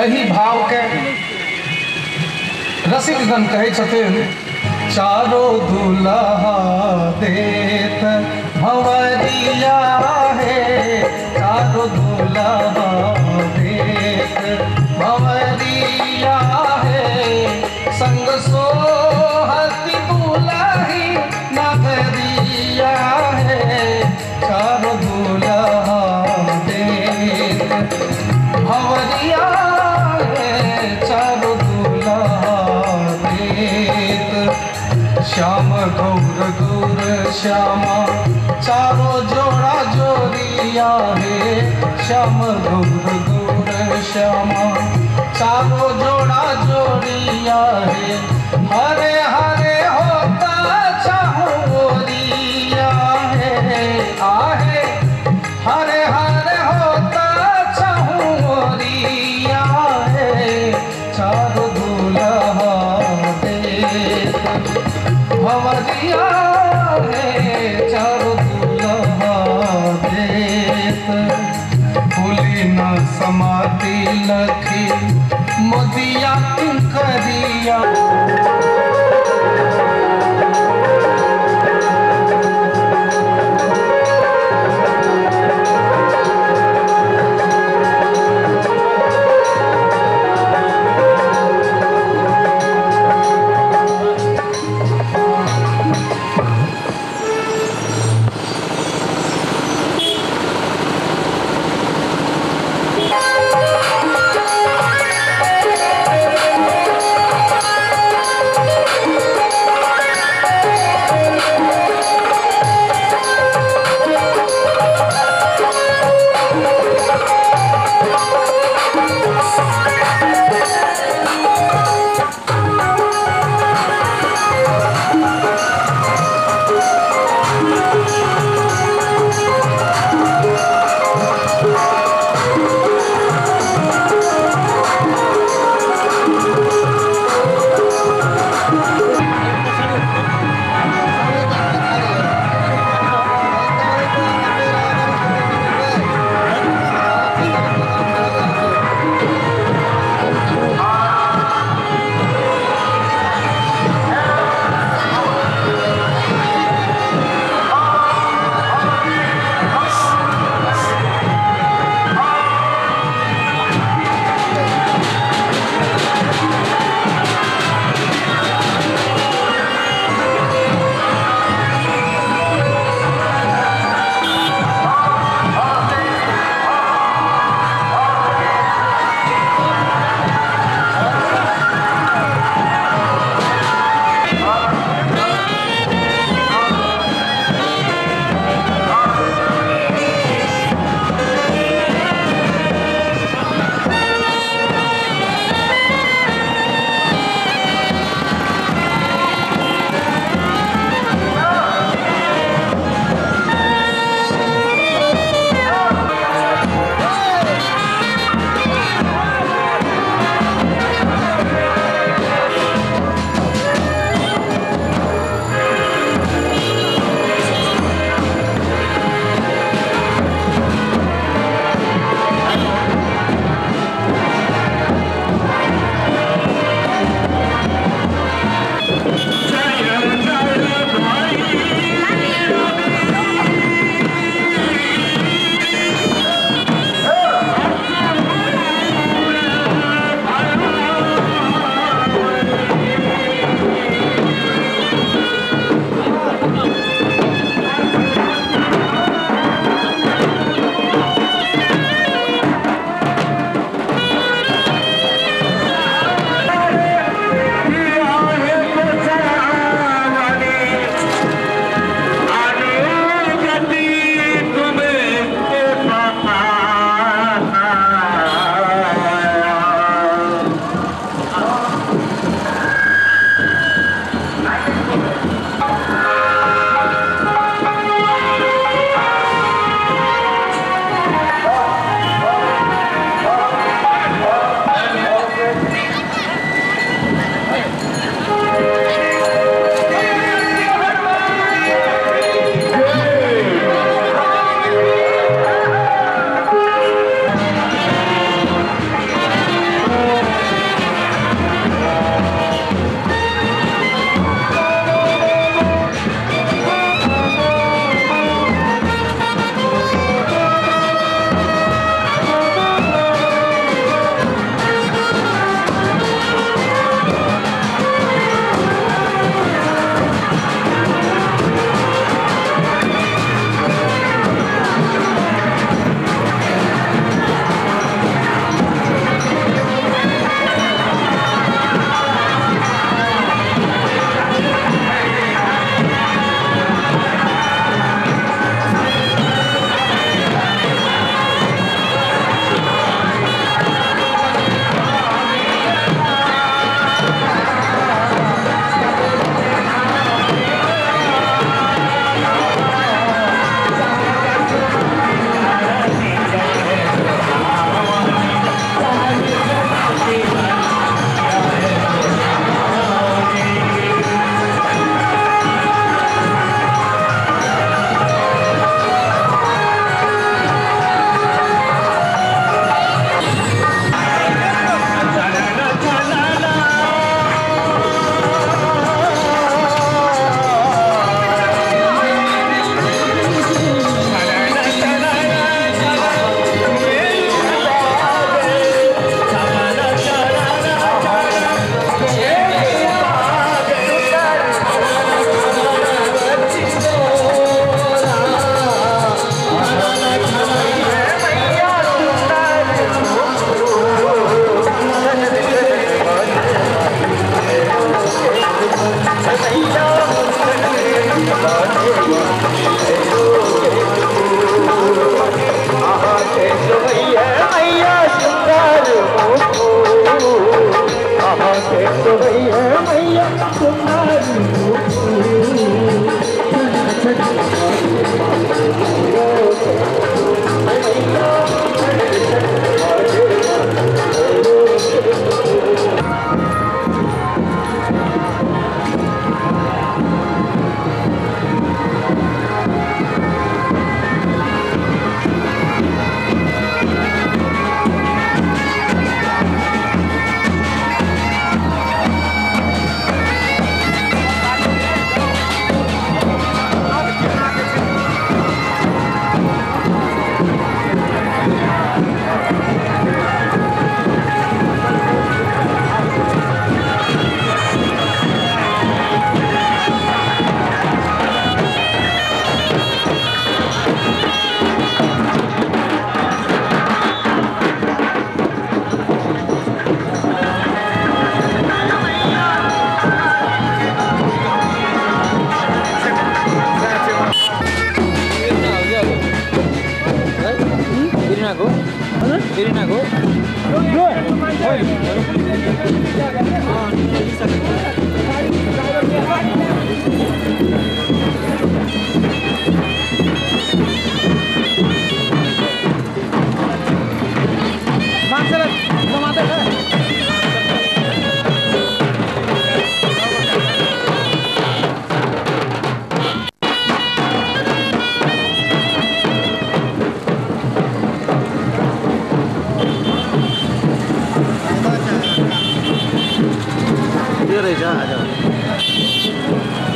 एहि भावके रसिकगण कहै छथिन, चारो दुल्हा देत भंवरिया हे, चारो दुल्हा देत भंवरिया हे, संग सोहति दुलही नगरिया हे, चारो दुल्हा देत भंवरिया हे, चारो दुल्हा देत। श्याम गौर दूर श्यामा चारो जोड़ा जोरिया हे, श्याम गौर दूर श्यामा चारो जोड़ा जोरिया हे, हरे हरे होता चाहोरिया हे, आहे हरे हरे होता चाहोरिया हे, चारो दुल्हा देत भंवरिया हे, चारो दुल्हा देत। फूली न समाधि लखी मोदिया किंकरिया। Thank you.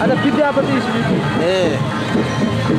अच्छा विद्यापति स्मृति ए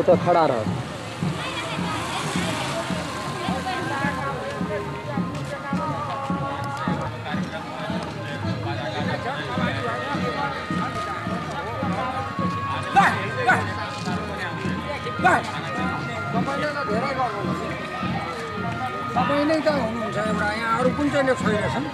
ओतऽ खड़ा रहत। तपाईँ नै त हुनुहुन्छ एउटा यहाँ, अरू कुन चाहिँ छैन।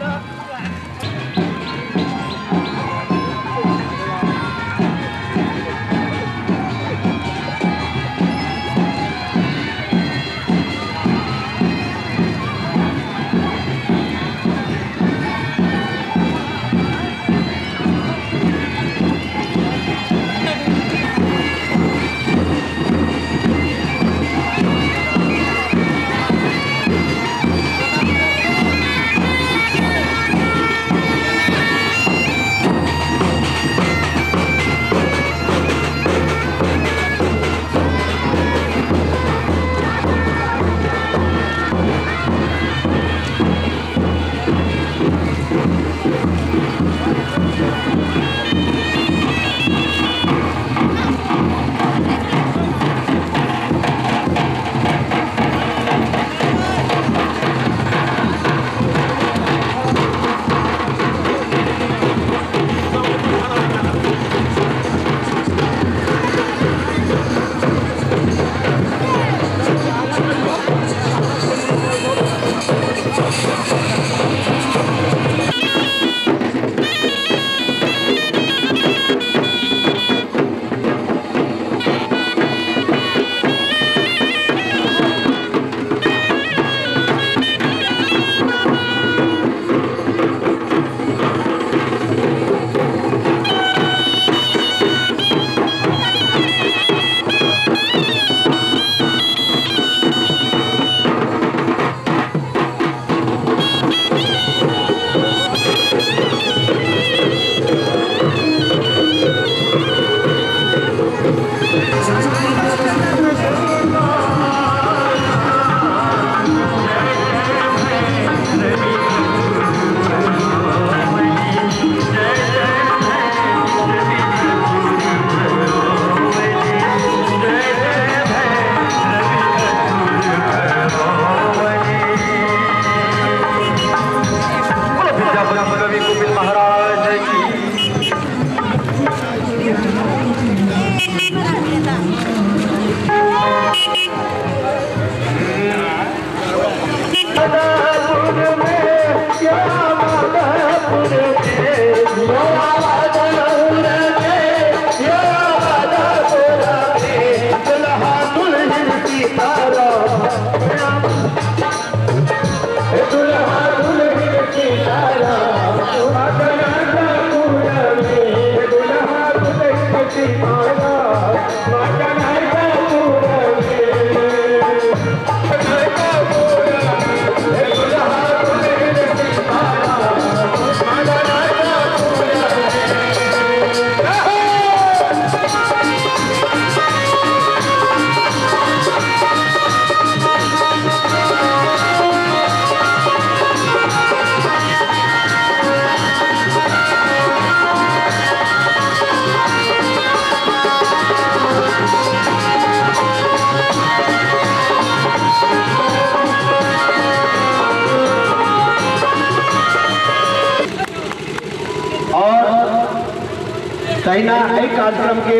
तहिना एहि कार्यक्रम के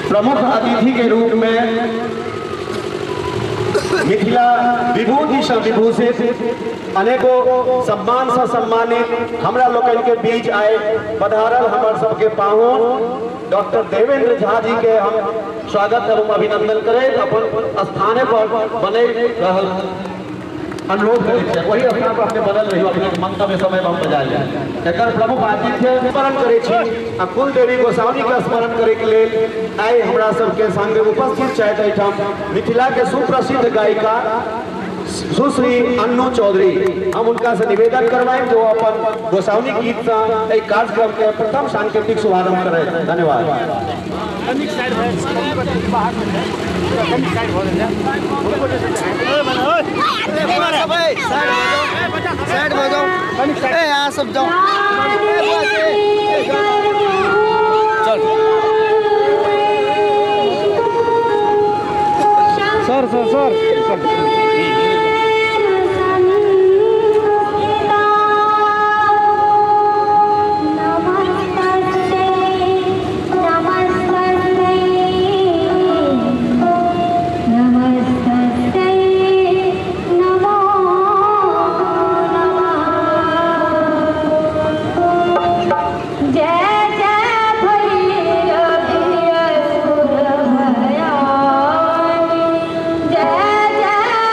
प्रमुख अतिथि के रूप में मिथिला विभूति से विभूषित अनेकों सम्मान से सम्मानित हमरा लोकनि के बीच आए पधारल हमर सबके पाहुन डॉक्टर देवेंद्र झा जी के हम स्वागत एवं अभिनंदन करैत अपन स्थाने पर बने रहल अनुरोध करै छी। वही स्थान पर अपने बनल रही, अपने मंतव्य समय हम बजा लिया। एकर प्रमुख आतिथ्य स्मरण करै छी आ कुल देवी गोसाउनी के स्मरण करे के लेल आइ हमरा सबके संग उपस्थित छथि एहिठाम मिथिला के सुप्रसिद्ध गायिका सुश्री अन्नू चौधरी। हम उनका से निवेदन करवाएं जो अपन गोसाउनी गीत से एहि कार्यक्रम के प्रथम सांकेतिक शुभारंभ करें। धन्यवाद। साइड हो जाओ, यहाँ सब जाओ। चल। Sir sir sir. Jai Jai.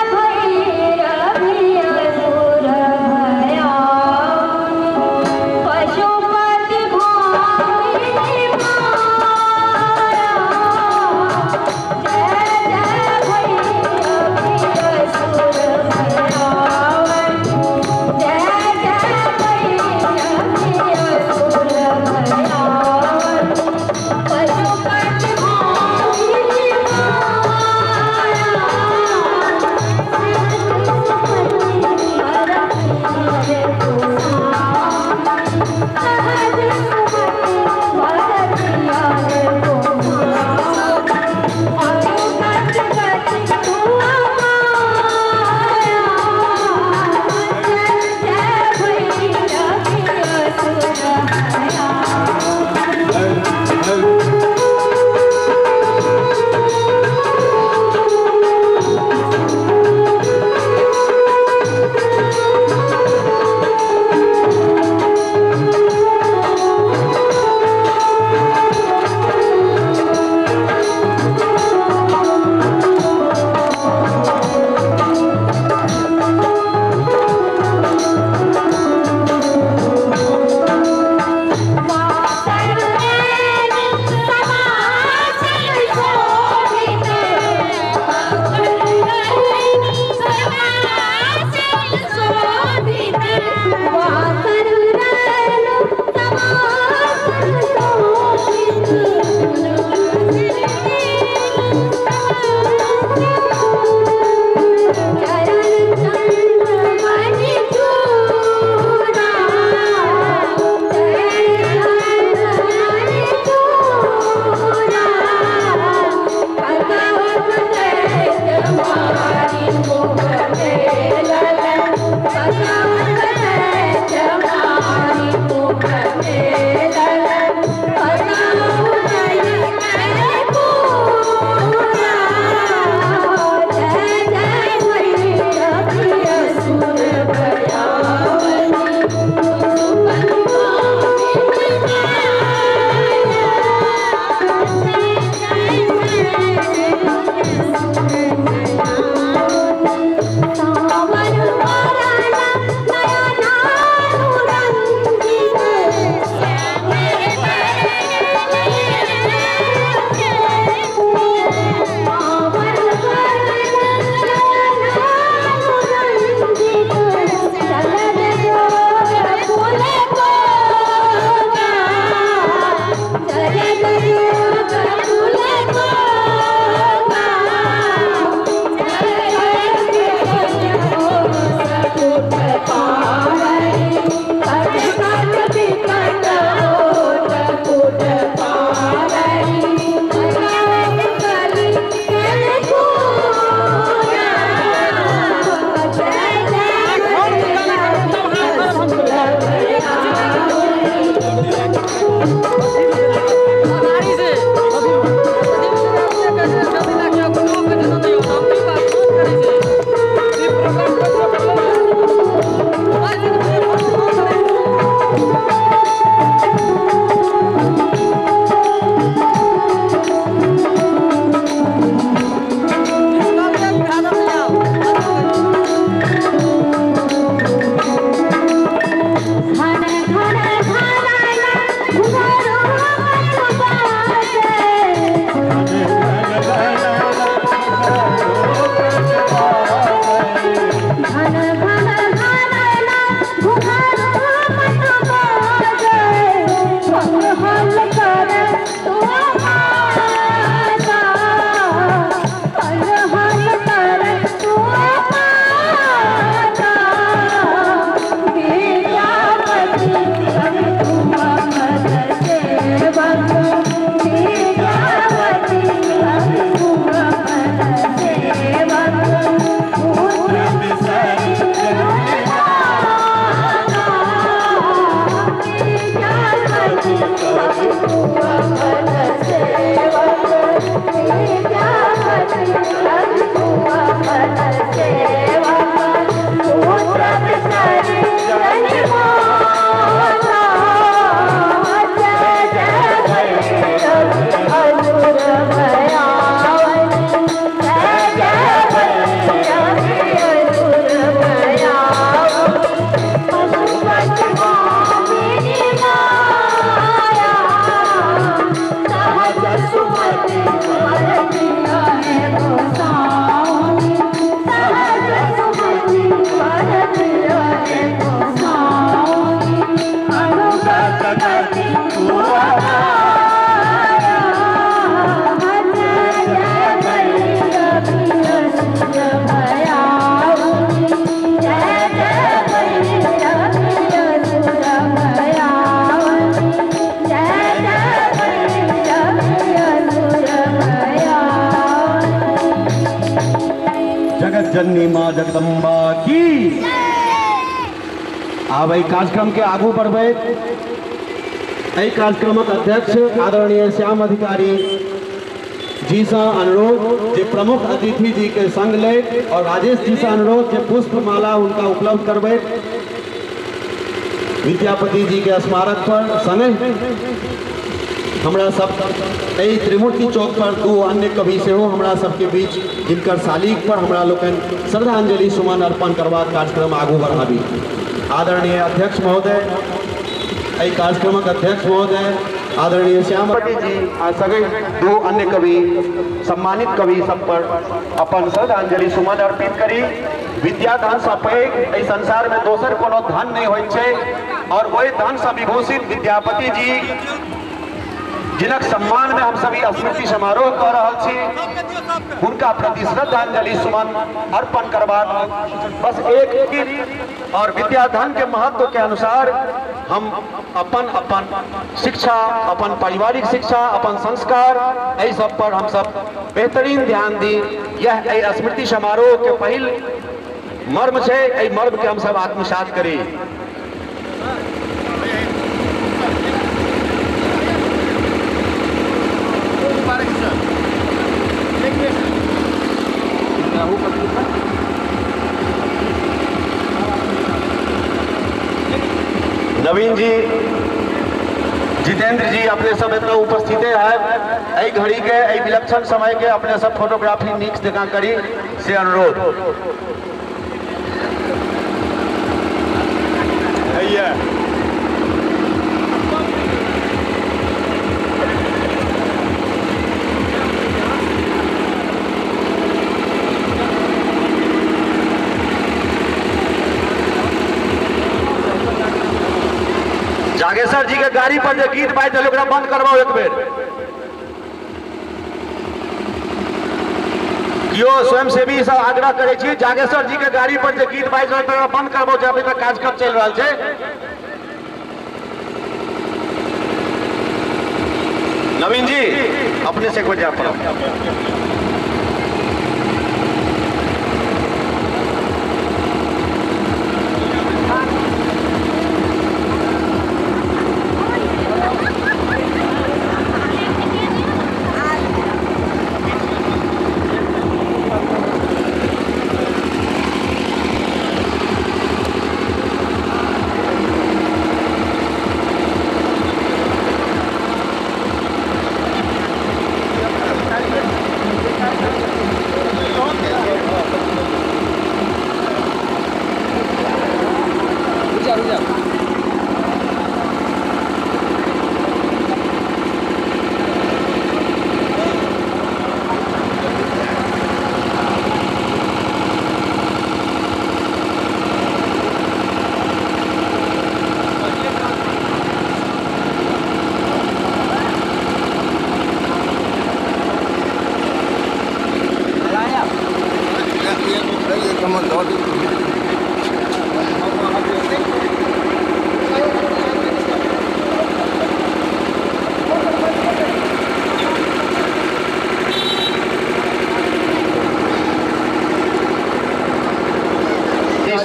जननी माँ जगदम्बा की। आब एहि कार्यक्रम के आगू बढ़बैत एहि कार्यक्रमक अध्यक्ष आदरणीय श्याम अधिकारी जी से अनुरोध जे प्रमुख अतिथि जी के संग लैत और राजेश जी से अनुरोध जे पुष्प माला उनका उपलब्ध करबैत विद्यापति जी के स्मारक पर संगे हमरा सब एहि त्रिमूर्ति चौक पर दू अन्य कवि सेहो हमरा सबके बीच जिनकर शालिक पर हमरा लोकनि श्रद्धांजलि सुमन अर्पण करबाक कार्यक्रम आगू बढ़ाबी। आदरणीय अध्यक्ष महोदय, एहि कार्यक्रमक अध्यक्ष महोदय आदरणीय श्यामपति जी आ सगै दू अन्य कवि सम्मानित कवि सब पर अपन श्रद्धांजलि सुमन अर्पित करी। विद्या धन से पैघ एहि संसार में दोसर कोनो धन नहीं होइत छै और वही धन से विभूषित विद्यापति जी जिनक सम्मान में हम सभी स्मृति समारोह कर रहल छी, हुनका प्रति श्रद्धांजलि सुमन अर्पण करबाक बस एक गीत और विद्याधन के महत्व के अनुसार हम अपन अपन शिक्षा, अपन पारिवारिक शिक्षा, अपन संस्कार, एहि सब पर हम सब बेहतरीन ध्यान दी। यह एहि स्मृति समारोह के पहिल मर्म छै, एहि मर्म के हम सब आत्मसात करी। नवीन जी, जितेंद्र जी अपने सब एतऽ उपस्थित है, एहि घड़ी के एहि विलक्षण समय के अपने सब फोटोग्राफी नीक जकाँ करी से अनुरोध। जागेश्वर जी के गाड़ी पर जो गीत बाजि रहल ओकरा बंद करवाओ एक बेर। कियो स्वयंसेवी सब आग्रह करै छी, जागेश्वर जी के गाड़ी पर जो गीत बाजि रहल ओकरा बंद करवाओ, जे अभी तक कार्यक्रम चलि रहल छै। नवीन जी अपने से एक बेर जाय पड़त।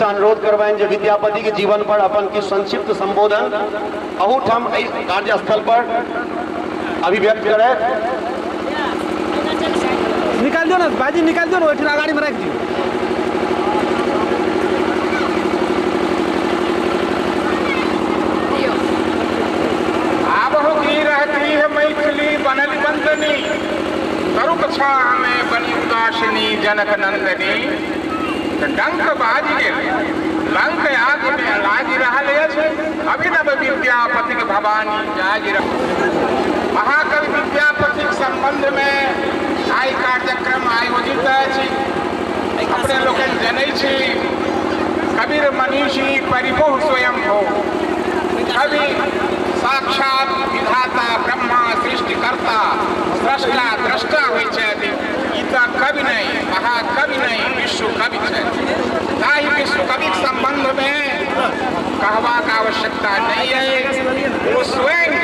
अनुरोध करबनि जे विद्यापति के जीवन पर अपन किछु संक्षिप्त संबोधन अहूठाम एहि कार्यस्थल पर अभिव्यक्त करैत। निकाल दियौ ना भाईजी, निकाल दियौ ना, ओहिठाम अगाड़ी में राखि दियौ। आब हो की रहती है मैथिली बनल बंदनी, करुक छाह में बनी उदासिनी जनक नंदनी। डंक बाजि गेल लंक आगि में लागि रहल अछि, अभिनव विद्यापतिक भवानी जागि रहल। महाकवि विद्यापतिक संबंध में आइ कार्यक्रम आयोजित अछि। अपने लोकनि जनै छी कबीर मनीषी परिभु स्वयं हो, कवि साक्षात विधाता ब्रह्मा सृष्टिकर्ता स्रष्टा द्रष्टा होइ छथि। ई तऽ कवि नहि, महाकवि नहि, विश्व कवि छथि। ताहि विश्व कविक संबंधमे कहबाक आवश्यकता नहि अछि। ओ स्वयं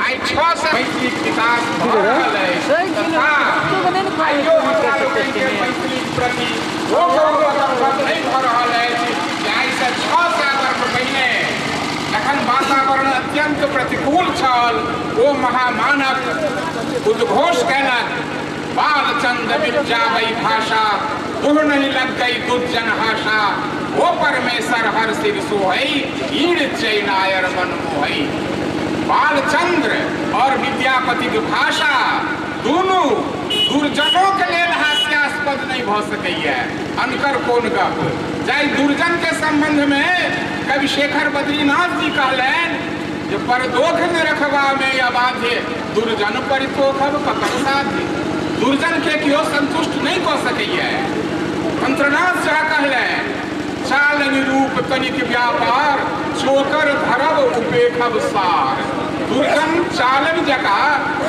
आइ 600 मैथिलीक विकास भऽ रहल अछि तथा आइयो हमरा लोकनिके मैथिलीक प्रति ओ गौरव नहीं भऽ रहल अछि जे आइसँ 600 वर्ष पहिने जखन वातावरण अत्यंत प्रतिकूल छल ओ महामानव उद्घोष कयलक, बालचंद मिपजाबै भाषा दुह नहीं लग गई दुर्जन हाशा, ओ परमेश्वर हर सिर सोहई ईड़ चैनायर मन मोहई। बालचंद्र और विद्यापति के भाषा दोनों दुर्जनों के लेल हास्यास्पद नहीं भऽ सकैया। अनकर कोन गप, जाहि दुर्जन के संबंध में कवि शेखर बद्रीनाथ जी कहलनि जे परदोख में रखबा में अबाध्य दुर्जन परितोखब ककर साध्य। दुर्जन के केओ संतुष्ट नहीं कऽ सकैया। तंत्रनाथ झा कहलनि चालनि रूप तनिक व्यापार चोकर धरब उपेखब सार। दुर्जन चालन जका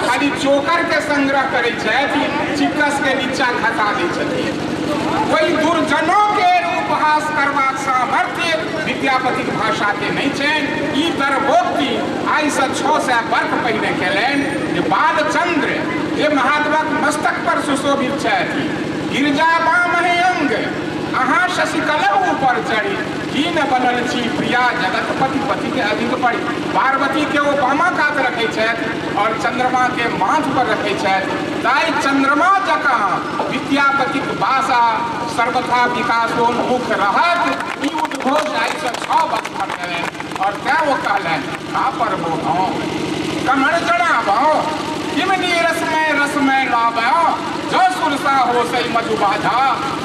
खाली चोकर के संग्रह करै छथि, चिक्कस के नीचा खसा दै छथिन। ओहि दुर्जनों के उपहास करबाक सामर्थ्य विद्यापतिक भाषा के नहीं छनि। ई दर्भोक्ति आइसँ 600 वर्ष पहिने केलनि जे बालचंद्र जे महात्माक मस्तक पर सुशोभित छथि, गिरजा बाम है अंग अहाँ शशिकला ऊपर चढ़ी, की न बनल छी प्रिया जगत पति पति के अधिक पड़ी। पार्वती के ओ बामा कात रखै छथि और चंद्रमा के माथ पर रखै छथि। ताहि चंद्रमा जकाँ विद्यापतिक भाषा सर्वथा विकासोन्मुख रहत, ई उद्घोष आइसँ 6 वर्ष केलनि। और तैं ओ कहलनि का पर बोधौ कमर जड़ाबौ किमनी रसमय रसमय लाबौ, जो सुरसा हो सही मधु बाधा,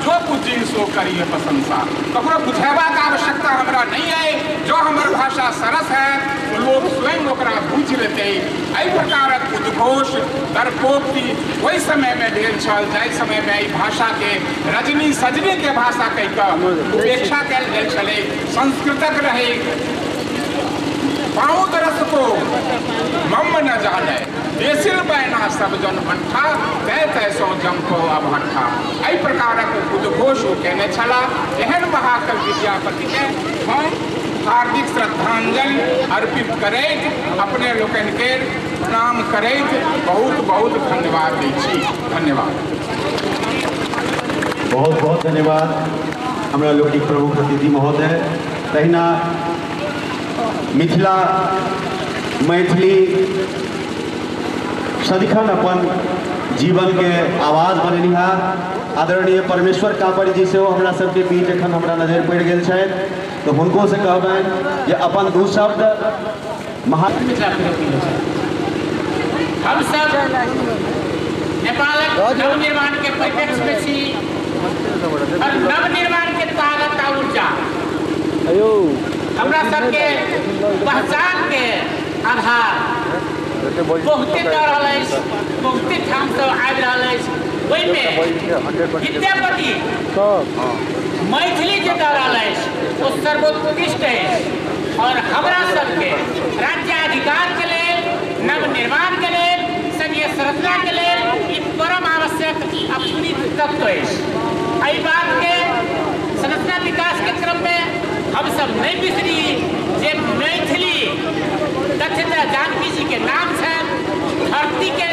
जो पूजी सो करिए प्रशंसा। ककरो बुझेबाक आवश्यकता हमरा नहीं है, जो हमर भाषा सरस है तो लोग स्वयं ओकरा बुझि लेतै। एहि प्रकारक उद्घोष दर्पोक्ति ओहि समय में भेल छल जाहि समय में एहि भाषा के रजनी सजनी के भाषा कहि कऽ उपेक्षा कयल गेल छलै। संस्कृतक रहै पाँव रस को मम न जाने, देसिल बैना सब जन भंठा, तय तय सो जमको अभंठा। एहि प्रकारक उद्घोष ओ केने छलाह। एहन महाकवि विद्यापति के हम हार्दिक श्रद्धांजलि अर्पित करैत अपने लोकनि के प्रणाम करैत बहुत बहुत धन्यवाद दै छी। धन्यवाद। बहुत बहुत धन्यवाद हमरा लोकनिक प्रमुख अतिथि महोदय। तहिना मिथिला मैथिली सदिखन अपन जीवन के आवाज बनेनिहार आदरणीय परमेश्वर कापड़ि जी सेहो हमरा सबके बीच एखन हमरा नजर पड़ि गेल छथि, तो हुनको से कहबनि जे अपन दू शब्द महा हम सब नेपालक नवनिर्माण के परिप्रेक्ष्य में छी और नवनिर्माण के ताकत आ ऊर्जा हमरा सबके पहचान के आधार बहुते दऽ रहल अछि, बहुते ठाम सब आबि रहल अछि। ओहिमे विद्यापति मैथिली जे दऽ रहल अछि ओ सर्वोत्कृष्ट अछि और हमरा सबके राज्याधिकार के लेल, नवनिर्माण के लेल, संघीय संरचना के लेल ई परम आवश्यक आ पुनीत तत्व अछि। एहि बात के संरचना विकास के क्रम में हम सब नहीं बिसरी जे मैथिली दक्षता जानकी जी के नाम छनि, धरती के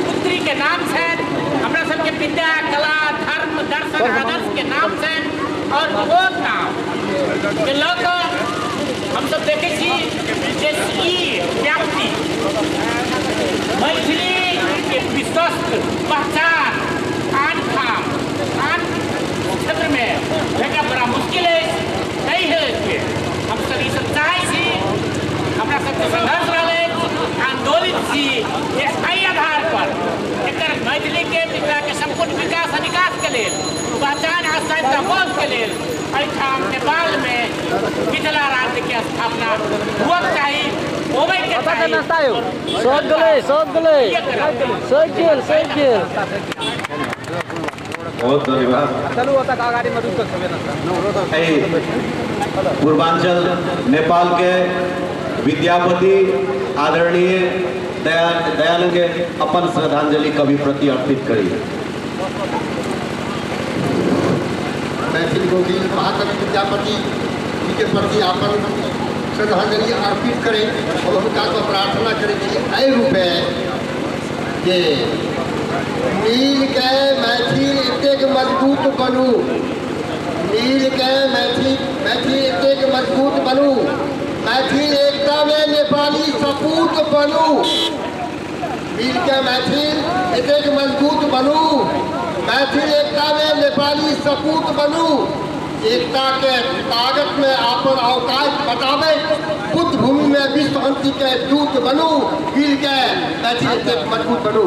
पुत्री के नाम छनि, हमरा सबके विद्या कला धर्म दर्शन आदर्श के नाम छनि और ओ नाम के लऽ कऽ हमसब देखै छी जे ई व्यक्ति मैथिली के विश्वस्त पहचान आन ठाम आन क्षेत्र में भेटब बड़ा मुश्किल अछि। एहि हेतु हमसब ईसब चाहै छी, हमरा सबके संघर्ष रहल अछि, आन्दोलित छी जे एहि आधार पर एकर मैथिली के मिथिला के सम्पूर्ण विकास आ विकास के लेल पहचान आ स्वायत्तता बोध के लेल एहिठाम नेपाल में मिथिला राज्य के स्थापना हुअक चाही, होबे के चाही। बहुत धन्यवाद। पूर्वांचल नेपाल के विद्यापति आदरणीय दयानंद के अपन श्रद्धांजलि कवि प्रति अर्पित करी। मैथिल गोविंद महाकवि विद्यापति जी के प्रति अपन श्रद्धांजलि अर्पित करें और हुनका प्रार्थना करें कि एहि रूपे जे मिल के मैथिल एतेक मजबूत बनू, मिल के मैथिल मैथिल एतेक मजबूत बनू, मैथिल एकता में नेपाली सपूत बनू। मिल के मैथिल एतेक मजबूत बनू, मैथिल एकता में नेपाली सपूत बनू। एकता के ताकत में आपन अवकाश बतावे, बुद्ध भूमि में विश्व शांति के दूत बनू। मिल के मैथिल एतेक मजबूत बनू।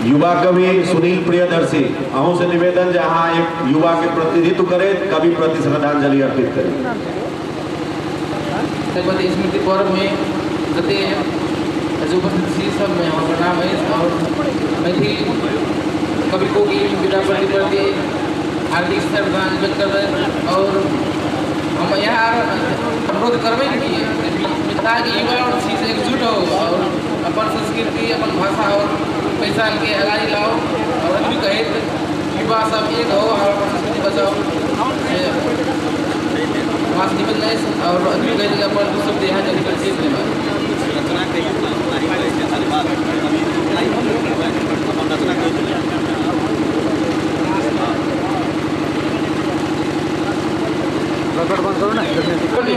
युवा कवि सुनील प्रियदर्शी, अहूँ से निवेदन जे अहाँ एक युवा के प्रतिनिधित्व करैत कवि प्रति श्रद्धांजलि अर्पित करी। स्मृति पर्व में जते उपस्थित छी सब में हमर प्रणाम अछि और मैथिल कवि कोकिल विद्यापति प्रति हार्दिक श्रद्धांजलि व्यक्त करबै और हम यहाँ अनुरोध करबै कि मिथिला के युवा और छी से एकजुट हो और अपन संस्कृति, अपन भाषा और पहचान के अगाड़ी लाओ और अभी कहैत युवा सब एक हो और अपन संस्कृति बचाओ। वहाँ से निवेदन अछि और अभी कहैत अपन शब्द यहाँ जल्दी करै छी। धन्यवाद।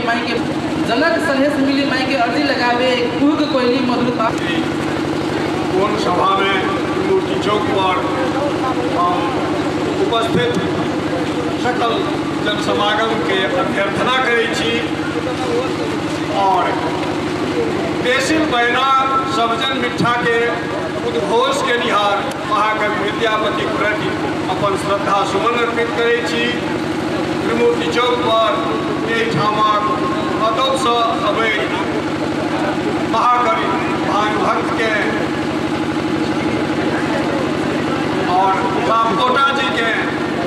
माई के जनक सनेह मिली माई के अर्जी लगावे कुहक कोयली मधुरता। कोन सभा में मूर्ति चौक पर हम उपस्थित सकल जनसमागम के अभ्यर्थना करै छी और देसिल बैना सबजन मिठा के उद्घोष के निहार महाकवि विद्यापति प्रति अपन श्रद्धा सुमन अर्पित करै छी। त्रिमूर्ति चौक पर एहिठामक अदौसँ अबैत महाकवि भानुभक्त के और सापकोटा जी के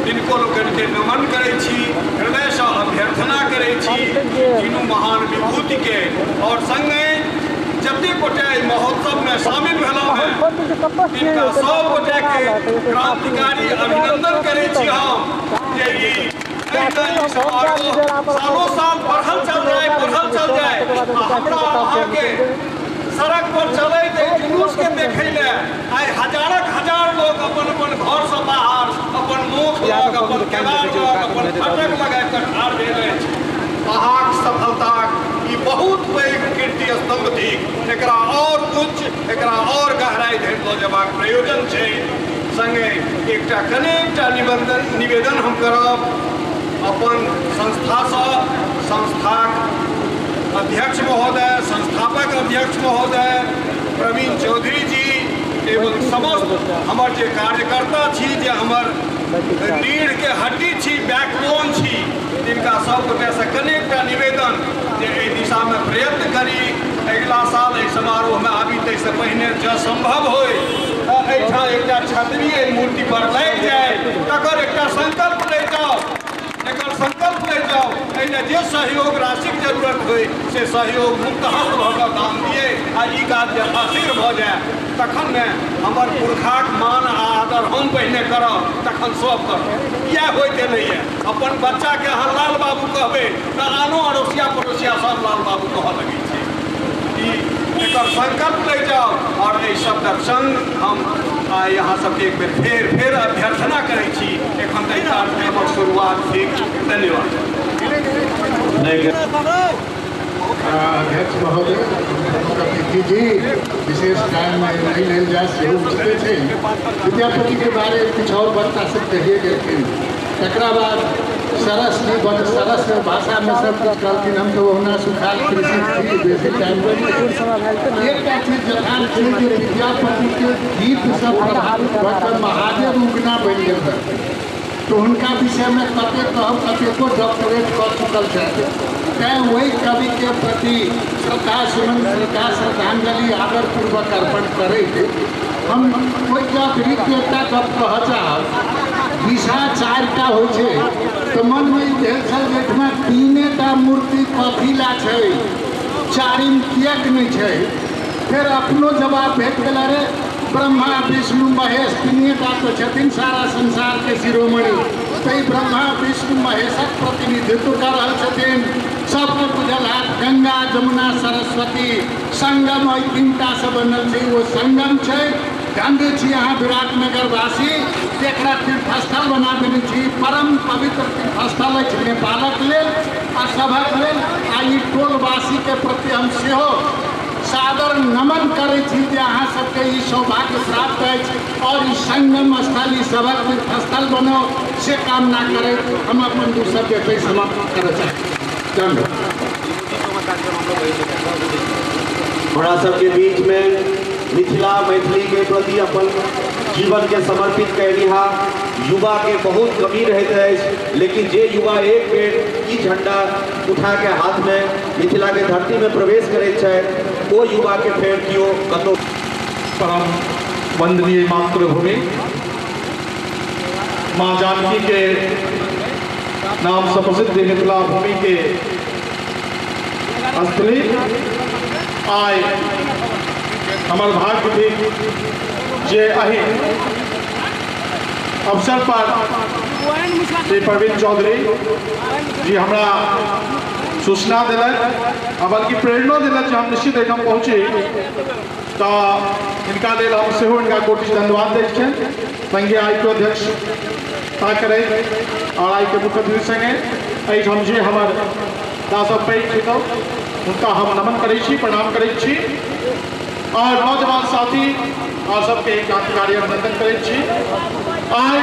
तिनको लोकनिके नमन करै छी, हृदयसँ अभ्यर्थना करै छी तीनू महान विभूति के। और संगे जतेक गोटे एहि महोत्सवमे शामिल भेलहुँ हेँ तिनका सब गोटेके क्रांतिकारी अभिनंदन करै छी हम जे ई सालों साल बढ़ल चल जाए, बढ़ल चल जाए। हमरा अहाँके सड़क पर चलैत जुलूस के देखै ले आइ हजारक हजार लोग अपन अपन घर से बाहर अपन मोख लग, अपन केवाड़ लग, अपन फटक लगा कऽ ठाढ़ भेल अछि। अहाँक सफलताक ई बहुत पैघ कीर्ति स्तंभ थिक। एकरा और उच्च, एकरा और गहराई धरि लऽ जेबाक प्रयोजन छै। संगे एकटा कनेकटा निवेदन हम करब अपन संस्थासँ, संस्थाक अध्यक्ष महोदय, संस्थापक अध्यक्ष महोदय प्रवीण चौधरी जी एवं समस्त हमर जे कार्यकर्ता छी, जे हमर रीढ़ के हड्डी छी, बैकबोन छी, तिनका सब गोटेसँ कनेकटा निवेदन जे एहि दिशामे प्रयत्न करी। अगिला साल एहि समारोहमे आबी ताहिसँ पहिने जँ सम्भव होइ तऽ एहिठाम एकटा छतरी एहि मूर्ति पर लागि जाय तकर एकटा संकल्प लै जाउ, एकर संकल्प लै जाउ। एहिमे जे सहयोग राशिक जरूरत होइ से सहयोग मुक्तहस्त भऽ कऽ दान दिए आ ई काज यथाशीघ्र भऽ जाय तखन ने हमर पुरखाक मान आ आदर हम पहिने करब तखन सब करब। किया होइत एलैए? अपन बच्चाके अहाँ लाल बाबू कहबै तऽ आनो अड़ोसिया पड़ोसिया सब लाल बाबू कहऽ लगै छै। ई एकर संकल्प लै जाउ और एहि शब्दक संग हम आइ अहाँ सबके एक बेर फेर फेर अभ्यर्थना करै छी। एखन तऽ कार्यक्रमक शुरुआत थिक। धन्यवाद। अध्यक्ष महोदय, अतिथि जी, विशेष टाइम नहीं लेल जाए सेहो उचिते छै। विद्यापति के बारे किछु और वक्ता सब कहिए गेलखिन, तकरा बाद सरस जी बड़ सरस भाषा में सब कुछ कहलखिन। हम तो ओहुना सुखाल कृषि छी, बेसी टाइम एकटा चीज जखन छै जे विद्यापति के गीत सब प्रभावित भऽ कऽ महादेव उगना बनि गेल रहथिन, तो हुनका विषयमे कतेक कहब, कतेको डॉक्टरेट कऽ चुकल छथि। तैँ ओहि कविके प्रति श्रद्धा सुमन, श्रद्धा श्रद्धांजलि आदरपूर्वक अर्पण करैत हम ओहिके अतिरिक्त एकटा गप कहऽ चाहब। दिशा चारिटा होइ छै तऽ मनमे ई भेल छल जे एहिठमा तीनेटा मूर्ति कथी ला छै, चारिम किएक नहि छै। फेर अपनो जवाब भेट गेल, अरे ब्रह्मा विष्णु महेश तीनेटा तऽ छथिन सारा संसारके शिरोमणि, तै ब्रह्मा विष्णु महेशक प्रतिनिधित्व कऽ रहल छथिन। सबके बुझल हैत गंगा जमुना सरस्वती संगम एहि तीनटा से बनल छै, ओ संगम छै। धन्य छी अहाँ विराटनगरवासी, एकरा तीर्थस्थल बना देने छी। परम पवित्र तीर्थस्थल अछि नेपालक लेल आ सभक लेल। आ ई टोलवासीके प्रति हम सेहो सादर नमन करै छी जे अहाँ सबके ई सौभाग्य प्राप्त अछि और ई संगम स्थल ई सभक तीर्थस्थल बनो, से कामना करैत हम अपन दू शब्द एतहि समाप्त करऽ चाहै छी। हमरा सबके बीच में मिथिला मैथिली के प्रति अपन जीवन के समर्पित कयनिहार युवा के बहुत कमी रहैत अछि, लेकिन जे युवा एक बेर ई झंडा उठा के हाथ में मिथिला के धरती में प्रवेश करैत छथि, ओ युवा के फेर केओ कतौ। परम वंदनीय मातृभूमि माँ जानकी के नाम से प्रसिद्ध मिथिला भूमि के स्थली आइ हमर भाग्य थिक जे एहि अवसर पर श्री प्रवीण चौधरी जी हमरा सूचना दिलनि आ बल्कि प्रेरणो दिलनि जे हम निश्चित एहिठाम पहुँची, तऽ हिनका लेल हम सेहो हिनका कोटि धन्यवाद दै छियनि। संगे आइके अध्यक्षता करैत और आइके मुख्य अतिथि संगे एहिठाम जे हमर दासब पैघ छथि हुनका हम नमन करै छी, प्रणाम करै छी और नौजवान साथी और सबके क्रांतिकारी अभिनंदन करै छी। आइ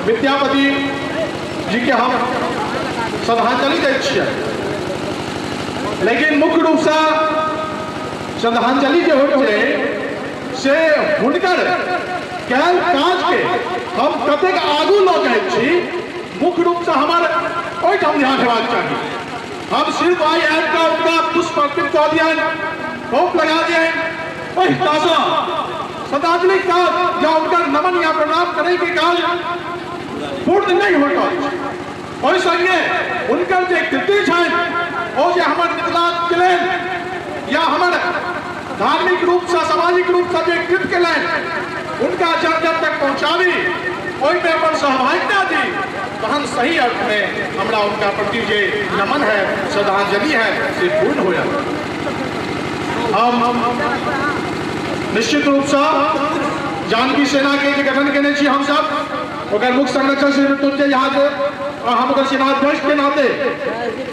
विद्यापति जी के हम श्रद्धांजलि दै छियै, लेकिन मुख्य रूपसँ श्रद्धांजलि जे होइ छै से हुनकर कयल काजके हम कतेक आगू लऽ जाइ छी, मुख्य रूपसँ हमर ओहिठाम ध्यान हेबाक चाही। हम सिर्फ आइ आबि कऽ हुनका पुष्प अर्पित कऽ दियनि, होप लगा दियनि, ओहिठामसँ श्रद्धांजलि काज या हुनकर नमन या प्रणाम करैके काज पूर्ण नहि होइत अछि। ओहि संगे हुनकर जे कृति छनि ओ जे हमर मिथिलाके लेल या हमर धार्मिक रूपसँ सामाजिक रूपसँ जे कृत केलनि हुनका जन जन तक पहुँचाबी, ओहिमे अपन सहभागिता दी, तहन सही अर्थमे हमरा उनका प्रति जे नमन है, श्रद्धांजलि है, से पूर्ण हो जाए। हम निश्चित रूपसँ जानकी सेना के जे गठन केने छी हमसब, ओकर मुख्य संरक्षक श्री मृत्युंजय झा के और हम ओकर सेनाध्यक्ष के नाते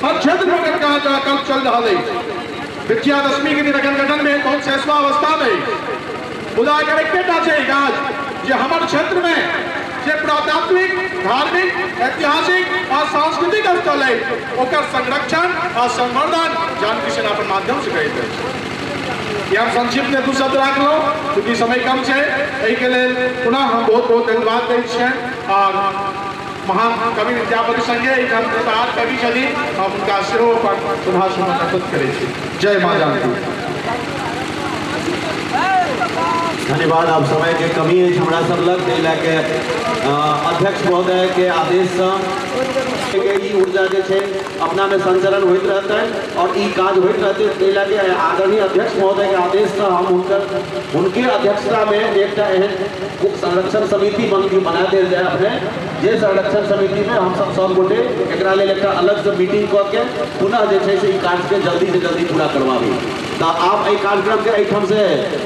हर क्षेत्र में ओकर काज चल रहा है। विजयादशमी के दिन अखन गठन में बहुत शैशवावस्था में, मुदा एकर एकेटा छै काज जे हमर क्षेत्र में जे पुरातात्विक, धार्मिक, ऐतिहासिक और सांस्कृतिक स्थल है ओकर संरक्षण और संवर्धन जानकी सेना के माध्यम से करैत अछि। हम संक्षिप्त में दू शब्द राखलहुँ चूँकि समय कम है, एहिके लेल पुनः हम बहुत बहुत धन्यवाद दै छियनि और महान कवि विद्यापति संगे एहिठाम कवि छथिन, हम हुनका सेहो अपन श्रद्धा अर्पित करै छी। जय माँ जानकी। धन्यवाद। आब समय के कमी अछि हमरा सब लग, ताहि लए के अध्यक्ष महोदय के आदेशसँ ई ऊर्जा जे छै अपना में संचरण होइत रहतै और ई काज होइत रहतै, ताहि लए के आदरणीय अध्यक्ष महोदय के आदेशसँ हम हुनके अध्यक्षता में एकटा एहन संरक्षण समिति बना देल जाय अपने, जे संरक्षण समिति में हम सब गोटे एकरा लेल एकटा अलगसँ मीटिंग कऽ के पुनः जे छै से ई कार्यके जल्दी से जल्दी पूरा करवाबी। तो आप एहि कार्यक्रम के एहिठाम से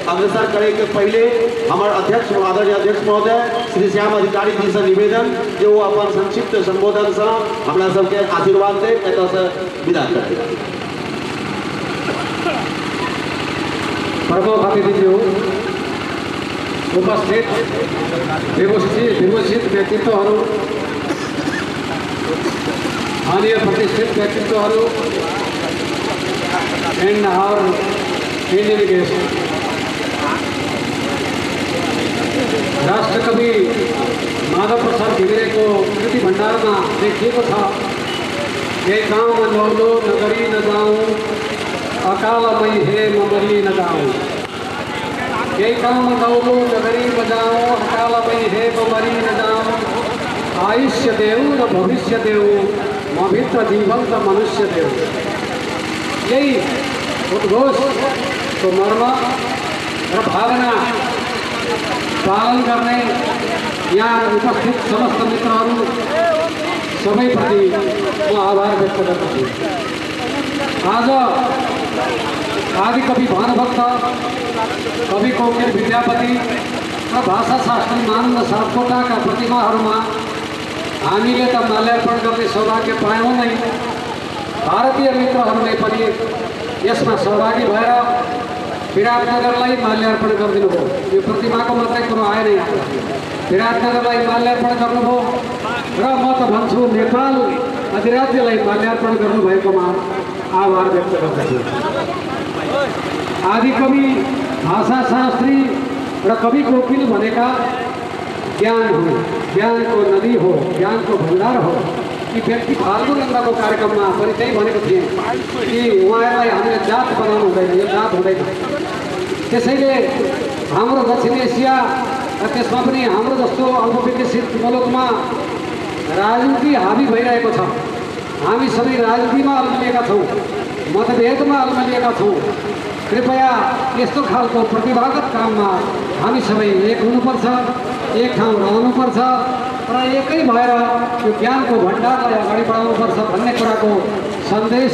अग्रसर करे के पहले हमारे अध्यक्ष आदरणीय अध्यक्ष महोदय श्री श्याम अधिकारी जी से निवेदन जे वो अपन संक्षिप्त संबोधन से हमरा सबके आशीर्वाद दे एतऽ से विदा कर। प्रमुख अतिथिज्यू, उपस्थित विभूषित व्यक्तित्वहरू, स्थानीय प्रतिष्ठित व्यक्तित्वहरू एंड our Indian guest, राष्ट्रकवि माधव प्रसाद घिमिरेको कृति भण्डारमा लेखिएको छ, यही गाउँमा नौलो नगरी नजाउँ, अकालमै हे ममरी नजाउँ। यही गाउँमा नौलो नगरी बजाउँ, अकालमै हे ममरी नजाउँ, आयुष्य देऊ र भविष्य देऊ, मभित्र जीवन्त मनुष्य देऊ। यही उद्घोषको मर्म र भावना पालन गर्ने यहाँ उपस्थित समस्त मित्रहरू सबैप्रति म आभार व्यक्त गर्दछु। आज आदिकवि भानुभक्त, कवि कोकिल विद्यापति र भाषाशास्त्री मानन्द सापकोटाका प्रतिमाहरूमा हामीले त माल्यार्पण गर्ने सौभाग्य पायौँ नै, भारतीय मित्रहरूले पनि यसमा सहभागी भएर विराटनगरलाई माल्यार्पण गरिदिनु भयो। यो प्रतिमाको मात्रै कुरो आएन, यहाँ विराटनगरलाई माल्यार्पण गर्नुभयो र म त भन्छु नेपाल अधिराज्यलाई माल्यार्पण गर्नुभएकोमा आभार व्यक्त गर्दछु। आदिकवि, भाषाशास्त्री र कवि कोकिल भनेका ज्ञान हो, ज्ञानको नदी हो, ज्ञानको भण्डार हो। यी व्यक्ति फाल्गुनन्दको कार्यक्रममा पनि त्यही भनेको थिएँ कि उहाँहरूलाई हामीले जात बनाउनु हुँदैन, यो जात हुँदैन। त्यसैले हाम्रो दक्षिण एसिया र त्यसमा पनि हाम्रो जस्तो अल्पविकसित मुलुकमा राजनीति हाबी भइरहेको छ। हामी सबै राजनीतिमा अल्मलिएका छौँ, मतभेदमा अल्मलिएका छौँ। कृपया यस्तो खालको प्रतिभागत काममा हामी सबै एक हुनुपर्छ, एक ठाउँ रहनुपर्छ र एकै भएर यो ज्ञानको भण्डारलाई अगाडि बढाउनुपर्छ भन्ने कुराको सन्देश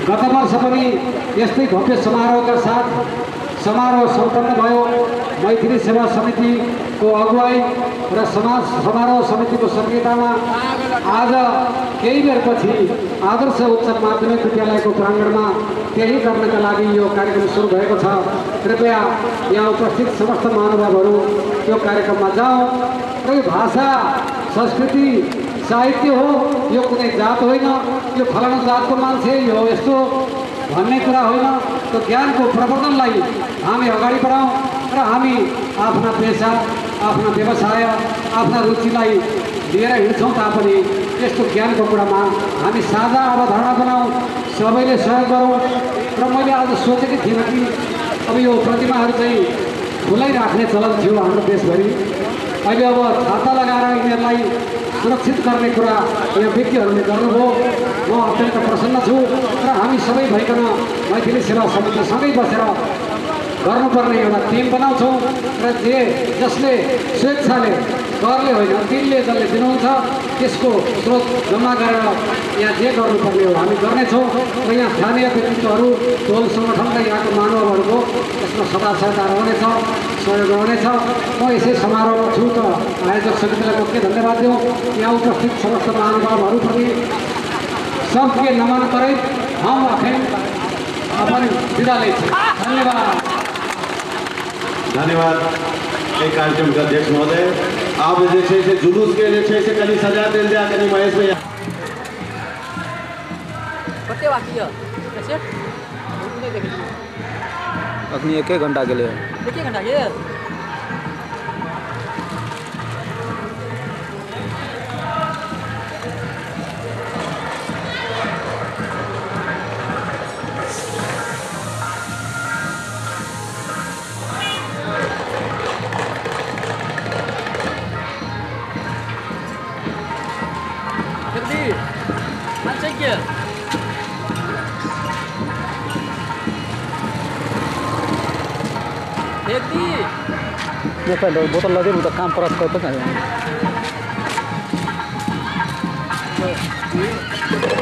गत वर्ष पनि यस्तै भव्य समारोहका साथ समारोह सम्पन्न भयो। मैथिली सेवा समितिको अगुवाई र समाज समारोह समितिको सक्रियतामा आज केही बेरपछि आदर्श उच्च माध्यमिक विद्यालयको प्राङ्गणमा त्यही गर्नका लागि यो कार्यक्रम सुरु भएको छ। कृपया यहाँ उपस्थित समस्त महानुभावहरू यो कार्यक्रममा जाउँ र यो भाषा, संस्कृति, साहित्य हो, यो कुनै जात होइन, यो फलानु जातको मान्छे यो यस्तो भन्ने कुरा होइन। त्यो ज्ञानको प्रवर्धनलाई हामी अगाडि बढाउँ र हामी आफ्ना पेसा, आफ्ना व्यवसाय, आफ्ना रुचिलाई लिएर हिँड्छौँ तापनि यस्तो ज्ञानको कुरामा हामी साझा अवधारणा बनाऊँ, सबैले सहयोग गरौँ। र मैले आज सोचेकै थिइनँ कि अब यो प्रतिमाहरू चाहिँ खुलै राख्ने चलन थियो हाम्रो देशभरि। अहिले अब छाता लगाएर यिनीहरूलाई सुरक्षित गर्ने कुरा यहाँ व्यक्तिहरूले गर्नुभयो। म अत्यन्त प्रसन्न छु र हामी सबै भइकन मैथिली सेवा समितिसँगै बसेर गर्नुपर्ने एउटा टिम बनाउँछौँ र जे जसले स्वेच्छाले, करले होइन, दिलले जसले दिनुहुन्छ त्यसको स्रोत जम्मा गरेर यहाँ जे गर्नुपर्ने हो हामी गर्नेछौँ। र यहाँ स्थानीय व्यक्तित्वहरू, टोल सङ्गठन र यहाँको मानवहरूको यसमा सदा सहायता रहनेछ, सहयोग रहनेछ। म यसै समारोहमा छु त आयोजक समितिलाई म के धन्यवाद दिउँ। यहाँ उपस्थित समस्त महानुभावहरूप्रति सबके नमन करैत हम अखन अपन विदा लै छी। धन्यवाद। धन्यवाद एक कार्यक्रम के अध्यक्ष महोदय। आप जे छै से जुलूस के जे छै से कनि सजा देल जाय, कनि महेश भैया कते बाकी है कैसे नहीं देख लियो। अखनी एक घंटा के लिए, एक घंटा के बोतल लगे तो काम परत करते हैं। Thank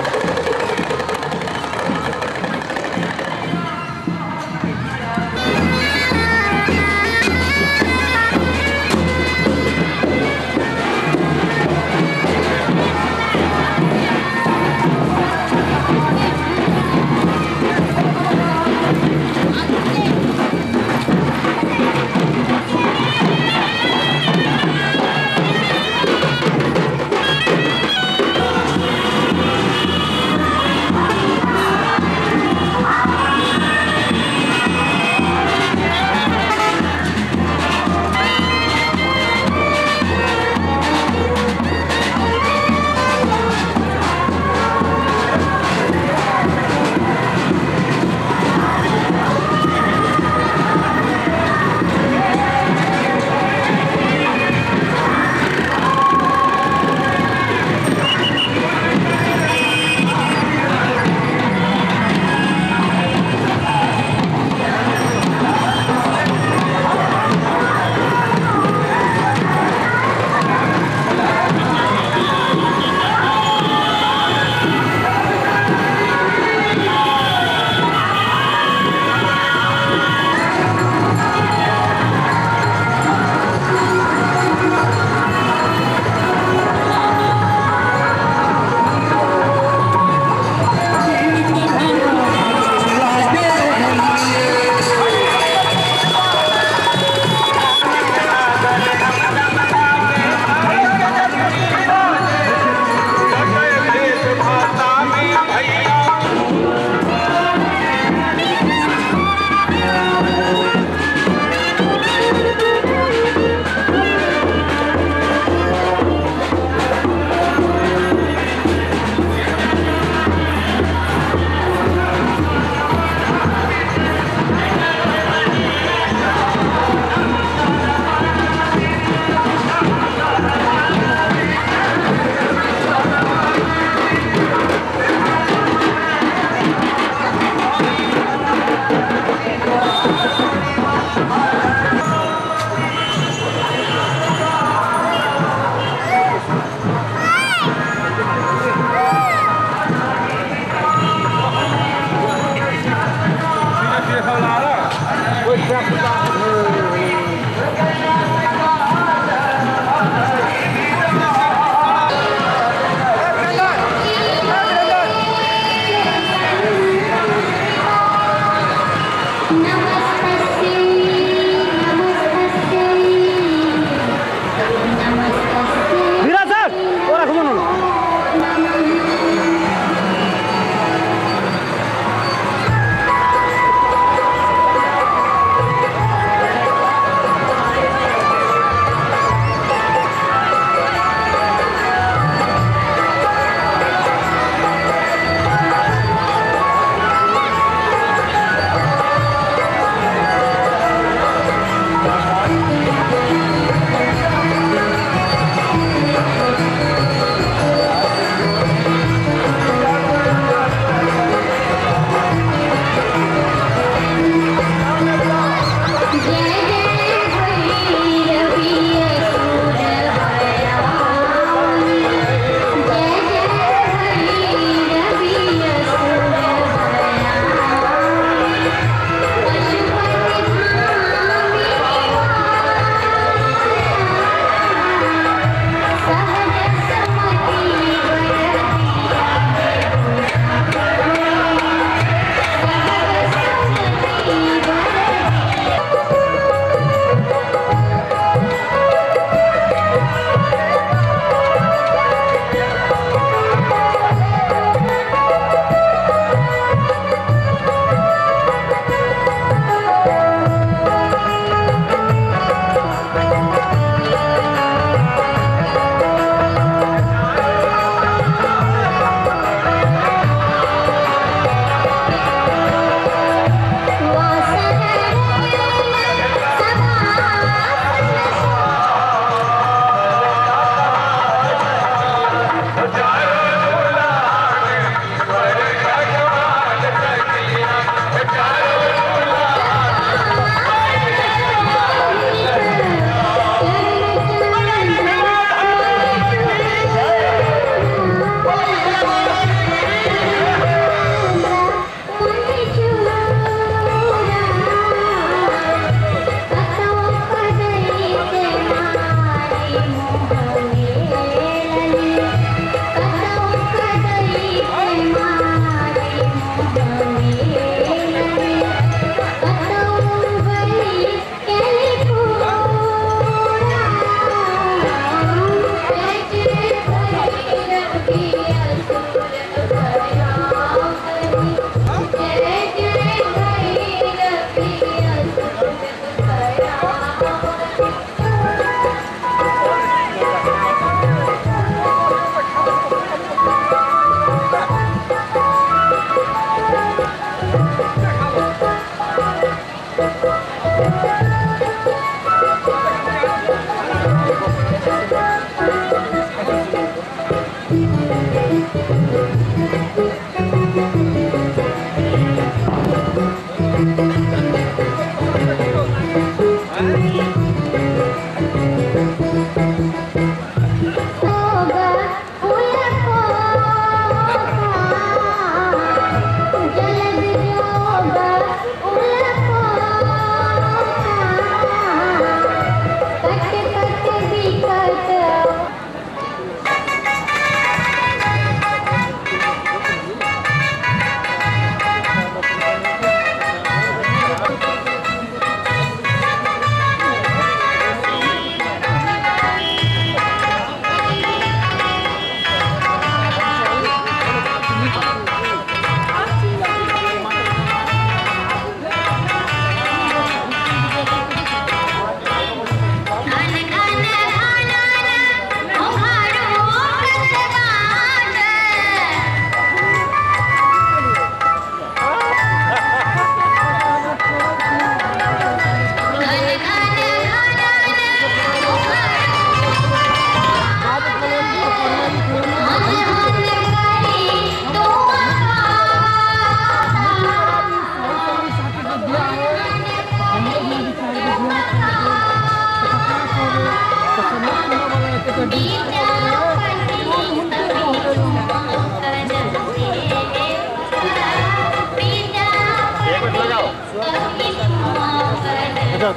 जाओ।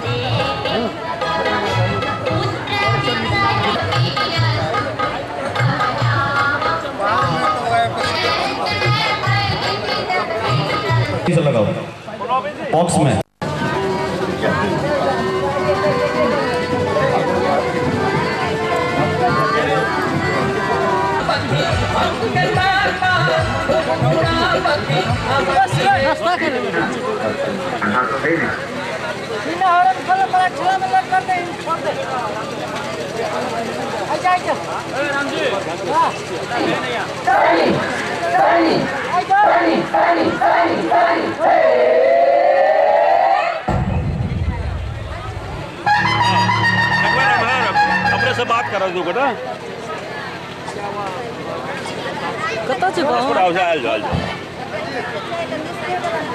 लगाओ बॉक्स में। अपने से बात करा दो बेटा। कतऽ छै गाँव? आओ जाओ जाओ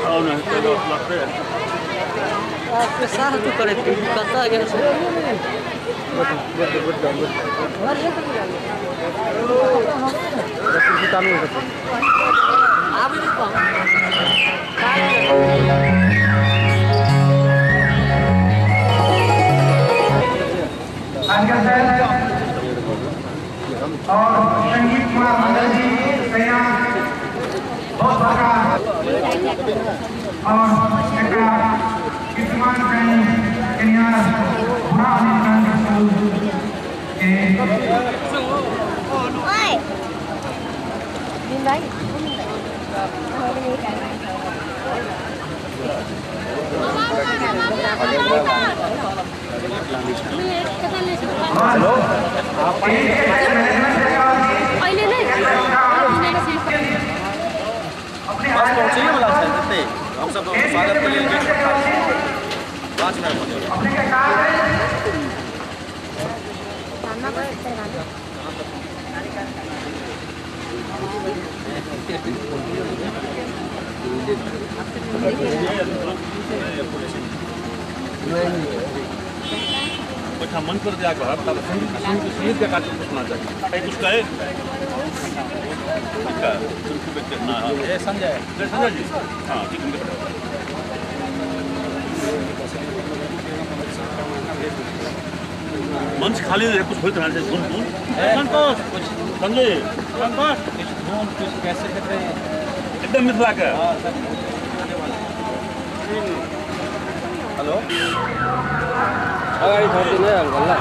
आओ ना तो लगते है। साह तू करैत कतऽ गेल छै? आबै दे पाऊँ। और संगीत कुमार मंडल जी बहुत बड़ा और हेलो बस पहुँचिए वाला छै जते हम सब स्वागत के लिए गेट पर 5 मिनट पहुँचे। अच्छा मन पर जाकर संगीत का कार्यक्रम सुनना चाहिए। कुछ कहे संजय संजय जी। हाँ ठीक है। मंच खाली रहे कुछ होते रहना चाहिए। धुन धुन संतोष कुछ संजय संतोष कुछ धुन कुछ कैसे करते हैं एकदम मिथिला का। हेलो अगाडि छोड्दिनु है अंकल ल।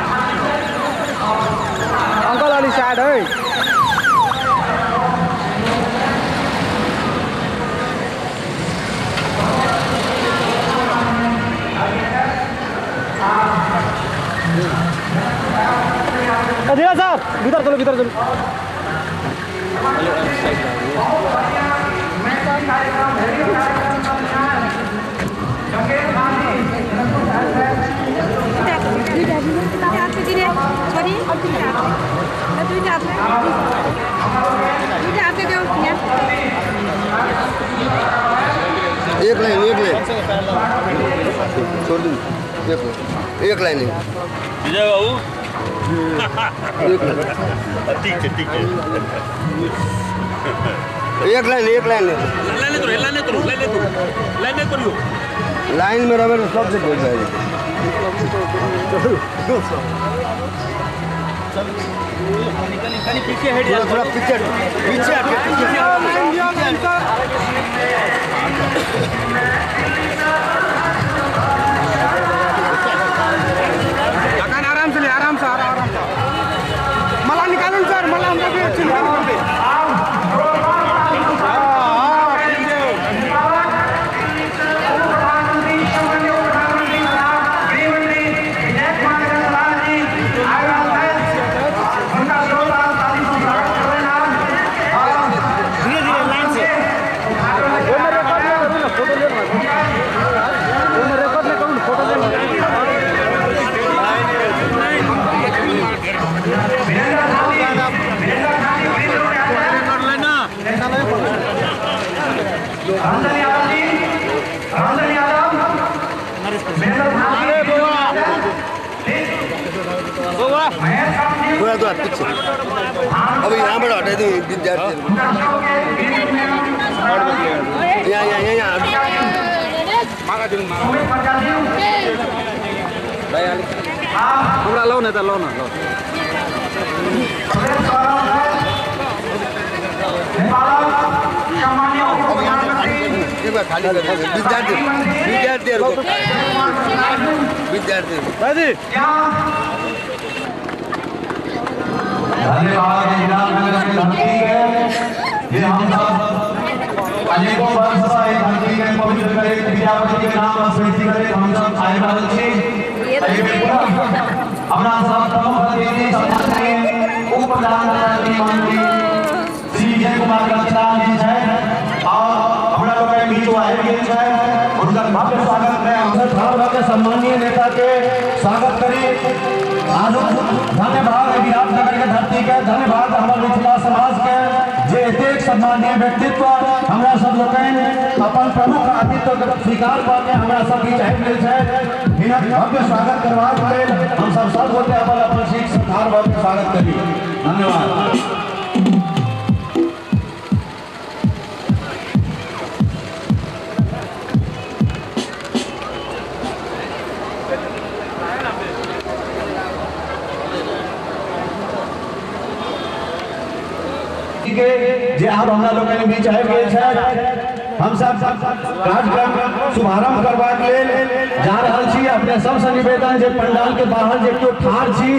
अंकल अलि साइड है। धीरज सर भीतर चलो भीतर चलो। एक लाइन छोड़ दूँ देखो एक लाइन है। विजय बाबू ठीक है ठीक है। एक लाइन लाइन करियो लाइन में रहे सबसे बोल जाएगी। पीछे हट जा थोड़ा पीछे पीछे हट पीछे। आराम से ले आराम से आराम से मला निकालो सर मला हम लोग अच्छी निकाल कर दे। धीरे धीरे लाइन से फोटो ले रिकॉर्ड नहीं करूँ फोटो ले। थोड़ा थोड़ा पीछे अब यहाँ पर हटाई दूँ विद्यार्थी यहाँ यहाँ यहाँ। हमरा लो ना लो ना लो। विद्यार्थी विद्यार्थी विद्यार्थी धन्यवाद। अनेकों वर्ष से धरती के पवित्र करे विद्यापति के नाम स्मृति करे हम सब आबि रहल छी। अपना सब प्रमुख अतिथि सम्माननीय उप प्रधानमंत्री मंत्री श्री विजय कुमार गच्छदार जी छथि और हमरा लोकनि बीच आबि गेल छथि। हुनकर भव्य स्वागत में हम सब ठाढ़ भऽ के सम्माननीय नेता के स्वागत करी। धन्यवाद विराटनगर के धरती के, धन्यवाद हमर मिथिला समाज के जे एतेक सम्माननीय व्यक्तित्व हमरा सब लोकनि अपन प्रमुख आतिथ्य स्वीकार कऽ के हमरा सब बीच आबि गेल छथि। हिनक भव्य स्वागत करबाक लेल हम सब सब गोटे अपन अपन सीट से ठाढ़ भऽ के स्वागत करी। धन्यवाद। जे आब हमरा लोकनि बीच आबि गेल छथि, हम सब कार्यक्रम शुभारंभ करबाक लेल जा रहल छी। अपने सबसँ निवेदन जे पंडाल के बाहर जे केओ ठाढ़ छी,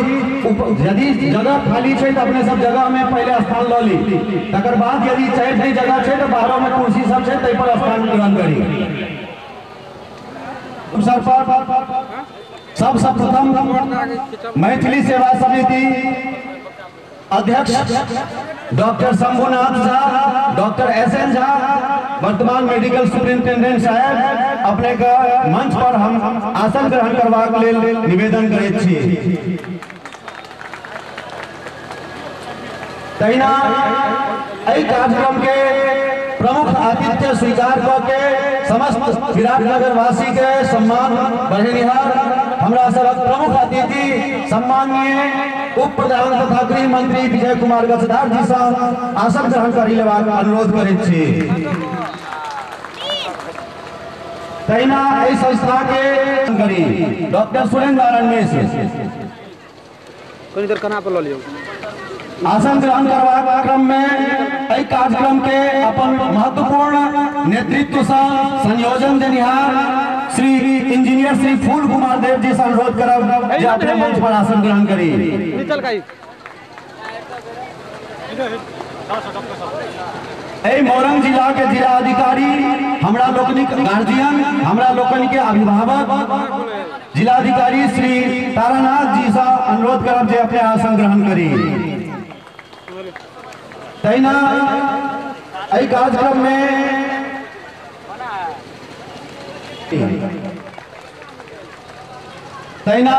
यदि जगह खाली छै तऽ अपने सब जगह में पहिले स्थान लऽ ली, तकर बाद यदि चाहे नहि जगह छै तऽ बाहरो में कुर्सी सब छै ताहि पर स्थान ग्रहण करी। अवसर पर सबसँ प्रथम मैथिली सेवा समिति अध्यक्ष doctor Shambhunath Jha, doctor S N Jha, वर्तमान मेडिकल सुपरिंटेंडेंट साहब, अपने के मंच पर हम आसन ग्रहण करबाक लेल निवेदन करैत छी। तहिना एहि कार्यक्रम के प्रमुख आतिथ्य स्वीकार कऽ के समस्त विराटनगर वासी के सम्मान बढ़ेनिहार हमरा सबक प्रमुख अतिथि सम्माननीय उप प्रधान तथा गृह मंत्री विजय कुमार गच्छदार जी से आसन ग्रहण करी लेबाक अनुरोध करैत छी। तहिना एहि संस्था के करी डॉक्टर सुरेंद्र नारायण मिश्र आसन ग्रहण करबाक क्रम में एहि कार्यक्रम के अपन महत्वपूर्ण नेतृत्व से संयोजन देनिहार श्री इंजीनियर श्री फूल कुमार देव जी से अनुरोध करब जे अपने मंच पर आसन ग्रहण करी। एहि मोरंग जिला के जिला अधिकारी हमरा लोकनिक गार्जियन, हमरा लोकनि के अभिभावक जिलाधिकारी श्री तारानाथ जी से अनुरोध करब जे अपने आसन ग्रहण करी। तहिना एहि कार्यक्रम में तहिना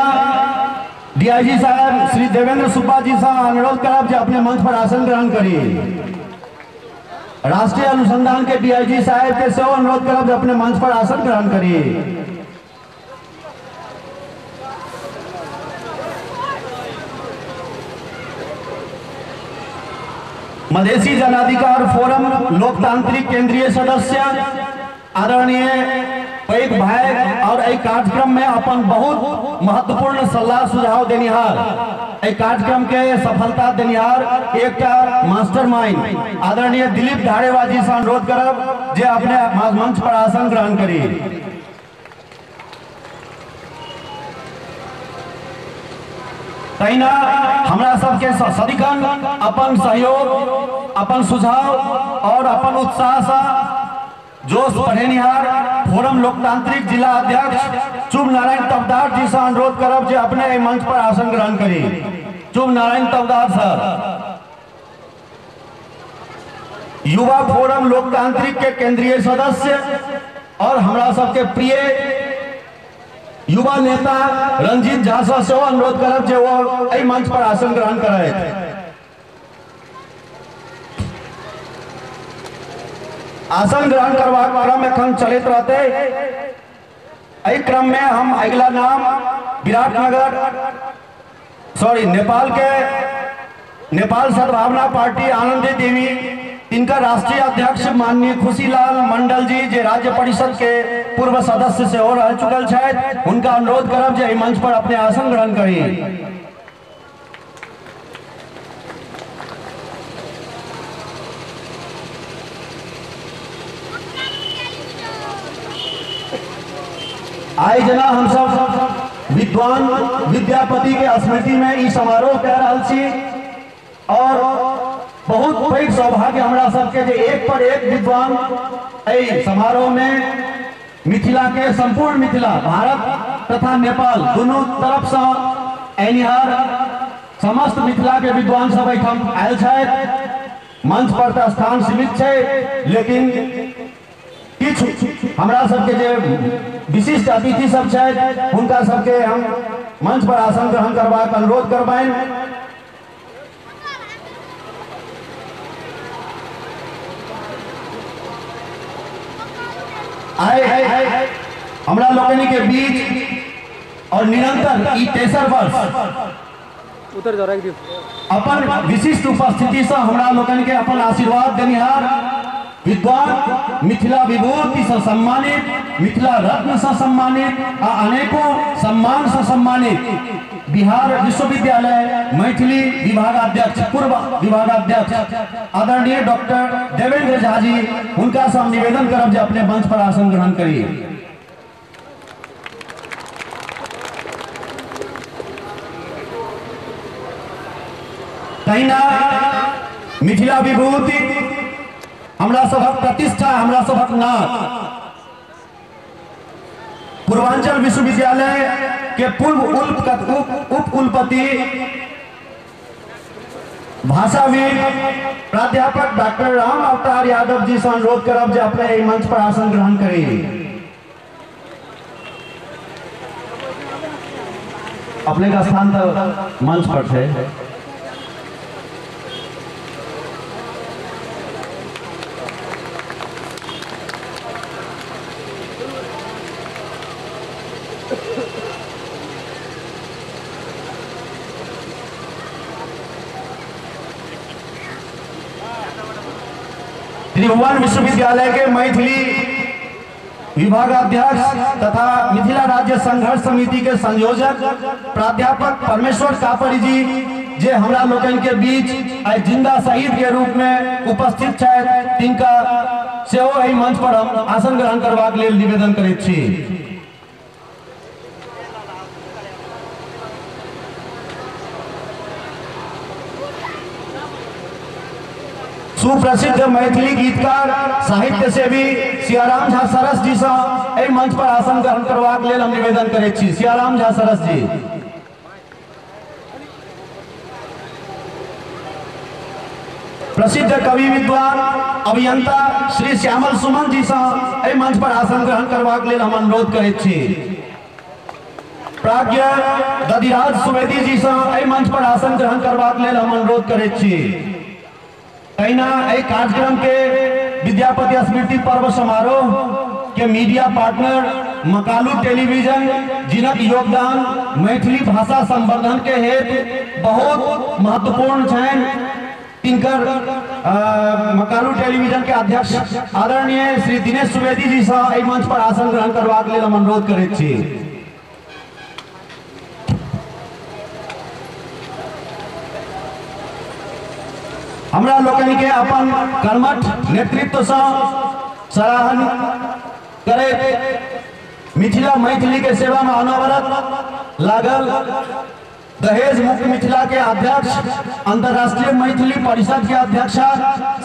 डीआईजी साहब श्री देवेंद्र सुब्बा जी से अनुरोध करब जे अपने मंच पर आसन ग्रहण करी। राष्ट्रीय अनुसंधान के डीआईजी साहब के सेहो अनुरोध करब जे अपने मंच पर आसन ग्रहण करी। मधेसी जनाधिकार फोरम लोकतांत्रिक केंद्रीय सदस्य आदरणीय पैघ भाई और एहि कार्यक्रम में अपन बहुत महत्वपूर्ण सलाह सुझाव देनिहार, एहि कार्यक्रम के सफलता देनिहार एकटा मास्टरमाइंड आदरणीय दिलीप धारेवा जी से अनुरोध करब जे अपने मंच पर आसन ग्रहण करी। तहिना हमरा सबके सदिखन अपन सहयोग, अपन सुझाव और अपन उत्साह से जोश बढ़ेनिहार फोरम लोकतांत्रिक जिला अध्यक्ष चुभ नारायण तबदार जी से अनुरोध करब जे अपने एहि मंच पर आसन ग्रहण करी। चुभ नारायण तबदार सर, युवा फोरम लोकतांत्रिक के केंद्रीय सदस्य और हमरा सबके प्रिय युवा नेता रंजीत झा से सेहो अनुरोध करब जे वो एहि मंच पर आसन ग्रहण करथि। आसन ग्रहण करबाक क्रम एखन चलैत रहतै। एहि क्रम में हम अगिला नाम विराटनगर सॉरी नेपाल के नेपाल सद्भावना पार्टी आनंदी देवी तिनकर राष्ट्रीय अध्यक्ष माननीय खुशीलाल मंडल जी जे राज्य परिषद के पूर्व सदस्य सेहो रह चुकल छथि, हुनका अनुरोध करब जे एहि मंच पर अपने आसन ग्रहण करी। आइ जेना हमसब विद्वान विद्यापति के स्मृति में ई समारोह कए रहल छी और बहुत पैघ सौभाग्य हमरा सबके जे एक पर एक विद्वान एहि समारोह में मिथिला के संपूर्ण मिथिला भारत तथा नेपाल दुनू तरफ से एनिहार समस्त मिथिला के विद्वान सब एहिठाम आयल छथि। मंच पर तऽ स्थान सीमित छै, लेकिन किछु हमरा सबके जे विशिष्ट अतिथि सब छथि हुनका सबके हम मंच पर आसन ग्रहण करबाक अनुरोध करबनि। आइ हमरा लोकनि के बीच और निरंतर ई तेसर वर्ष अपन विशिष्ट उपस्थिति से हमरा लोकनि के अपन आशीर्वाद देनिहार विद्वान मिथिला विभूति से सम्मानित, मिथिला रत्न से सम्मानित आ अनेकों सम्मान से सम्मानित बिहार विश्वविद्यालय मैथिली विभागाध्यक्ष पूर्व विभागाध्यक्ष आदरणीय डॉक्टर देवेंद्र झा जी, हुनका से हम निवेदन करब जे अपने मंच पर आसन ग्रहण करी। तहिना मिथिला विभूति हमरा सभक प्रतिष्ठा, हमरा सभक नाक पूर्वांचल विश्वविद्यालय के पूर्व उपकुलपति भाषाविद प्राध्यापक डॉक्टर राम अवतार यादव जी से अनुरोध करब जे अपने एहि मंच पर आसन ग्रहण करी। अपने का स्थान तो मंच पर थे। त्रिभुवन विश्वविद्यालय के मैथिली विभागाध्यक्ष तथा मिथिला राज्य संघर्ष समिति के संयोजक प्राध्यापक परमेश्वर कापड़ी जी जे हमरा लोकनि के बीच आइ जिंदा शहीद के रूप में उपस्थित छथि, तिनका सेहो एहि मंच पर हम आसन ग्रहण करबाक लेल निवेदन करैत छी। सुप्रसिद्ध मैथिली गीतकार साहित्य सेवी सियाराम झा सरस जी से एहि मंच पर आसन ग्रहण करबाक लेल हम निवेदन करैत छी। सियाराम झा सरस जी। प्रसिद्ध कवि विद्वान अभियंता श्री श्यामल सुमन जी से एहि मंच पर आसन ग्रहण करबाक लेल हम अनुरोध करैत छी। प्राज्ञ दधिराज सुवेदी जी से एहि मंच पर आसन ग्रहण करबाक लेल हम अनुरोध करैत छी। तहिना एहि कार्यक्रम के विद्यापति स्मृति पर्व समारोह के मीडिया पार्टनर मकालू टेलीविजन जिनक योगदान मैथिली भाषा संवर्धन के हेतु बहुत महत्वपूर्ण छनि, तिनकर मकालू टेलीविजन के अध्यक्ष आदरणीय श्री दिनेश सुवेदी जी से एहि मंच पर आसन ग्रहण करबाक लेल हम अनुरोध करैत छी। हमरा लोकनि के अपन कर्मठ नेतृत्व से सराहन करैत मिथिला मैथिली के सेवा में अनवरत लागल दहेज मुक्त मिथिला के अध्यक्ष अंतर्राष्ट्रीय मैथिली परिषद के अध्यक्ष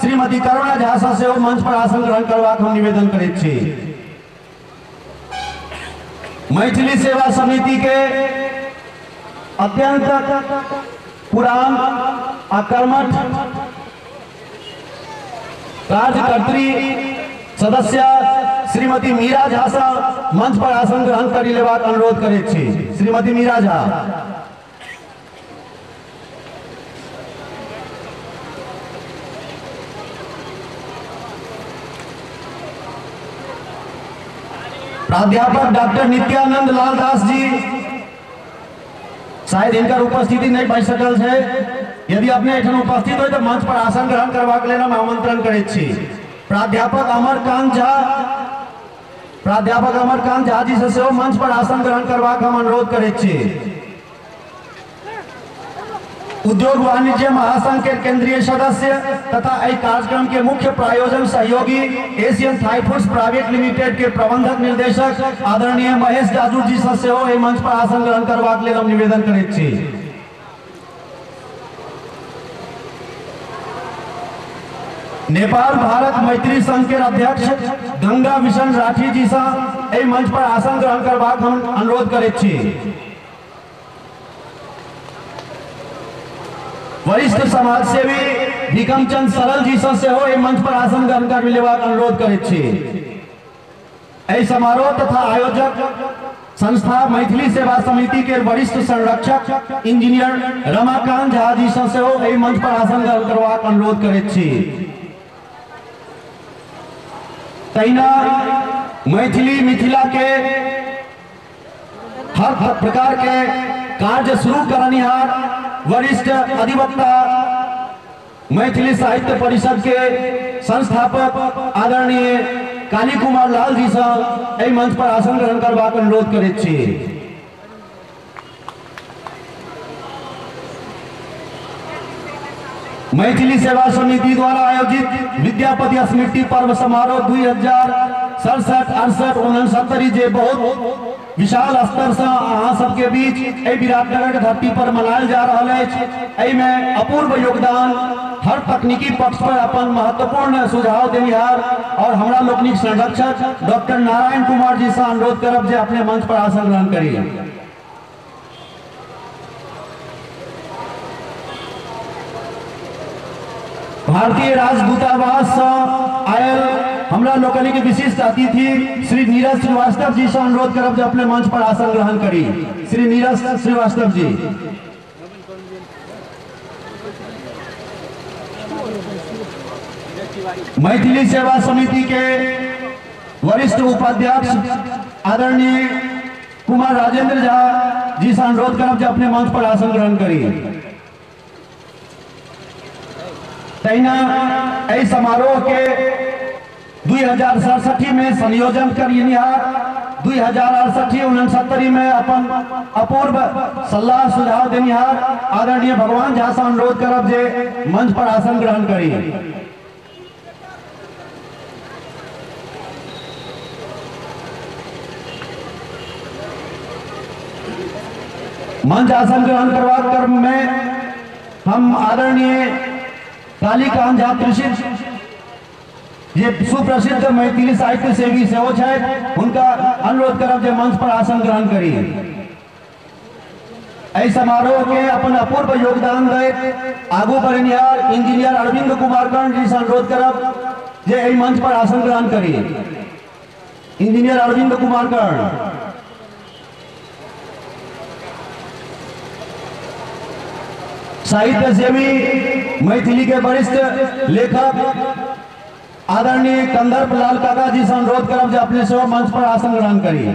श्रीमती करुणा झा से सेहो मंच पर आसन ग्रहण करबाक हम निवेदन करैत छी। मैथिली सेवा समिति के अत्यंत पुरान आ कर्मठ कार्यकर्त्री सदस्य श्रीमती मीरा झा से मंच पर आसन ग्रहण करी लेबाक अनुरोध करैत छी। श्रीमती मीरा झा। प्राध्यापक डॉक्टर नित्यानंद लाल दास जी, शायद हिनकर उपस्थिति नहीं भऽ सकल छै। यदि अपने एहिठाम उपस्थित हो तो मंच पर आसन ग्रहण करबाक लेल हम आमंत्रण करैत छी। प्राध्यापक अमरकांत झा, प्राध्यापक अमरकांत झा जी से सेहो मंच पर आसन ग्रहण करबाक हम अनुरोध करैत छी। उद्योग वाणिज्य महासंघ के केंद्रीय सदस्य तथा एहि कार्यक्रम के मुख्य प्रायोजन सहयोगी Asian Thai foods private limited के प्रबंधक निर्देशक आदरणीय महेश जाजू जी से सेहो एहि मंच पर आसन ग्रहण करबाक लेल हम निवेदन करैत छी। नेपाल भारत मैत्री संघ के अध्यक्ष गंगा विशन राठी जी से एहि मंच पर आसन ग्रहण करबाक हम अनुरोध करैत छी। वरिष्ठ समाजसेवी भीकमचंद सरल जी से सेहो एहि मंच पर आसन ग्रहण कर लेबाक अनुरोध करैत छी। एहि समारोह तथा आयोजक संस्था मैथिली सेवा समिति के वरिष्ठ संरक्षक इंजीनियर रमाकांत झा जी से सेहो एहि मंच पर आसन ग्रहण करबाक अनुरोध करैत छी। तहिना मैथिली मिथिला के हर प्रकार के कार्य शुरू करनिहार वरिष्ठ अधिवक्ता मैथिली साहित्य परिषद के संस्थापक आदरणीय काली कुमार लाल जी से एहि मंच पर आसन ग्रहण करबाक अनुरोध करैत छी। मैथिली सेवा समिति द्वारा आयोजित विद्यापति स्मृति पर्व समारोह 2067, 68, 69 जे बहुत विशाल स्तर से अहाँ सबके बीच एहि विराटनगर के धरती पर मनायल जा रहल अछि, एहिमे अपूर्व योगदान हर तकनीकी पक्ष पर अपन महत्वपूर्ण सुझाव देनिहार और हमरा लोकनिक संरक्षक डॉक्टर नारायण कुमार जी से अनुरोध करब जे अपने मंच पर आसन ग्रहण करी। भारतीय राजदूतावास से आयल हमरा लोकनि के विशिष्ट अतिथि श्री नीरज श्रीवास्तव जी से अनुरोध करब जे अपने मंच पर आसन ग्रहण करी। श्री नीरज श्रीवास्तव जी। मैथिली सेवा समिति के वरिष्ठ उपाध्यक्ष आदरणीय कुमार राजेंद्र झा जी से अनुरोध करब जे अपने मंच पर आसन ग्रहण करी। तहिना एहि समारोह के 2067 में संयोजन करनिहार 2068, 69 में अपन अपूर्व सलाह सुझाव देनिहार आदरणीय भगवान झा से अनुरोध करब जे मंच पर आसन ग्रहण करी। मंच आसन ग्रहण करबाक क्रम में हम आदरणीय कालीकांत झा त्रिषित जे सुप्रसिद्ध मैथिली साहित्य सेवी सेहो छथि, हुनका अनुरोध करब जे मंच पर आसन ग्रहण करी। एहि समारोह के अपन अपूर्व योगदान दैत आगू बढ़निहार इंजीनियर अरविंद कुमार कर्ण जी से अनुरोध करब जे एहि मंच पर आसन ग्रहण करी। इंजीनियर अरविंद कुमार कर्ण। साहित्य सेवी मैथिली के वरिष्ठ लेखक आदरणीय कंदर्प लाल काका जी से अनुरोध करब जे अपने सेहो मंच पर आसन ग्रहण करी।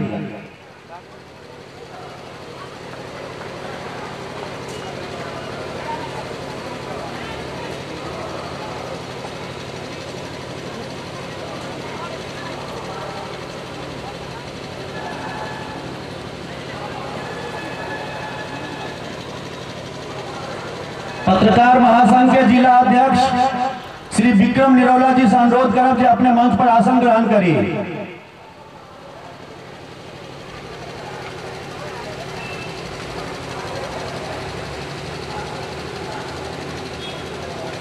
पत्रकार महासंघ के जिला अध्यक्ष श्री विक्रम निरौला जी से अनुरोध करब जे अपने मंच पर आसन ग्रहण करी।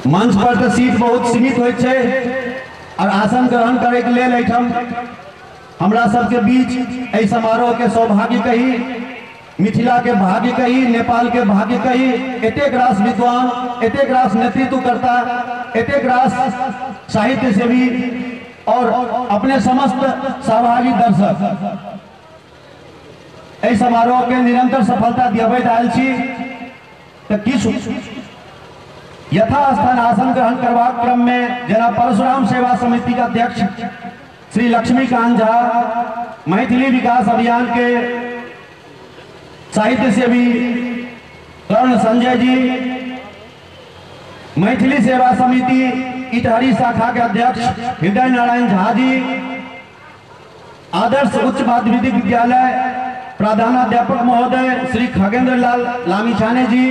मंच पर तो सीट बहुत सीमित होइत छै और आसन ग्रहण करे के लेल एहिठाम हमरा सबके बीच एहि समारोह के सौभाग्य कही, मिथिला के भाग्य कही, नेपाल के भाग्य कही, एतेक रास विद्वान, एतेक रास नेतृत्वकर्ता, एतेक रास साहित्य सेवी और अपने समस्त सहभागी दर्शक एहि समारोह के निरंतर सफलता दियबैत आयल छी। तऽ किछु यथास्थान आसन ग्रहण करबाक क्रम में जेना परशुराम सेवा समिति के अध्यक्ष श्री लक्ष्मीकांत झा, मैथिली विकास अभियान के साहित्य सेवी कर्ण संजय जी, मैथिली सेवा समिति इटहरी शाखा के अध्यक्ष हृदय नारायण झा जी, आदर्श उच्च माध्यमिक विद्यालय प्रधानाध्यापक महोदय श्री खगेंद्र लाल लामिछाने जी,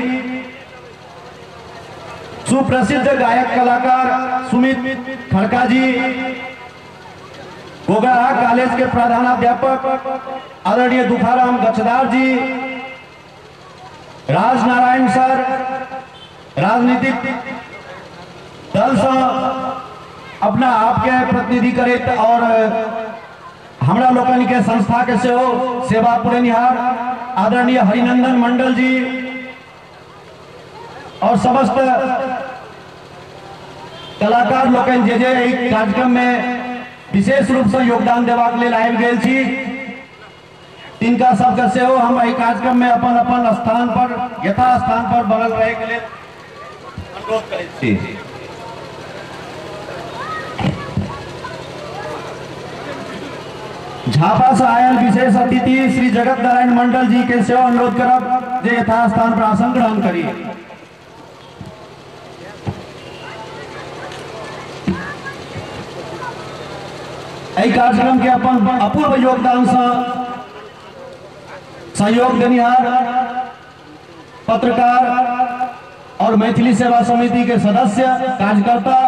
सुप्रसिद्ध गायक कलाकार सुमित खड़का जी, गोगराहा कॉलेज के प्रधानाध्यापक आदरणीय दुखाराम गच्छदार जी, राज नारायण सर, राजनीतिक दल से अपना आपके प्रतिनिधि करैत और हमरा लोकनि के संस्था के सेहो सेवा पुरेनिहार आदरणीय हरिनंदन मंडल जी और समस्त कलाकार लोकनि जे जे एहि कार्यक्रम में विशेष रूप से योगदान देबाक लेल आबि गेल छी, तिनका सबके सेहो हम एहि कार्यक्रम में अपन अपन स्थान पर यथास्थान पर बनल रहै के लेल अनुरोध करैत छी। झापा से आयल विशेष अतिथि श्री जगत नारायण मंडल जी के सेहो अनुरोध करब जे यथास्थान पर आसन ग्रहण करी। एहि कार्यक्रम के अपन अपूर्व योगदान से सहयोग देनिहार पत्रकार और मैथिली सेवा समिति के सदस्य कार्यकर्ता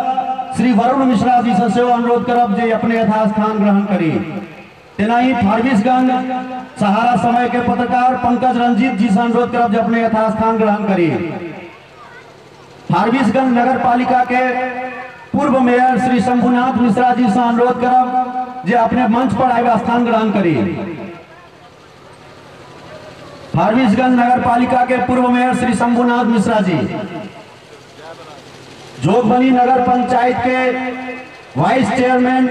श्री वरुण मिश्रा जी से सेहो अनुरोध करब जे अपने यथास्थान ग्रहण करी। तेनाही फारबिसगंज सहारा समय के पत्रकार पंकज रंजीत जी से अनुरोध करब जे अपने यथास्थान ग्रहण करी। फारबिसगंज नगर पालिका के पूर्व मेयर श्री शंभुनाथ मिश्रा जी से अनुरोध करब जे अपने मंच पर आबि स्थान ग्रहण करी। फारबिसगंज नगर पालिका के पूर्व मेयर श्री शंभुनाथ मिश्रा जी, जोगबनी नगर पंचायत के वाइस चेयरमैन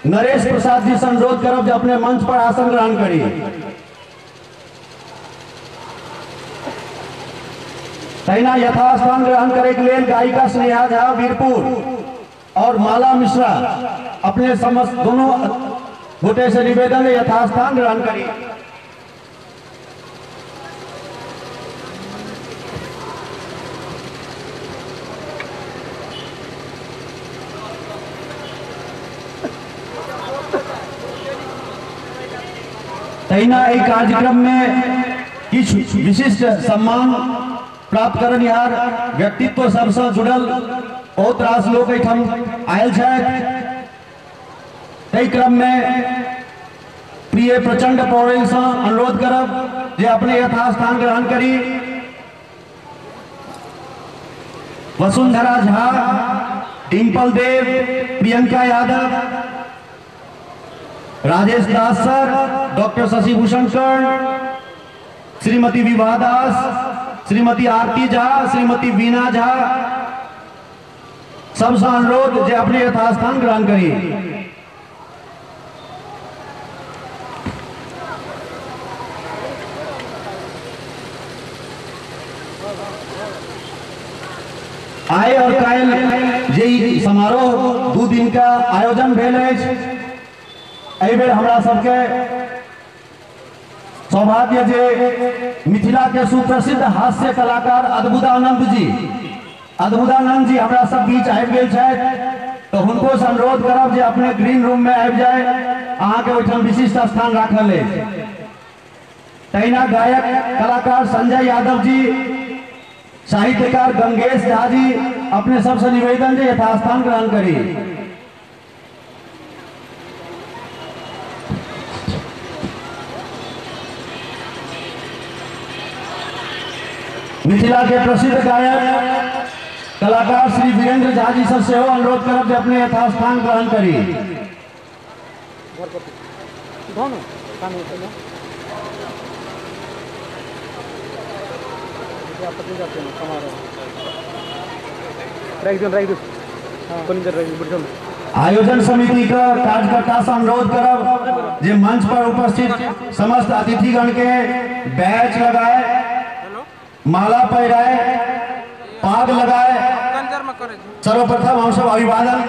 नरेश प्रसाद जी से अनुरोध करब जे अपने मंच पर आसन ग्रहण करी। तहिना यथास्थान ग्रहण करे के लेल गायिका स्नेहा झा वीरपुर और माला मिश्रा अपने समस्त दोनों गोटे से निवेदन है यथास्थान ग्रहण करी। तहिना एहि कार्यक्रम में किछु विशिष्ट सम्मान प्राप्त करनिहार व्यक्तित्व सबसँ जुड़ल बहुत रास लोक एहिठाम आयल छथि। ताहि क्रम में प्रिय प्रचंड पौड़ेल से अनुरोध करब जे अपने यथास्थान ग्रहण करी। वसुंधरा झा, डिम्पल देव, प्रियंका यादव, राजेश दास सर, डॉक्टर शशिभूषण कर्ण, श्रीमती विभा दास, श्रीमती आरती झा, श्रीमती वीणा झा, सबसे अनुरोध जे अपने यथास्थान ग्रहण करी। आय और काल्हि जे समारोह 2 दिन का आयोजन भेल अछि, एहि बेर हमरा सबके सौभाग्य जे मिथिला के सुप्रसिद्ध हास्य कलाकार अद्भुतानंद जी हमरा सब बीच आबि गेल छथि, तो हुनको से अनुरोध करब जे अपने ग्रीन रूम में आबि जाए, अहाँके ओहिठाम विशिष्ट स्थान राखल अछि। तहिना गायक कलाकार संजय यादव जी, साहित्यकार गंगेश झा जी, अपने सबसे निवेदन जे यथास्थान ग्रहण करी। मिथिला के प्रसिद्ध गायक कलाकार श्री वीरेंद्र झा जी से सेहो अनुरोध करब जे अपने यथास्थान ग्रहण करी। आयोजन समिति का कार्यकर्ता से अनुरोध करब जे मंच पर उपस्थित समस्त अतिथिगण के बैच लगाए, माला पहिराए, पाग लगाए। सर्वप्रथम हम सब अभिवादन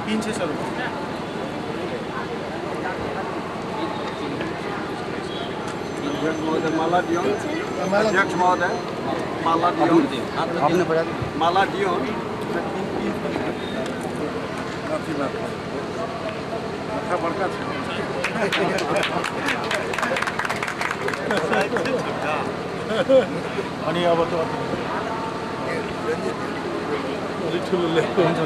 300 रुपये। माला दियो अध्यक्ष महोदय, माला दियो आपने, माला दियो। अनि अब त अलिक ठुलो ल्याएको हुन्छ।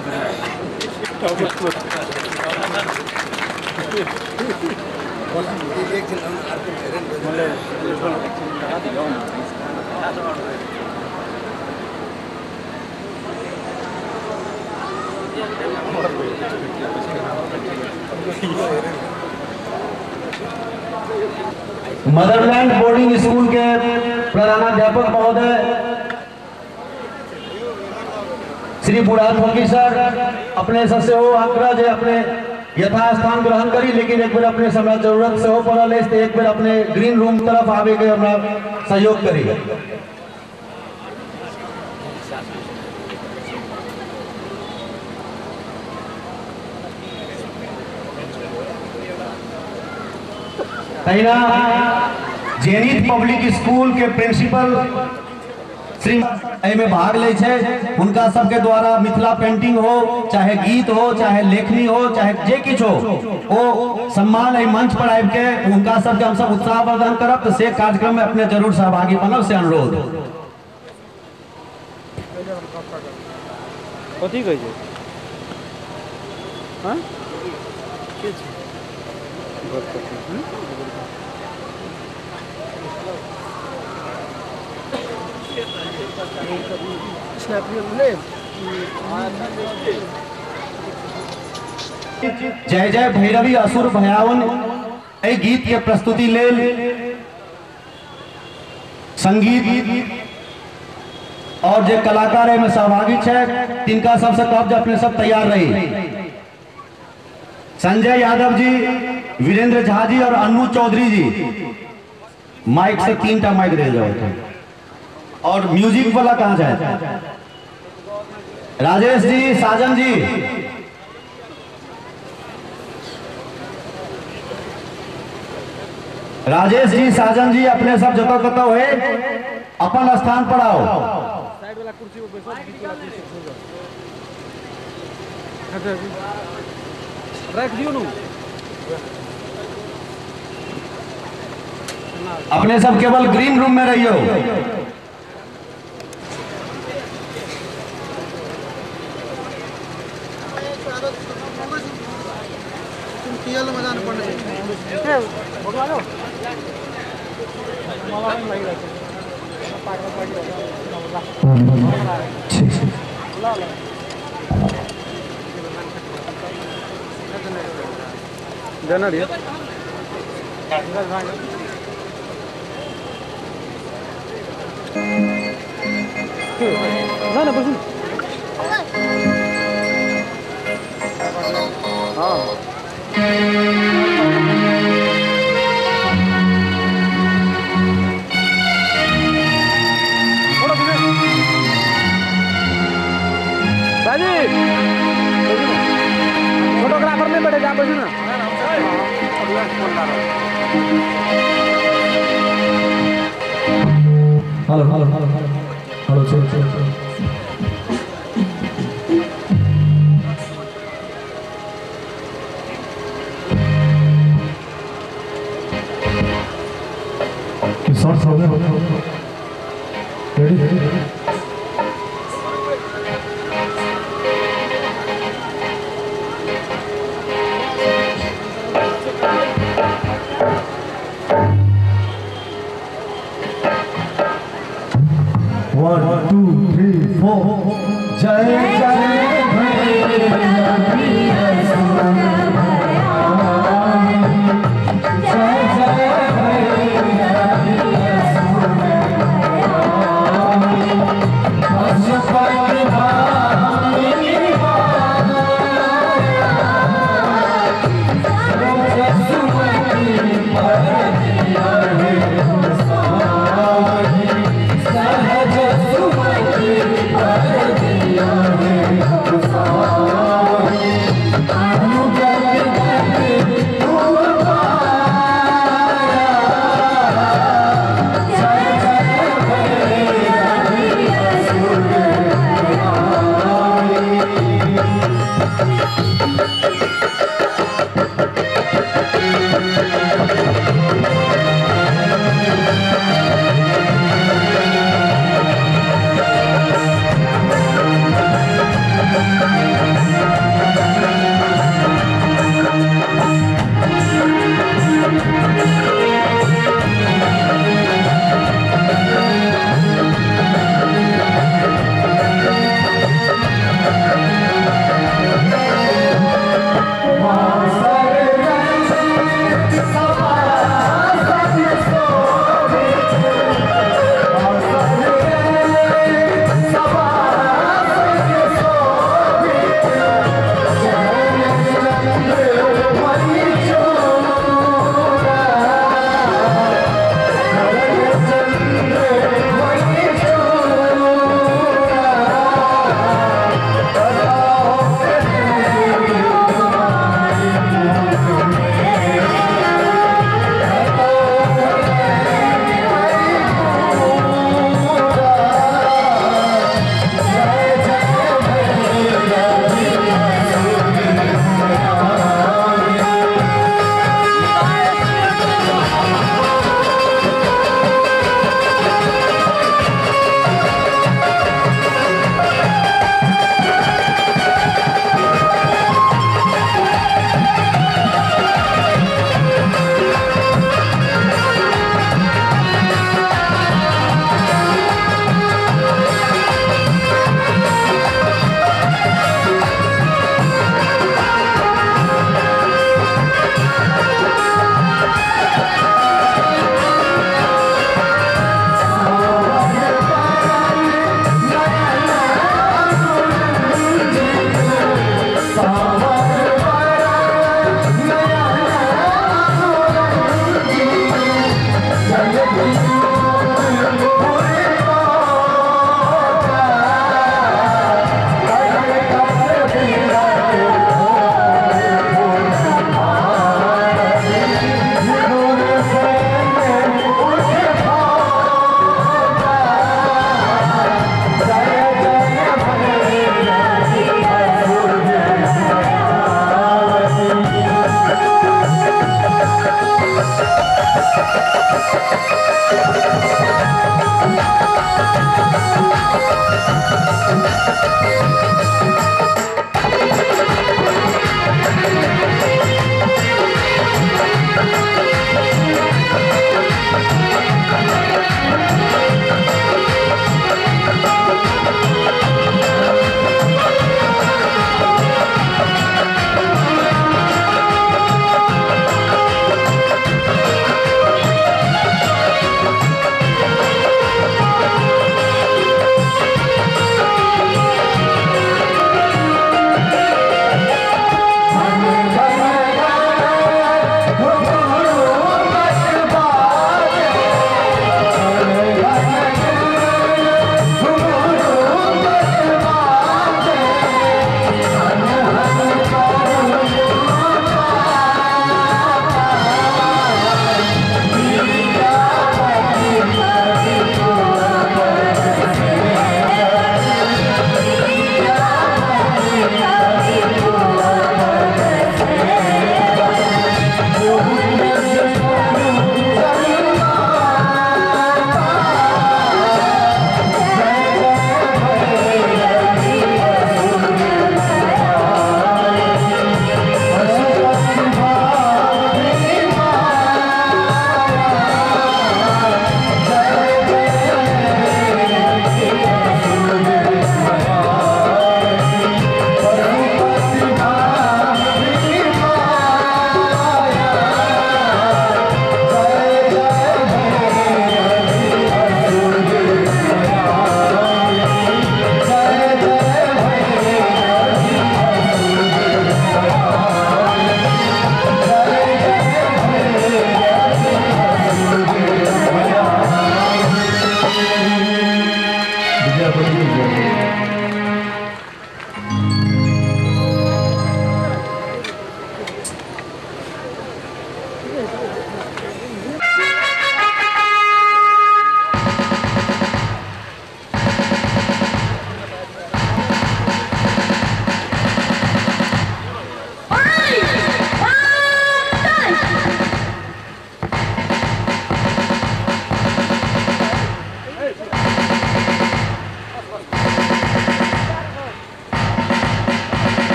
मदरलैंड बोर्डिंग स्कूल के प्रधानाध्यापक महोदय श्री बुढ़ाथोकी सर अपने सबसे हो आग्रह जे अपने यथास्थान ग्रहण करी, लेकिन एक बेर अपने हमरा जरूरत से हो पड़ल अछि, एक बेर अपने ग्रीन रूम तरफ आबे के हमरा सहयोग करी। तहिना जेनिथ पब्लिक स्कूल के प्रिंसिपल श्री एहिमे भाग लै छै, हुनका सबके द्वारा मिथिला पेंटिंग हो, चाहे गीत हो, चाहे लेखनी हो, चाहे जे किछु हो, ओ सम्मान एहि मंच पर आबि के हुनका सबके हमसब उत्साह वर्धन करब, तो से कार्यक्रम में अपने जरूर सहभागी बनब से अनुरोध। कथी कहै छै? हाँ के छै? जय जय भैरवी असुर भयावन एहि गीत के प्रस्तुति लेल संगीत और जे कलाकार एहिमे सहभागी छै तिनका सबसे कहब जे अपने सब तैयार रही। संजय यादव जी, वीरेंद्र झा जी और अन्नू चौधरी जी, माइक से 3 टा माइक दे जाओ। और म्यूजिक वाला कहाँ जाए? राजेश जी, साजन जी, राजेश जी, साजन जी अपने सब जतऽ कतौ है अपन स्थान पर आओ। साइड वाला कुर्सी पर बैसो, बीच वाला कुर्सी पर रख दियो नु। अपने सब केवल ग्रीन रूम में रहियो। फोटोग्राफर नहीं बैठे जा बसू ना। हेलो हेलो हेलो हेलो चलो चलो चलो। शॉर्ट्स हो गए, रेडी रेडी। 1 2 3 4 जय जय भैरवी असुर भयाउनि, जय जय भैरवी असुर भयाउनि, पशुपति भामिनी सुमति पर दिया है साही, सहज सुमति पर दिया है साही।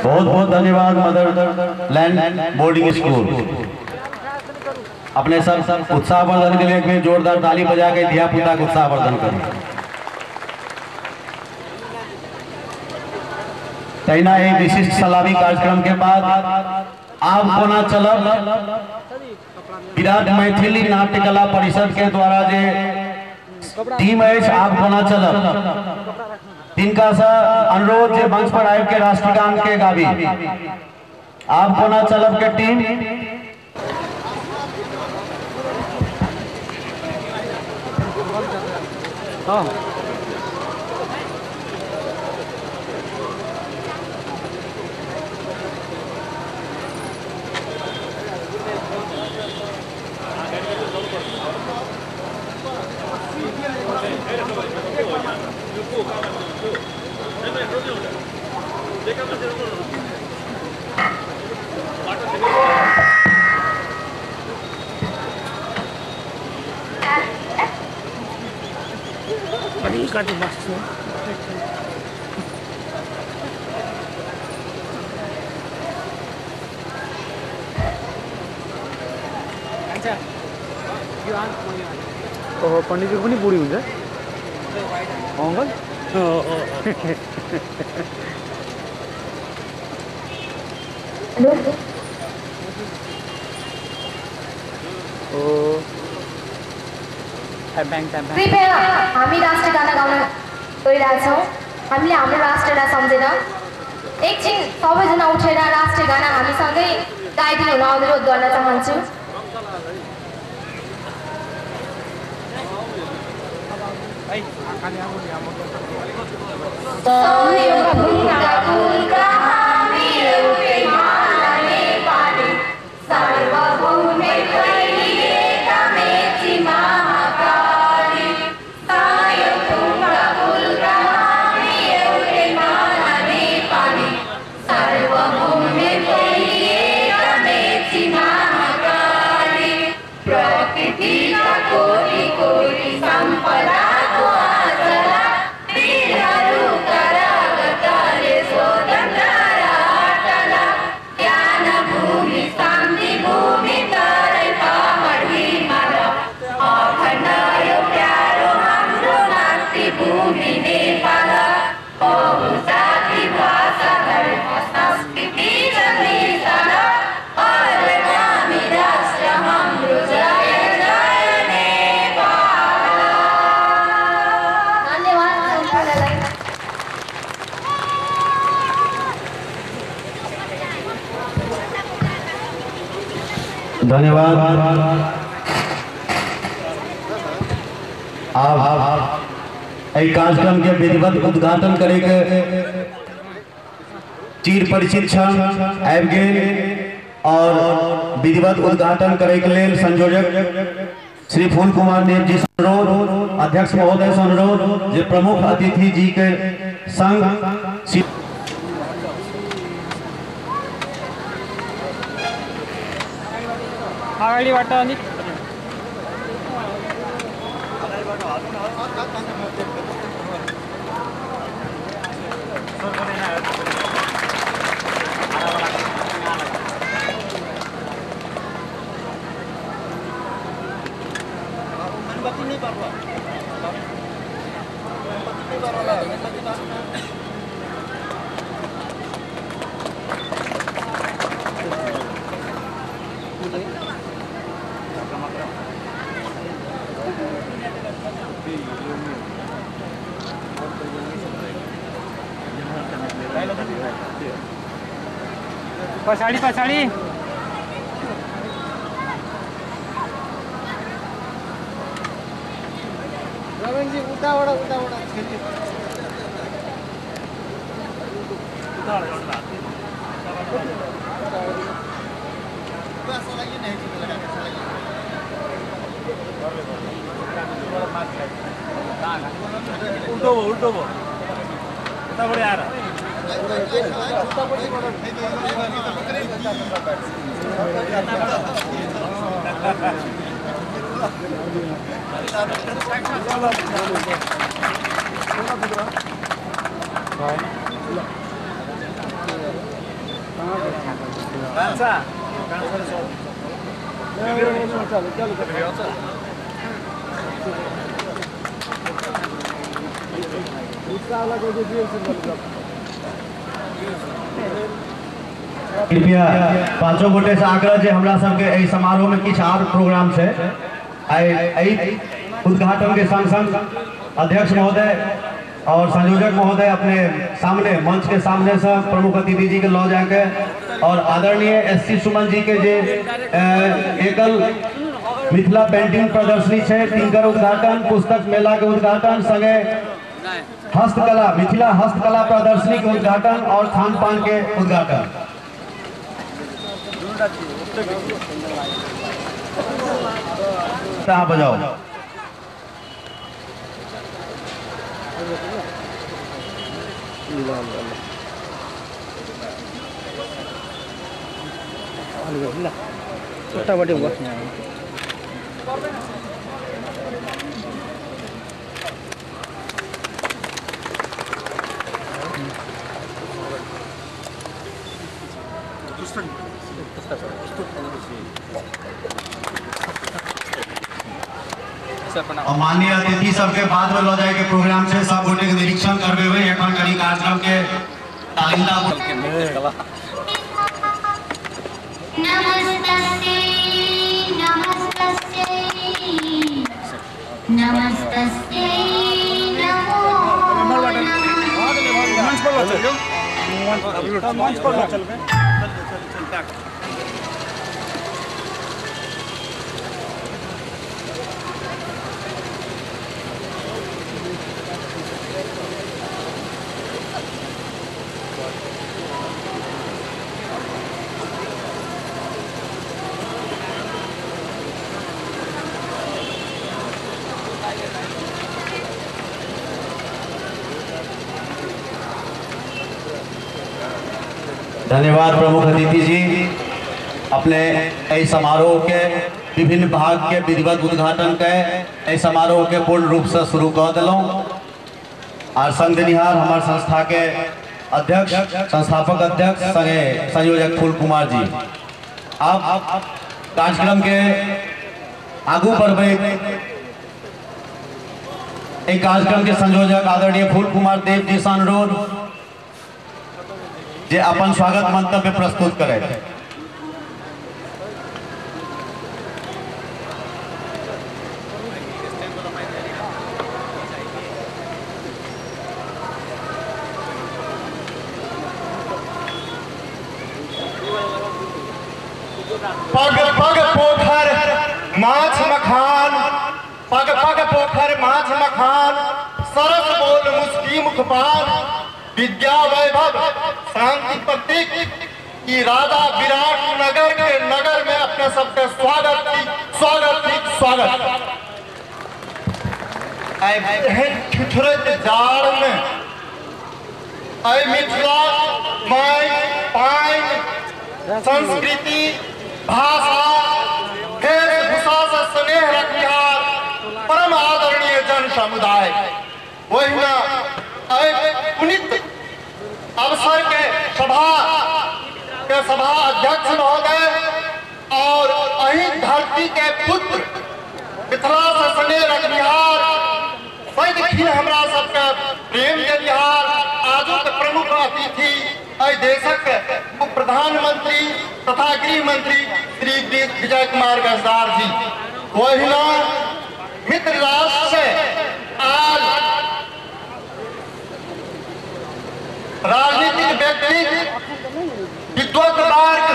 बहुत बहुत धन्यवाद मदर लैंड बोर्डिंग स्कूल। अपने सब उत्साहवर्धन के लिए एक जोरदार ताली बजा के धिया पुता के उत्साहवर्धन करें। तहिना एक विशिष्ट सलामी कार्यक्रम के बाद आब कोना चलब विराट मैथिली नाट्य कला परिषद के द्वारा जे टीम अछि आब कोना चलब तिनका से अनुरोध जे मंच पर आबि के राष्ट्रगान के गाबी। आब कोना चलब के टीम। ओहो पण्डितजीको पनि बुढी हुन्छ अङ्कल। कृपया हामी राष्ट्रगान गाउन गइरहेछौँ। हामीले हाम्रो राष्ट्रलाई सम्झेर एकछिन सबैजना उठेर राष्ट्रगान हामीसँगै गाइदिनु हुन अनुरोध गर्न चाहन्छु। धन्यवाद। आप एहि कार्यक्रम के विधिवत उद्घाटन करे के चीर परिचित क्षण आबि गेल और विधिवत उद्घाटन करे के लेल संयोजक श्री फूल कुमार देव जी से अनुरोध, अध्यक्ष महोदय से अनुरोध जे प्रमुख अतिथि जी के संग अगाडिबाट अलिक पछाडि पछाडि रविनजी उताबाट उताबाट उल्टो भयो, उल्टो भयो, उताबाट आएर कृपया पांचों गोटे से आग्रह जे हमरा सबके एहि समारोह में किछु आर प्रोग्राम छै। एहि उद्घाटन के संग संग अध्यक्ष महोदय और संयोजक महोदय अपने सामने मंच के सामने से प्रमुख अतिथि जी के लऽ जाके और आदरणीय एस.सी. सुमन जी के जे एकल मिथिला पेंटिंग प्रदर्शनी छै तिनकर उद्घाटन, पुस्तक मेला के उद्घाटन संगे हस्तकला मिथिला हस्तकला प्रदर्शनी के उद्घाटन और खान पान के उद्घाटन। बजाओ। और माननीय अतिथि सबके बाद में लऽ जाए के प्रोग्राम से सब गोटे के निरीक्षण करबेबै। एखन कनी कार्यक्रम के तालिका। नमस्तस्यै नमस्तस्यै नमस्तस्यै नमो नमः। धन्यवाद प्रमुख अतिथि जी अपने एहि समारोह के विभिन्न भाग के विधिवत उद्घाटन के एहि समारोह के पूर्ण रूप से शुरू कऽ देलहुँ। आर संग देनिहार हमार संस्था के अध्यक्ष, संस्थापक अध्यक्ष संगे संयोजक फूल कुमार जी। आप कार्यक्रम के आगू बढ़बै एहि कार्यक्रम के संयोजक आदरणीय फूल कुमार देव जी से अनुरोध जे अपन स्वागत मंतव्य प्रस्तुत करें। पग पग पोखर माछ मखान, पग पग पोखर माछ मखान, सरस बोल मुस्की मुखपान, विद्या वैभव शांति प्रतीक की राजा विराट नगर के नगर में अपने सबके स्वागत की स्वागत की स्वागत। एहन ठिठुरैत जाड़ में एहि मिथिला माटि पानि संस्कृति भाषा वेशभूषा से स्नेह रखनिहार परम आदरणीय जन समुदाय, ओहिना पुनीत अवसर के सभा अध्यक्ष महोदय और अही धरती के पुत्र मिथिला से स्नेह रखनिहार सदिखन हमरा सबके प्रेम देनिहार आजुक प्रमुख अतिथि एहि देशक उप प्रधानमंत्री तथा गृह मंत्री श्री विजय कुमार गजदार जी, ओहिना मित्र राष्ट्र से आयल राजनीतिक व्यक्ति विद्वत वर्ग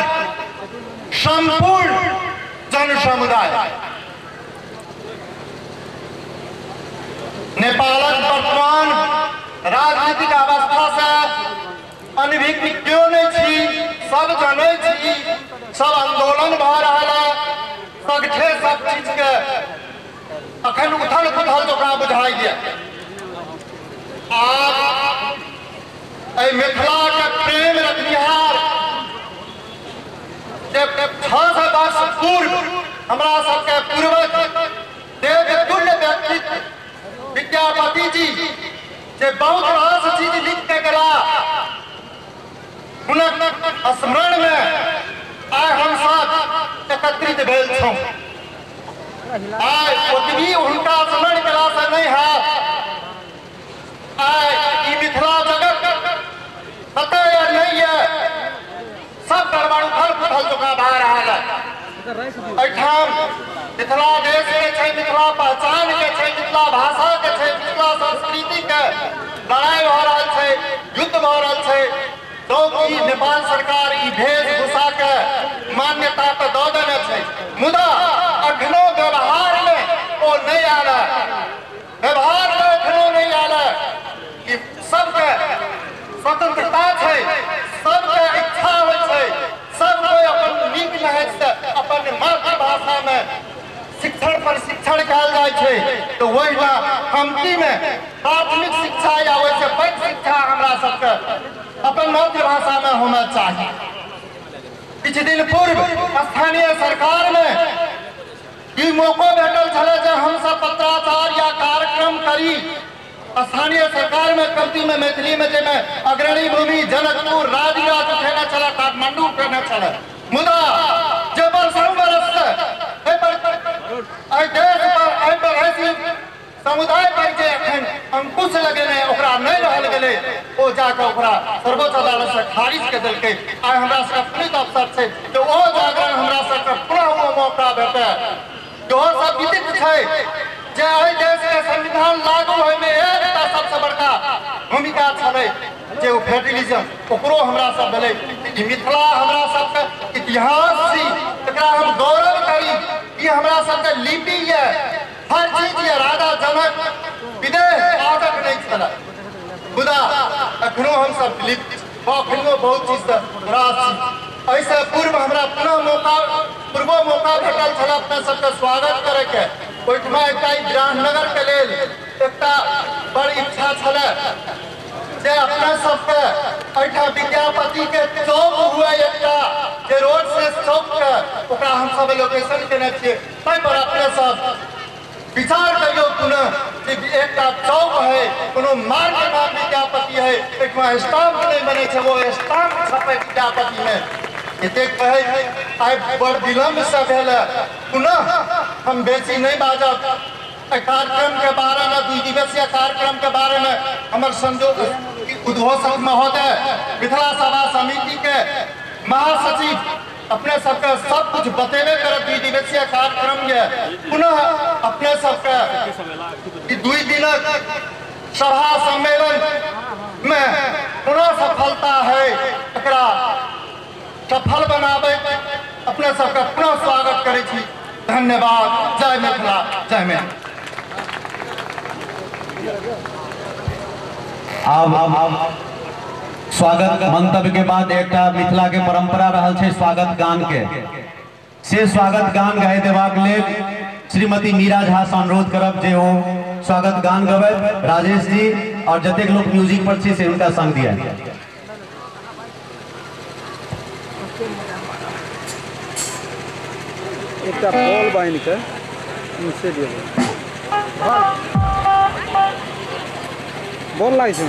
संपूर्ण जन समुदाय, नेपालक वर्तमान राजनीतिक अवस्था से अनभिज्ञ क्यों नहीं छी, सब जनै छी, सब आंदोलन भऽ रहल है, सगठे सब चीज के अखन उथल पुथल जकाँ बुझाइए। आप मिथिला के प्रेम रखनिहार 600 वर्ष पूर्व हमरा सबके पूर्वज देवतुल्य व्यक्तित्व विद्यापति जी जे बहुत रास चीज लिख के गेला, हुनक स्मरण में आइ हम सब एकत्रित भेल छौं। आइ ओतबी हुनका स्मरण केला से नहीं हैत। आइ ई मिथिला जगत कतऽ यऽ नहीं यऽ, सब गड़बड़ उथल पुथल जकाँ भए रहल है। एहिठाम मिथिला देश के छै, मिथिला पहचान के छै, मिथिला भाषा के छै, मिथिला संस्कृति के लड़ाई भऽ रहल छै, युद्ध भऽ रहल छै। तो ई नेपाल सरकार ई भेष भूषा के मान्यता तऽ दऽ देने छै, मुदा अखनो व्यवहार में ओ नहीं आयल है। व्यवहार में अखनो नहीं आयल है कि सबके स्वतंत्रता छै, सबके इच्छा होइ छै, सब कोइ अपन नीक नहाइत से अपन मातृभाषा में शिक्षण प्रशिक्षण कयल जाइ छै। तऽ ओहिना कमती में प्राथमिक शिक्षा या ओहिसँ पैघ शिक्षा हमरा सबके अपन मातृभाषा में होना चाही। किछु दिन पूर्व स्थानीय सरकार में ई मौको भेटल छलै जे हमसब पत्राचार या कार्यक्रम करी। स्थानीय सरकार में कमती में मैथिली में जाहिमे अग्रणी भूमि जनकपुर राजराज उठेने छलै, काठमांडू उठेने छलै, मुदा जे वर्षों बरस से एहि देश पर एहि मधेसी समुदाय पर जे एखन अंकुश लगेने ओकरा नहीं रहल गेलै, ओ जाके ओकरा सर्वोच्च अदालत से खारिज कऽ देलकै। आइ हमरा सबके पुनीत अवसर छै जे ओ जागरण हमरा सबके पुनः ओ मौका भेटै। इहो सब विदित छै जे एहि देश के संविधान लागू होइमे एकटा सबसँ बड़का भूमिका छलै जे ओ फेडरलिज्म, ओकरो हमरा सब भेलै। ई मिथिला हमरा सबके इतिहास छी, एकरा हम गौरव करी। ई हमरा सबके लिपि यऽ, हर चीज यऽ। राजा जनक विदेह आदक नहीं छलै, मुदा अखनो हमसब लिप्त अखनो बहुत चीजसँ रास छी। एहिसँ पूर्व हमरा पुनः मौका पूर्वो मौका भेटल छल अपना सबके स्वागत करैके। ओहिठमा एकटा ई विराटनगर के लेल एकटा बड़ इच्छा छलै जे अपना सबके एहिठाम विद्यापति के चौक हुए, एकटा जे रोड से चौक के ओकरा हमसब लोकेशन केने छियै, ताहि पर अपने सब विचार करियौ पुनः जे एकटा चौक है, कोनो मार्ग नाम विद्यापति है, एहिठमा स्टाम्प नहीं बनै छै, वो स्टाम्प छपै विद्यापति में। एतेक कहै आइ बड़ विलम्ब से भेल है, पुनः हम बेसी नहीं बाजब। एहि कार्यक्रम के बारे में, 2 दिवसीय कार्यक्रम के बारे में हमर संजोग उद्घोषक महोदय मिथिला सभा समिति के महासचिव अपने सबके सब कुछ बतेबे करत। 2 दिवसीय कार्यक्रम ये पुनः अपने सबके 2 दिनक सभा सम्मेलन में पुनः सफलता है, एकरा सफल बनाबे अपने सबके पुनः स्वागत करै छी। धन्यवाद। जय मिथिला, जय मिथिला। आब स्वागत मंतव्य के बाद एकटा मिथिला के परंपरा रहल छै स्वागत गान के, से स्वागत गान गाय देबाक लेल श्रीमती मीरा झा से अनुरोध करब जे ओ स्वागत गान गबै। राजेश जी और जतेक लोग म्यूजिक पर छी से हुनका संग दिया। एकटा बॉल बान्हि के नीचे दियौ, बॉल लागै छै।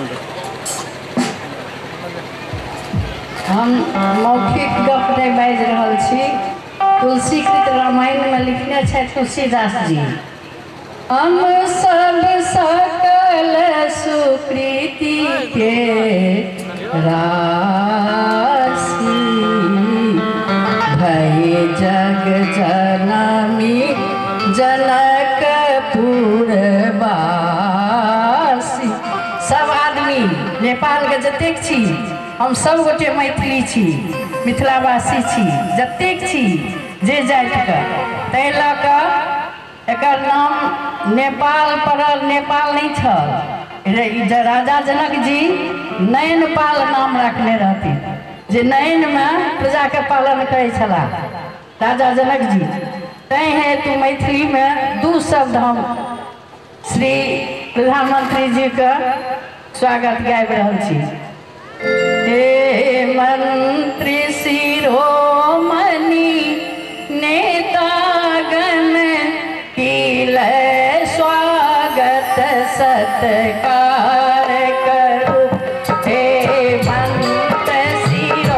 हम मौखिक गप नहीं बाजि रहल छी। तुलसीकृत रामायण में लिखने छथि तुलसीदास जी, हम सब सकल सुकृति के राशि भय जग जनमी जनकपुर वासी। सब आदमी नेपाल के जतेक छी हम सब गोटे मैथिली छी, मिथिलावासी छी, जतेक छी जे जातिके, ताहि लऽ कऽ एकर नाम नेपाल पड़ल। नेपाल नहीं छल, राजा जनक जी नयनपाल नाम रखने रहथिन, जे नयनमे प्रजाके पालन करै छलाह राजा जनक जी। तैँ हेतु मैथिलीमे 2 शब्द हम श्री प्रधानमंत्री जीके स्वागत गाबि रहल छी। हे मंत्री शिरोमणि नेतागण की लय स्वागत सत्कार करो। हे मंत्री शिरोमणि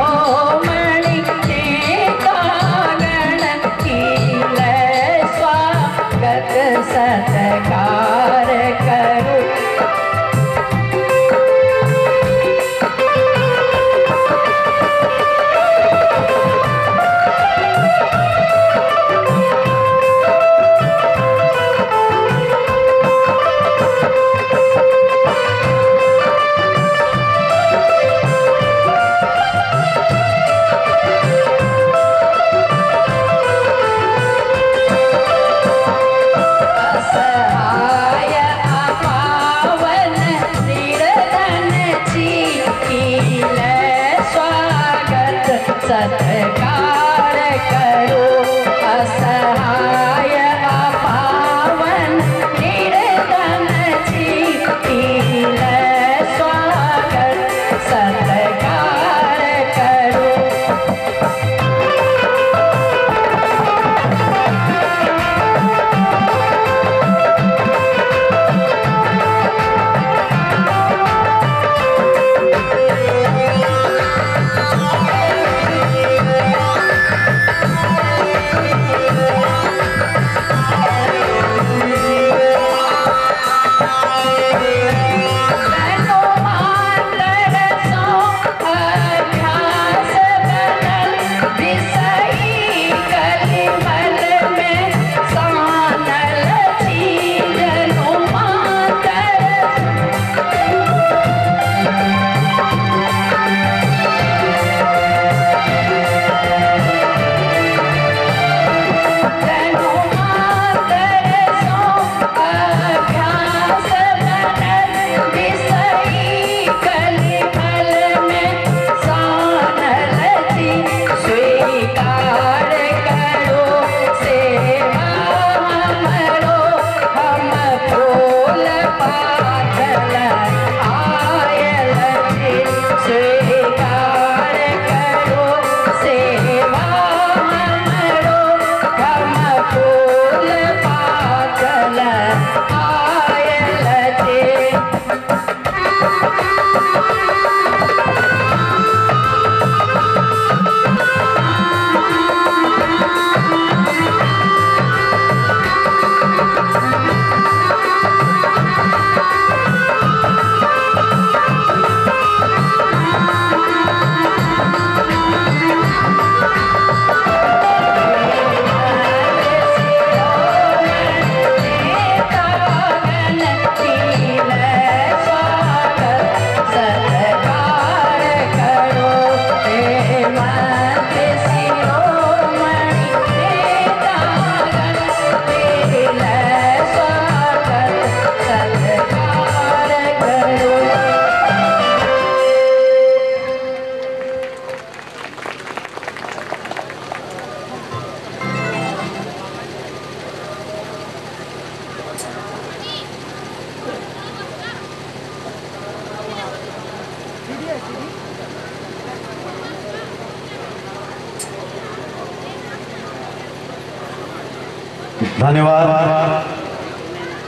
धन्यवाद।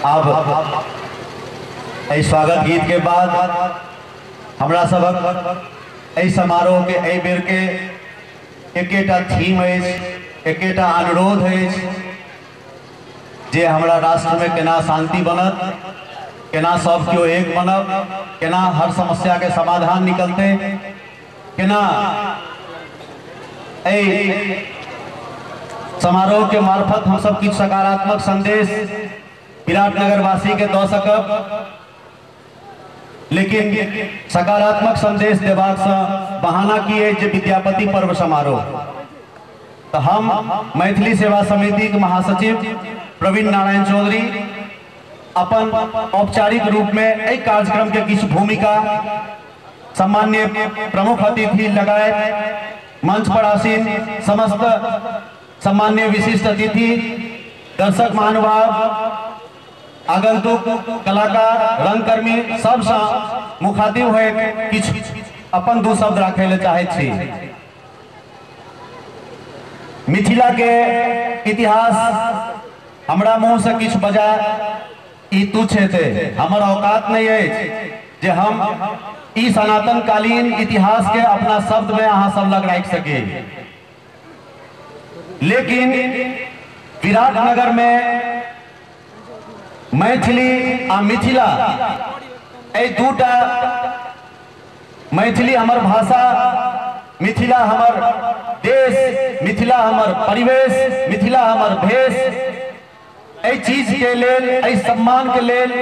अब एहि स्वागत गीत के बाद हमरा सबक एहि समारोह के एहि बेर के एकेटा थीम अछि, एकेटा अनुरोध अछि जे हमरा राष्ट्र में केना शांति बनत, केना सब केओ एक बनब, केना हर समस्या के समाधान निकलते, केना एहि समारोह के मार्फत हम सब किछु सकारात्मक संदेश विराटनगर वासी के दऽ सकब। लेकिन सकारात्मक संदेश देबाक से बहाना की अछि जे विद्यापति पर्व समारोह, तो हम मैथिली सेवा समिति के महासचिव प्रवीण नारायण चौधरी अपन औपचारिक रूप में एहि कार्यक्रम के किछु भूमिका सम्मान्य प्रमुख अतिथि लगाए मंच पर आसीन समस्त सम्मान्य विशिष्ट अतिथि, दर्शक महानुभाव, आगंतुक, कलाकार, रंगकर्मी सबसँ मुखातिब होइत किछु अपन दू शब्द राखै लए चाहैत छी। मिथिला के इतिहास हमरा मुँह से किछु बजा ई तुच्छ हेतै, हमर औकात नहीं अछि जे हम ई सनातन कालीन इतिहास के अपना शब्द में अहाँ सब लग राखि सकी। लेकिन विराटनगर में मैथिली आ मिथिला एहि दूटा, मैथिली हमर भाषा, मिथिला हमर देश, मिथिला हमर परिवेश, मिथिला हमर भेष, एहि चीज के लेल, एहि सम्मान के लेल,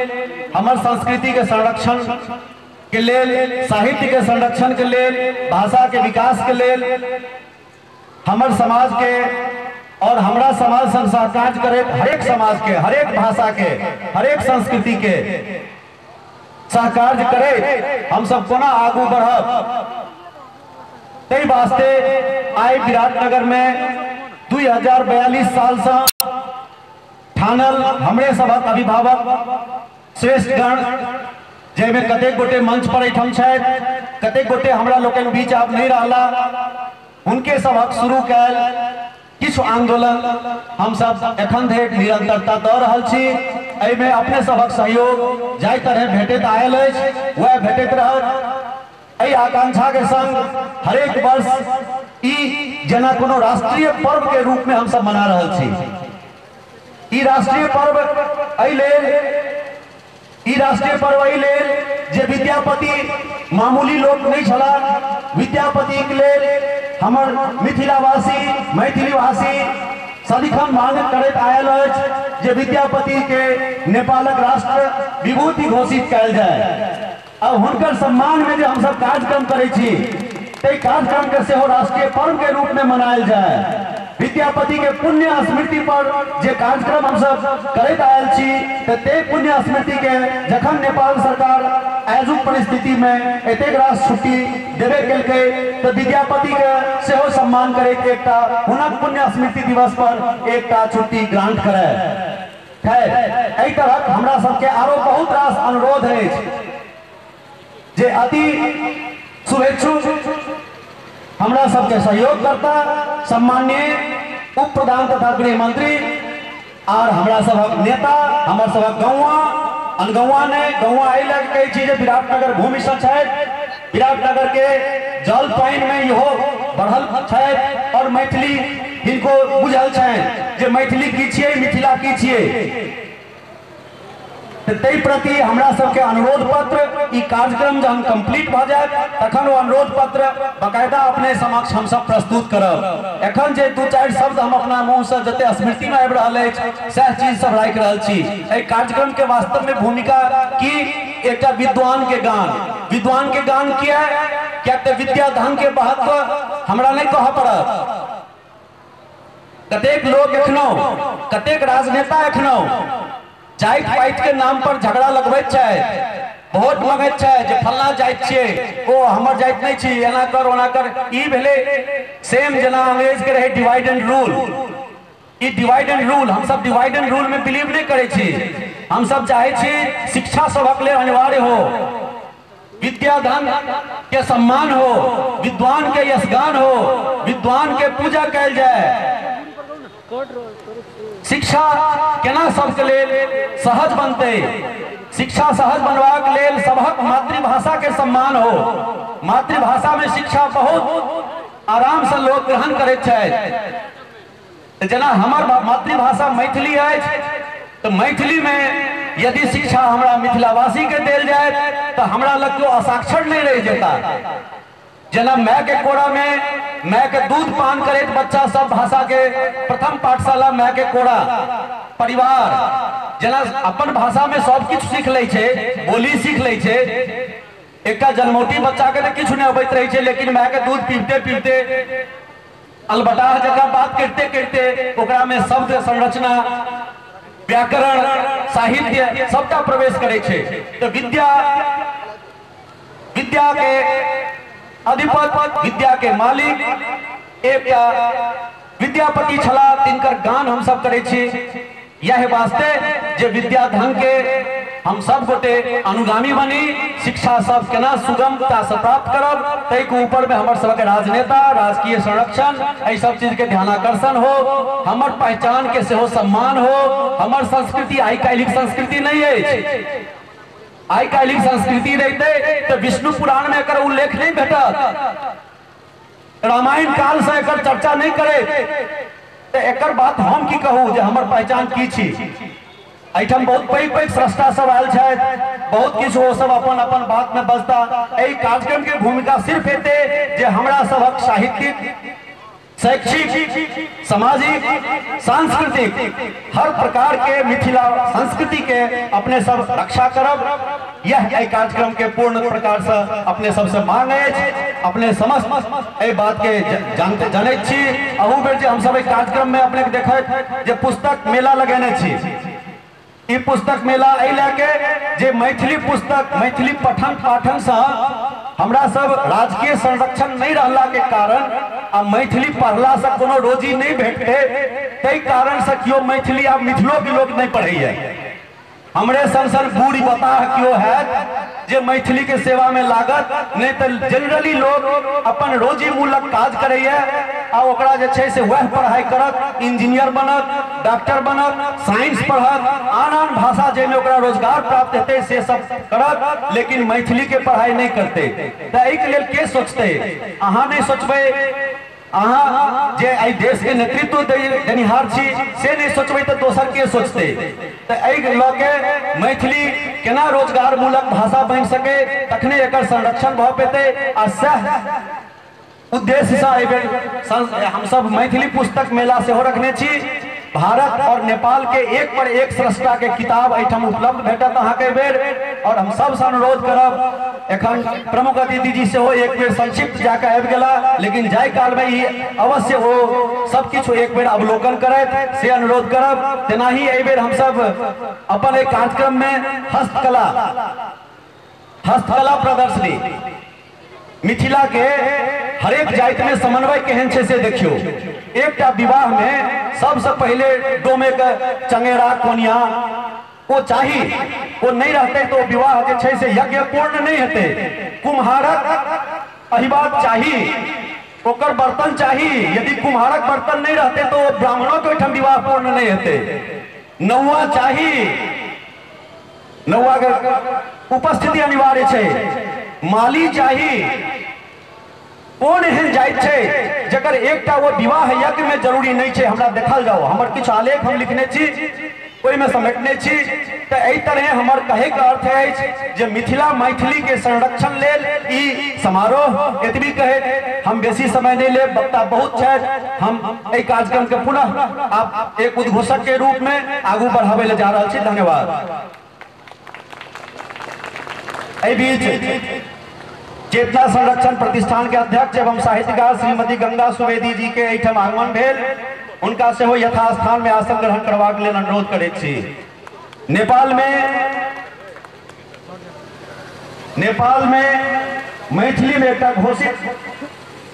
हमर संस्कृति के संरक्षण के लेल, साहित्य के संरक्षण के लेल, भाषा के विकास के लेल, हमर समाज के और हमरा समाज संग सहकार्य करैत हरेक समाज के, हरेक भाषा के, हरेक संस्कृति के सहकार्य करैत हम सब कोना आगू बढ़ब, ताहि वास्ते आइ विराटनगर में 2042 साल से ठानल हमरे सभक अभिभावक श्रेष्ठगण, जाहिमे कतेक गोटे मंच पर एहिठाम छथि, कतेक गोटे हमरा लोकनि बीच आब नहीं रहला, हुनके सभक शुरू कयल किछु आंदोलन हम सब एखन धरि निरंतरता दऽ रहल छी। एहिमे अपने सभक सहयोग जाहि तरह भेटैत आयल अछि वएह भेटैत रहत। एहि आकांक्षा के संग हरेक वर्ष ई जेना कोनो राष्ट्रीय पर्व के रूप में हम सब मना रहल छी। ई राष्ट्रीय पर्व एहि लेल, ई राष्ट्रीय पर्व एहि लेल जे विद्यापति मामूली लोक नहीं छलाह, विद्यापति के लेल हमर मिथिलावासी, मैथिलीवासी सदिखन मांग करैत आयल अछि जे विद्यापति के नेपालक राष्ट्र विभूति घोषित कयल जाय। अब हुनकर सम्मान में जे हम सब कार्यक्रम करै छी ताहि कार्यक्रम के सेहो राष्ट्रीय पर्व के रूप में मनायल जाय। विद्यापति के पुण्य स्मृति पर जे कार्यक्रम हम सब करैत आयल छी तऽ ते पुण्य स्मृति के जखन नेपाल सरकार आजुक परिस्थिति में एतेक रास छुट्टी देबे केलकै तऽ विद्यापति के सेहो सम्मान करैत एकटा हुनक पुण्य स्मृति दिवस पर एकटा छुट्टी ग्रांट करे। खैर, एहि तरहक हमरा सबके आरो बहुत रास अनुरोध अछि जे अति शुभेच्छु हमरा सबके सहयोग करता सम्माननीय उप प्रधान तथा गृह मंत्री और हमरा सबक नेता, हमर सबक गौआ अनगौआ ने गौआ एहि लए कहै छी जे विराटनगर भूमि सँ छथि, विराटनगर के जल पानि में इहो बढ़ल छथि और मैथिली हिनको बुझल छनि जे मैथिली की छियै, मिथिला की छियै। ताहि प्रति हमरा सबके अनुरोध पत्र ई कार्यक्रम जहन कंप्लीट भऽ जायत तखन ओ अनुरोध पत्र बकायदा अपने समक्ष हम सब प्रस्तुत करब। एखन जे दू चारि शब्द हम अपना मुँह से जते स्मृति में आबि रहल अछि सएह चीज सब राखि रहल छी। एहि कार्यक्रम के वास्तव में भूमिका की एकटा विद्वान के गान, विद्वान के गान किया, किया तऽ विद्याधन के महत्व हमरा नहीं कहऽ पड़त। कतेक लोग एखनो, कतेक राजनेता एखनो जाति पाति के नाम पर झगड़ा लगबैत छथि, वोट मंगैत छथि जे फलना जाति छियै ओ हमर जाति नहीं छी, एना कर ओना कर। ई भेलै सेम जेना अंग्रेज के रहे divide and rule. E divide and rule, हम सब डिवाइड एंड रूल में बिलीव नहीं करै छी। हम सब चाहै छी शिक्षा सबक लेल अनिवार्य हो, विद्याधन के सम्मान हो, विद्वान के यशगान हो, विद्वान के पूजा कैल जाए। शिक्षा केना सबके लेल सहज बनतै, शिक्षा सहज बनबाक लेल सबहक मातृभाषा के सम्मान हो। मातृभाषा में शिक्षा बहुत आराम से लोग ग्रहण करैत छथि। जेना हमर मातृभाषा मैथिली अछि तो मैथिली में यदि शिक्षा हमरा मिथिलावासी के देल जाए तो हमरा लग केओ असाक्षर नहीं रह जेता। जेना my के कोरा में my के दूध पान करैत बच्चा सब भाषा के प्रथम पाठशाला my के कोरा परिवार, जेना अपन भाषा में सब किछु सीख लै छै, बोली सीख लै छै। एकटा जन्मौटी बच्चा के किछु नहीं अबैत रहै छै, लेकिन my के दूध पीबते पीबते अलबटाह जकाँ बात करते करते ओकरा में शब्द संरचना, व्याकरण, साहित्य सबटा प्रवेश करै छै। तो विद्या विद्या के अधिपति, विद्या के मालिक एकटा विद्यापति छला, तिनकर गान हम सब करै छी। यह वास्ते जे विद्या धन के हम सब गोटे अनुगामी बनी, शिक्षा सब केना सुगमता से प्राप्त करब ताहि ऊपर में हमर सबके राजनेता, राजकीय संरक्षण, एहि सब चीज के ध्यानाकर्षण हो, हमर पहचान के सेहो सम्मान हो। हमर संस्कृति आइ काल्हिक संस्कृति नहीं अछि। आइ काल्हिक संस्कृति रहते तो विष्णु पुराण में एकर उल्लेख नहीं भेटत, रामायण काल से एकर चर्चा नहीं करे। तो एकर बात हम की कहू जे हमर पहचान की छी। एहिठाम बहुत पैघ पैघ स्रष्टा सब आयल छथि, बहुत किछु ओ सब अपन अपन बात में बजता। एहि कार्यक्रम के भूमिका सिर्फ एते जे हमरा सबक साहित्यिक, शैक्षिक, सामाजिक, सांस्कृतिक हर प्रकार के मिथिला संस्कृति के अपने सब रक्षा करब, यह एहि कार्यक्रम के पूर्ण प्रकार से अपने सबसे मांग अछि। अपने समस्त एहि बात के जानते जनैत छी। अहू बेर जे हमसब एहि कार्यक्रम में अपने के देखैत जे पुस्तक मेला लगेने छी, ई पुस्तक मेला एहि लए के जे मैथिली पुस्तक, मैथिली पठन पाठन से हमरा सब राजकीय संरक्षण नहीं रहला के कारण आ मैथिली पढ़ला से कोनो रोजी नहीं भेटते, ताहि कारण से केओ मैथिली आ मिथिलो के लोग नहीं पढ़ैया। हमरे सन सन बूढ़ी बताह केओ हैत जे मैथिली के सेवा में लागत नहीं, तो जनरली लोग अपन रोजी मूलक काज करैया आ ओकरा जे छै से वएह पढ़ाई करत, इंजीनियर बनत, डॉक्टर बनत, साइंस पढ़त, आन आन भाषा जाहिमे ओकरा रोजगार प्राप्त हेतै से सब करत, लेकिन मैथिली के पढ़ाई नहीं करते। तऽ एहिके लेल के सोचतै? अहाँ नहीं सोचबै, अहाँ जे एहि देश के नेतृत्व देनिहार छी से नहीं सोचबै तऽ दोसर के सोचतै? तऽ एहि लऽ के मैथिली केना रोजगार मूलक भाषा बनि सकै तखने एकर संरक्षण भऽ पेतै। आ सएह उद्देश्य से एहि बेर हमसब मैथिली पुस्तक मेला सेहो रखने छी। भारत और नेपाल के एक पर एक स्रष्टा के किताब एहिठाम उपलब्ध भेटत अहाँके एहि बेर। और हम सबसँ अनुरोध करब, एखन प्रमुख अतिथि जी सेहो एक बेर संक्षिप्त जाके आबि गेला, लेकिन जाय काल में ई अवश्य ओ सब किछु एक बेर अवलोकन करैत से अनुरोध करब। तेनाही एहि बेर हमसब अपन एक कार्यक्रम में हस्तकला हस्तकला प्रदर्शनी, मिथिला के हरेक जाति में समन्वय केहन छै से देखियो। एकटा विवाह में सबसे पहले डोमे के चंगेरा कोनिया ओ चाही, ओ नहीं रहते तो विवाह जे छै से यज्ञ पूर्ण नहीं हेतै। कुम्हारक अहिबात चाही, ओकर बर्तन चाही, यदि कुम्हारक बर्तन नहीं रहते तो ब्राह्मणों के ओहिठाम विवाह पूर्ण नहीं हेतै। नौआ चाही, नौआ के उपस्थिति अनिवार्य छै। माली चाही, कोन एहन जाति छै जकर एकटा वो विवाह यज्ञ में जरूरी नहीं छै। हमरा देखल जाओ, हमर किछु आलेख हम लिखने छी ओहिमे समेटने छी। तऽ एहि तरह हमर कहैके अर्थ अछि जे मिथिला मैथिली के संरक्षण लेल ई समारोह, एतबी कहैत हम बेसी समय नहीं लेब, वक्ता बहुत छथि। हम एहि कार्यक्रम के पुनः आप एक उद्घोषक के रूप में आगू बढ़ाबै लए जा रहल छी। धन्यवाद। एहि बीच चेतना संरक्षण प्रतिष्ठान के अध्यक्ष एवं साहित्यकार श्रीमती गंगा सुवेदी जी के एहिठाम आगमन भेल, उनका सेहो यथास्थान में आसन ग्रहण करबाक लेल अनुरोध करैत छी। नेपाल में मैथिली में एकटा घोषित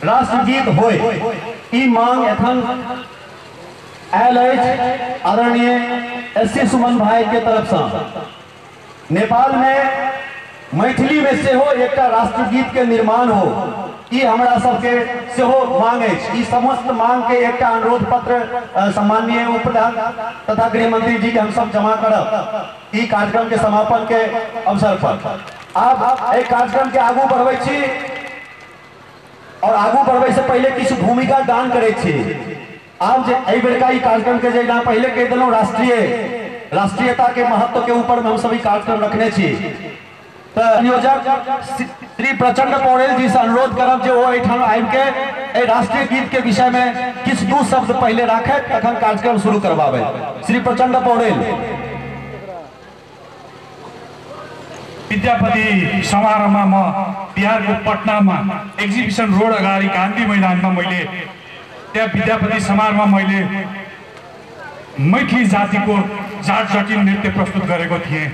राष्ट्रगीत होय, ई मांग एखन आयल अछि आदरणीय एस सी सुमन भाई के तरफ से। नेपाल में मैथिली में सेहो एकटा राष्ट्रगीत के निर्माण हो, ई हमरा सबके सेहो मांग अछि। ई समस्त मांग के एकटा अनुरोध पत्र सम्माननीय उप प्रधान तथा गृह मंत्री जी के हम सब जमा करब ई कार्यक्रम के समापन के अवसर पर। आब एहि कार्यक्रम के आगू बढ़बै छी और आगू बढ़बै से पहले किछु भूमिका दान करै छी। आब जे एहि बेरका ई कार्यक्रम के जेना पहले कहि देलहुँ राष्ट्रीयता के महत्व के ऊपर में हम सभी कार्यक्रम रखने छी। संयोजक श्री प्रचंड पौड़ेल जी से अनुरोध करब जे ओ एहिठाम आबि के एहि राष्ट्रीय गीत के विषय में किछु दू शब्द पहले राखैत तखन कार्यक्रम शुरू करबाबै। श्री प्रचंड पौड़ेल। विद्यापति समारोहमा म बिहारको पटनामा एक्जिबिसन रोड अगाडि गान्धी मैदानमा मैले त्यहाँ विद्यापति समारोहमा मैले मैथिली जातिको जाट जटिन नृत्य प्रस्तुत गरेको थिएँ।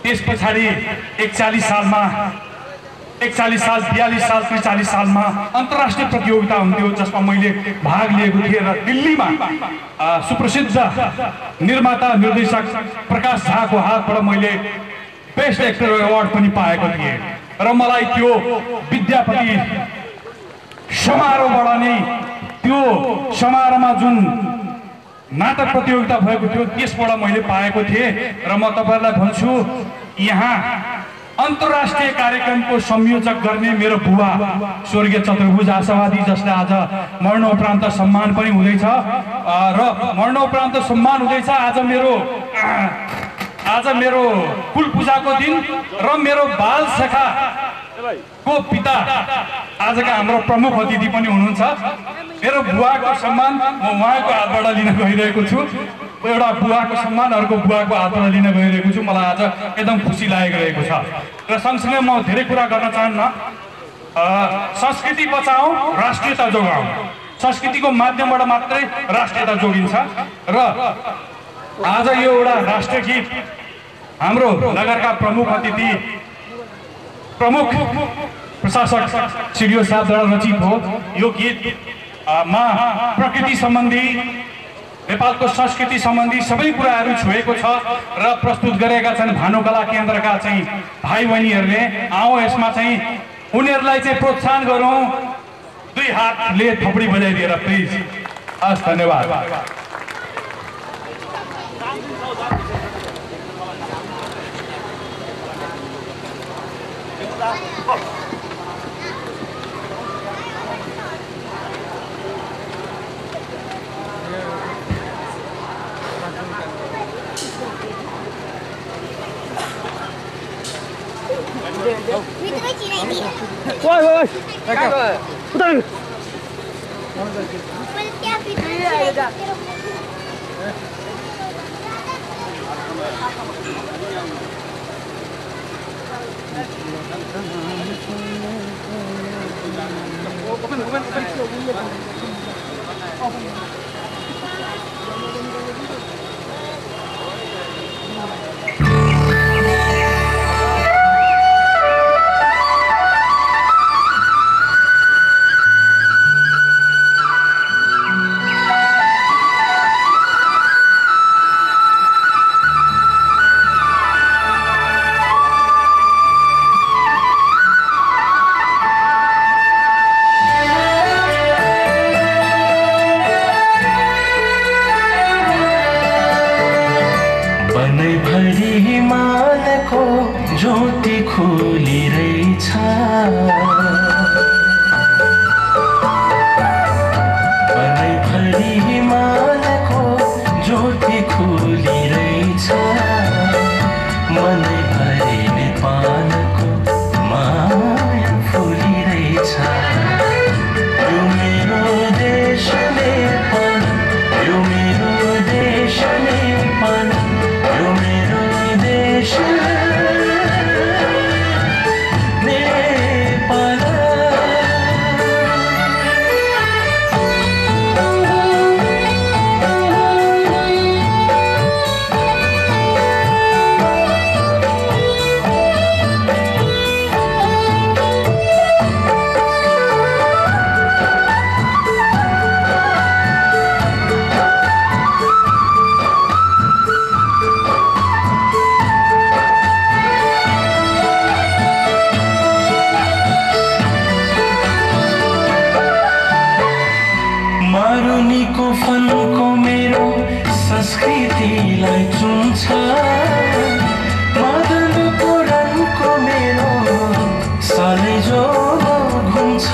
त्यस पछाडि 41 सालमा 41 साल 42 साल 43 सालमा अन्तर्राष्ट्रिय प्रतियोगिता हुन्थ्यो जसमा मैले भाग लिएको थिएँ र दिल्लीमा सुप्रसिद्ध निर्माता निर्देशक प्रकाश झाको हातबाट मैले बेस्ट एक्टर अवार्ड पनि पाएको थिएँ र मलाई त्यो विद्यापति समारोहबाट नै त्यो समारोहमा जुन नाटक प्रतियोगिता भएको थियो त्यसबाट मैले पाएको थिएँ। र म तपाईहरुलाई भन्छु यहाँ अन्तर्राष्ट्रिय कार्यक्रमको संयोजक गर्ने मेरो बुवा स्वर्गीय चतुर्भुज आशावादी जसले आज मरणोपरान्त सम्मान पनि हुँदैछ र मरणोपरान्त सम्मान हुँदैछ। आज मेरो कुल पूजाको दिन र मेरो बाल सखा को पिता आजका हाम्रो प्रमुख अतिथि पनि हुनुहुन्छ। मेरो बुवाको सम्मान म उहाँको हातबाट लिन गइरहेको छु। एउटा बुवाको सम्मान अर्को बुवाको हातबाट लिन गइरहेको छु। मलाई आज एकदम खुसी लागिरहेको छ र सँगसँगै म धेरै कुरा गर्न चाहन्न। संस्कृति बचाऊ, राष्ट्रियता जोगाऊ। संस्कृतिको माध्यमबाट मात्रै राष्ट्रियता जोगिन्छ र आज यो एउटा राष्ट्रिय गीत हाम्रो नगरका प्रमुख अतिथि प्रमुख प्रशासक सिडिओ साहबद्वारा रचित हो। यो गीत मा प्रकृति सम्बन्धी, नेपालको संस्कृति सम्बन्धी सबै कुराहरू छोएको छ र प्रस्तुत गरेका छन् भानुकला केन्द्रका चाहिँ भाइ बहिनीहरूले। आऊ यसमा चाहिँ उनीहरूलाई चाहिँ प्रोत्साहन गरौँ, दुई हातले थपडी बजाइदिएर प्लिज। हस्, धन्यवाद। ओए ओए उतर। Open open open. ज्योति खोलिरहेछ बनैभरि हिमालको ज्योति खोलिरहेछ मनैभरि नेपालको माया फुलिरहेछ। यो मेरो देश नेपाल, यो मेरो देश नेपाल, यो मेरो देश नेपाल। मारुनीको फनको मेरो संस्कृतिलाई चुन्छ, मदनको रङको मेरो सालै जो घुम्छ।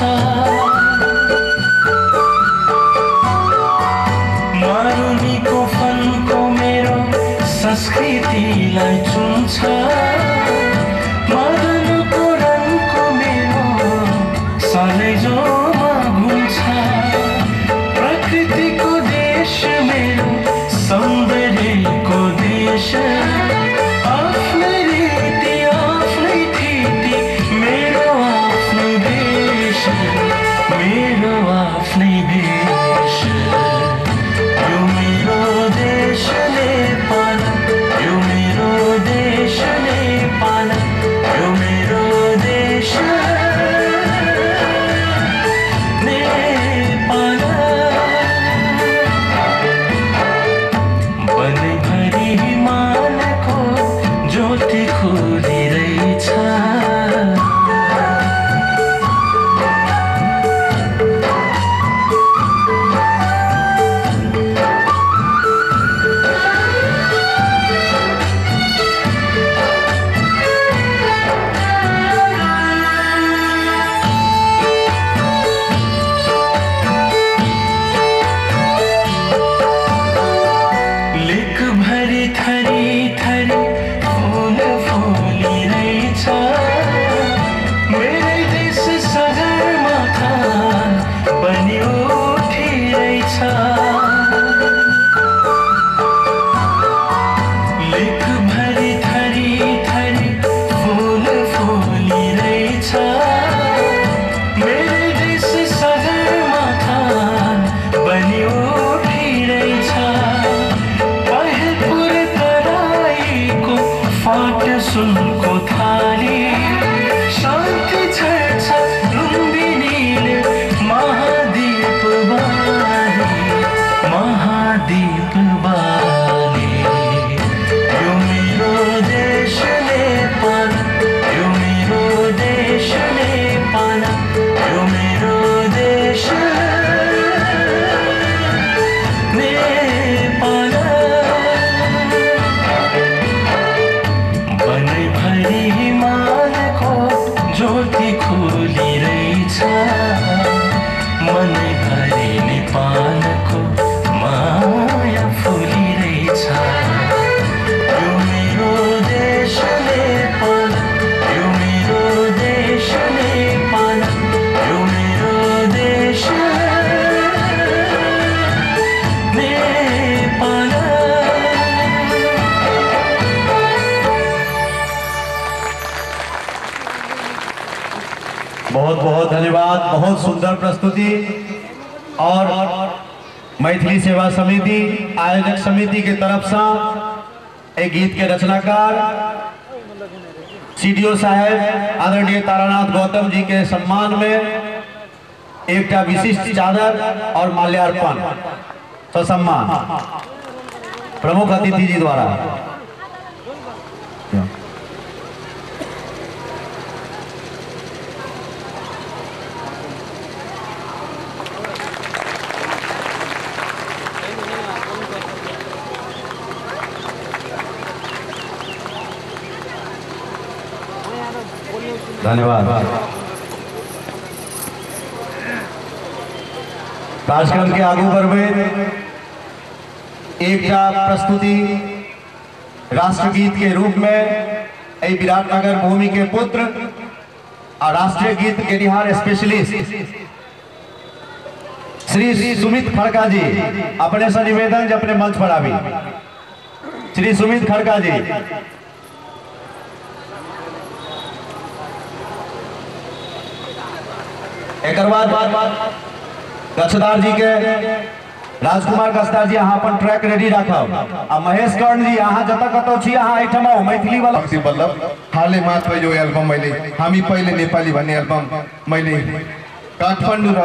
मारुनीको फनको मेरो संस्कृतिलाई चुन्छ, मदनको रङको मेरो सालै जो घुम्छ। प्रकृतिको देश मेरो, सौन्दर्यको देश, आफ्नै रीति आफ्नै थिति, मेरो आफ्नै देश, मेरो आफ्नै देश। यो मेरो देश नेपाल, यो मेरो देश नेपाल, यो मेरो देश नेपाल। वनभरि हिमालको ज्योति खुलिरहेछ, लिकभरि थरी थरी फुल फुलिरहेछ। मेरै देश सगरमाथा बनि उठिरहेछ। लिकभरि थरी थरी फुल फुलिरहेछ, मेरै देश सगरमाथा बनि उठिरहेछ। पहेलपुर तराईको फाट सुनको थाली, शान्ति छर्छ लुम्बिनीले महादीप बाली, महादीप बाली। यो मेरो देश नेपाल, यो मेरो देश नेपाल, यो मेरो देश नेपाल। वनभरि हिमालको ज्योति खुलिरहेछ, मनैभरि नेपालको माया फुलिरहेछ। यो मेरो देश नेपाल, यो मेरो देश नेपाल, यो मेरो देश नेपाल। बहुत बहुत धन्यवाद। बहुत सुंदर प्रस्तुति और मैथिली सेवा समिति आयोजक समिति के तरफ से एक गीत के रचनाकार सीडीओ साहेब आदरणीय तारानाथ गौतम जी के सम्मान में एकटा विशिष्ट चादर और माल्यार्पण ससम्मान प्रमुख अतिथि जी द्वारा। धन्यवाद। कार्यक्रम के आगू बढ़बे एकटा प्रस्तुति राष्ट्रगीत के रूप में एहि विराटनगर भूमि के पुत्र आ राष्ट्रीय गीत गेनिहार स्पेशलिस्ट श्री सुमित खड़का जी अपने से निवेदन जे अपने मंच पर आबी। श्री सुमित खड़का जी। एक बाद गच्छदार जी के राजकुमार गच्छदार जी अहाँ अपन ट्रैक रेडी राखब आ महेश कर्ण जी अहाँ जतऽ कतौ छी अहाँ एहिठाम आउ। मैथिली वाला बल्लभ हालै मात्र यो एल्बम मैले हामी पहिले नेपाली भन्ने एल्बम मैले काठमाडौँ र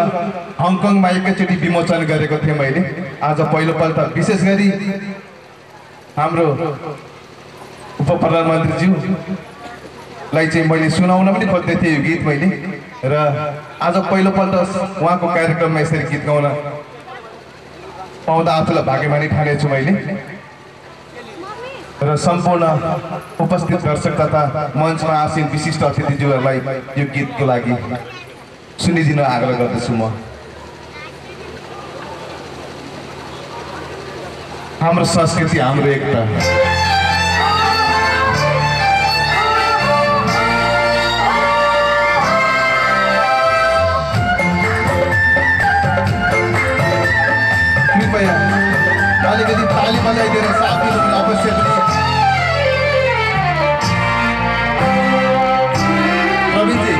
हङकङमा एकैचोटि विमोचन गरेको थिएँ मैले। आज पहिलोपल्ट विशेष गरी हाम्रो उप प्रधानमन्त्रीज्यूलाई चाहिँ मैले सुनाउन पनि खोज्दै थिएँ यो गीत मैले, र आज पहिलोपल्ट उहाँको कार्यक्रममा यसरी गीत गाउन पाउँदा आफूलाई भाग्यमानी ठानेछु मैले। र सम्पूर्ण उपस्थित दर्शक तथा मञ्चमा आसीन विशिष्ट अतिथिज्यूहरूलाई यो गीतको लागि सुनिदिन आग्रह गर्दछु म। हाम्रो संस्कृति हाम्रो एकता। कृपया अलिकति ताली बजाइदिएर साथ दिनु अवश्य पनि। प्रवीणजी,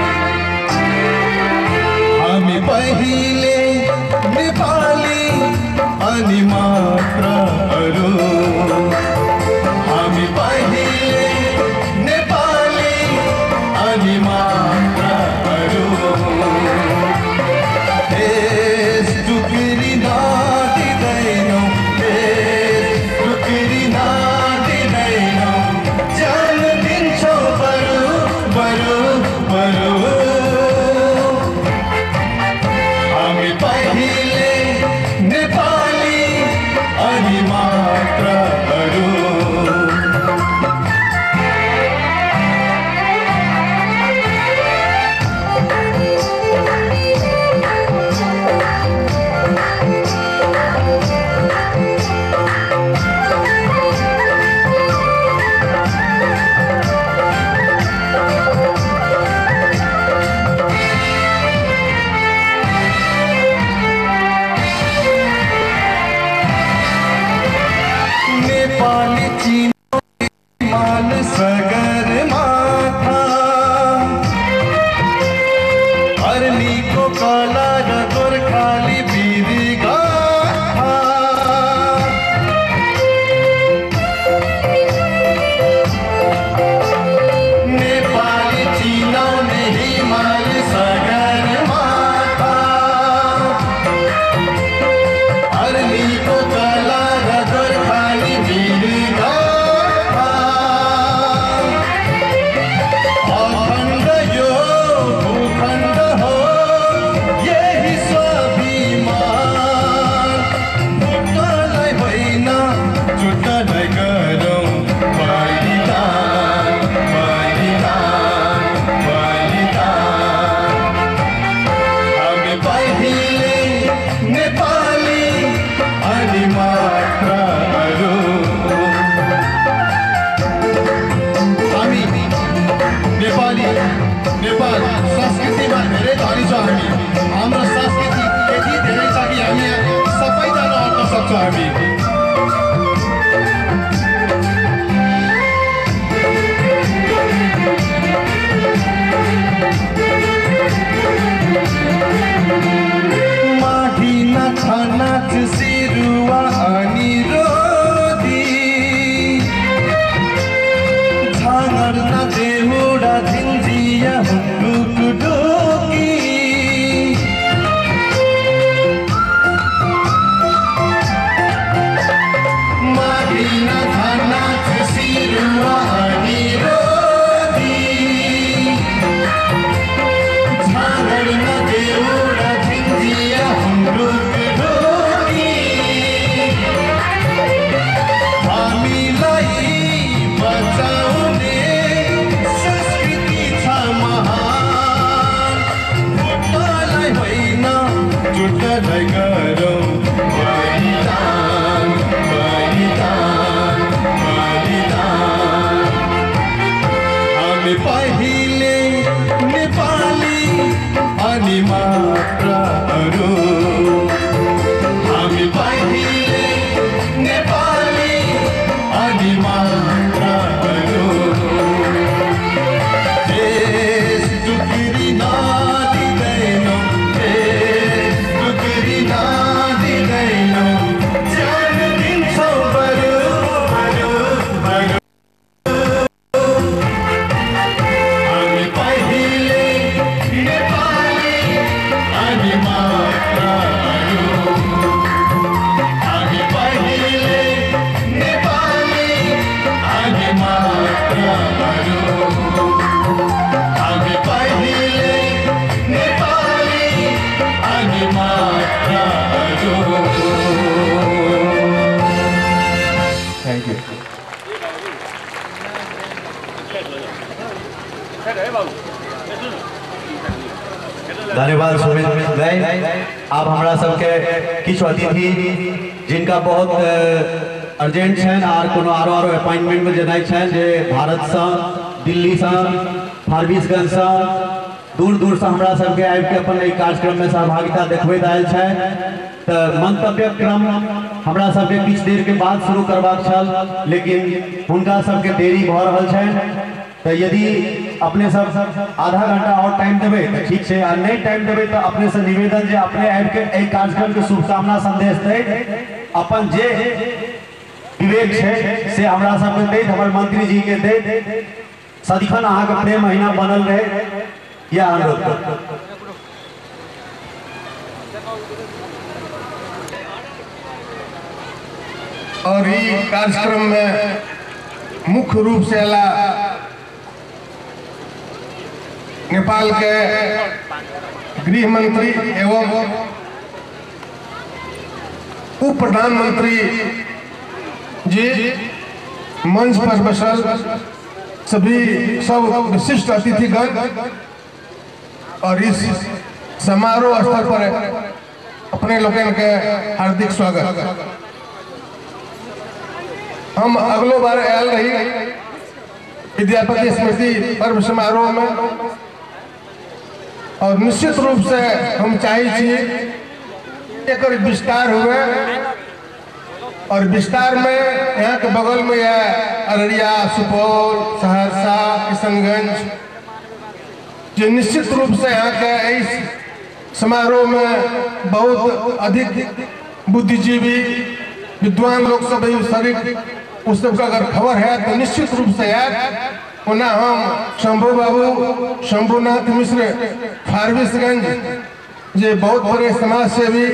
हामी पहिले नेपाली अनि मात्र अरू, हामी पहिले नेपाली अनि मात्र अरू, देश टुक्री दिँदैनौँ, देश टुक्री दिँदैनौँ, जान दिन्छौँ बरु बरु बरु। हामी पहिले नेपाली अनि मात्र अरू। नेपाली चिनो मान सगर माथा, अर्लीको कला र गोर्खाली वीर गाथा। नेपाली चिनाउने हिमाल सगर माथा, अर्लीको कला र गोर्खाली वीर गाथा। अखण्ड यो भूखण्ड हो यही स्वाभिमान, फुट्नलाई होइन जुट्नलाई गरौँ बलिदान बलिदान बलिदान। हामी पहिले नेपाली अनि मात्र अरू। हामी नेपाली, नेपाल संस्कृतिमा धेरै धनी छ हामी। हाम्रो संस्कृति यति धेरै छ कि हामी यहाँ सबैजना अट्न सक्छौँ हामी। माघी नाचा नाच सिरुवा अनि रोदी, झाँगर देउडा झिन्झिया डुकडुकी। धन्यवाद सुमित भाई। आब हमरा सबके किछु अतिथि जिनका बहुत अर्जेंट छनि आर कोनो आरो आरो अपॉइंटमेंट में जेनाइ छनि, जे भारतसँ, दिल्लीसँ, फारबिसगंजसँ, दूर दूरसँ हमरा सबके आबिके अपन एहि कार्यक्रममे सहभागिता देखबैत आयल छथि। तऽ मंतव्य क्रम हमरा सबके किछु देरके बाद शुरू करबाक छल, लेकिन हुनका सबके देरी भऽ रहल छनि। तऽ यदि अपने सब आधा घंटा और टाइम देबै तऽ ठीक छै, आ नहि टाइम देबै तऽ अपने से निवेदन जे अपने आबिके एहि कार्यक्रमके शुभकामना संदेश दैत अपन जे विवेक छै से हमरा सबके दैत, हमर मंत्री जी के दैत, सदिखन अहाँके प्रेम अहिना बनल रहै, यह अनुरोध करब। और ये कार्यक्रम में मुख्य रूप से अला नेपाल के गृह मंत्री एवं उप प्रधानमंत्री जी, मंच पर बसल सभी सब विशिष्ट अतिथिगण और इस समारोह स्थल पर अपने लोगन के हार्दिक स्वागत। हम अगलो बार आयल रही विद्यापति स्मृति पर्व समारोह में और निश्चित रूप से हम चाहे छी एकर विस्तार हुए और विस्तार में यहाँ के बगल में यह अररिया, सुपौल, सहरसा, किशनगंज, जो निश्चित रूप से यहाँ के इस समारोह में बहुत अधिक बुद्धिजीवी विद्वान लोग सब शरीक, उस सबका अगर खबर है तो निश्चित रूप से यार पुनः हम शंभू बाबू शंभुनाथ मिश्र फारबिसगंज जे बहुत बड़े समाज सेवी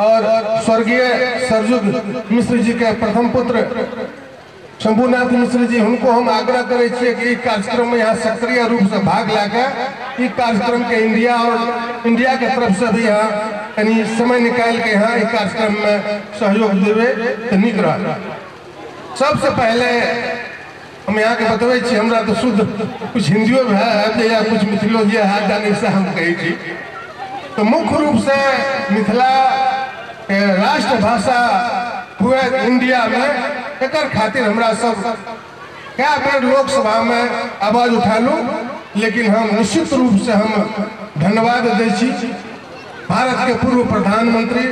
और स्वर्गीय सरजुग मिश्र जी के प्रथम पुत्र शंभुनाथ मिश्र जी, उनको हम आग्रह करै छियै कि कार्यक्रम में यहाँ सक्रिय रूप से भाग लाके कार्यक्रम के इंडिया और इंडिया के तरफ से भी यहाँ कनी समय निकाल के यहाँ कार्यक्रम में सहयोग देवे तो निक रह। सबसे पहले हम यहाँ के बतबै छी, हमरा तो शुद्ध कुछ हिंदियो भी है या कुछ मिथिलो जे है जाने से हम कहै छी। तो मुख्य रूप से मिथिला के राष्ट्रभाषा हुए इंडिया में, एकर खातिर हमरा सब कए बेर लोकसभा में आवाज उठालू, लेकिन हम निश्चित रूप से हम धन्यवाद दै छी भारत के पूर्व प्रधानमंत्री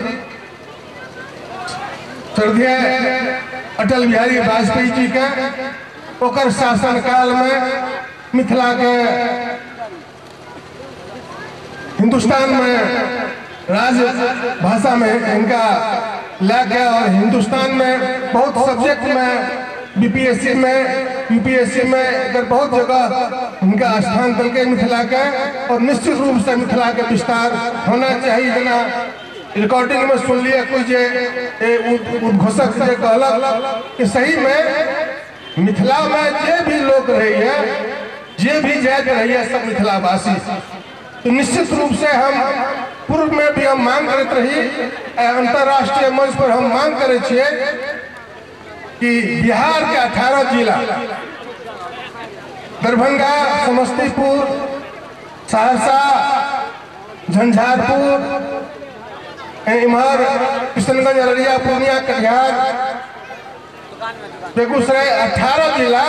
श्रद्धेय अटल बिहारी वाजपेयी जी के, ओकर शासनकाल में मिथिला के हिंदुस्तान में राजभाषा में इनका लाके और हिंदुस्तान में बहुत सब्जेक्ट में बीपीएससी में यूपीएससी में अगर बहुत जगह उनका स्थान दिलके मिथिला के और निश्चित रूप से मिथिला के विस्तार होना चाहिए। जना रिकॉर्डिंग में सुन लिया कोई जे उद्घोषक जे कहलक कि सही में मिथिला में जे भी लोग रही है, जे भी जाति रही है, सब मिथिलावासी। तो निश्चित रूप से हम पूर्व में भी हम मांग करते रही, अंतर्राष्ट्रीय मंच पर हम मांग करे छियै कि बिहार के 18 जिला दरभंगा, समस्तीपुर, सहरसा, झंझारपुर, इम्हर किशनगंज, अररिया, पूर्णिया, कटिहार, बेगूसराय, 18 जिला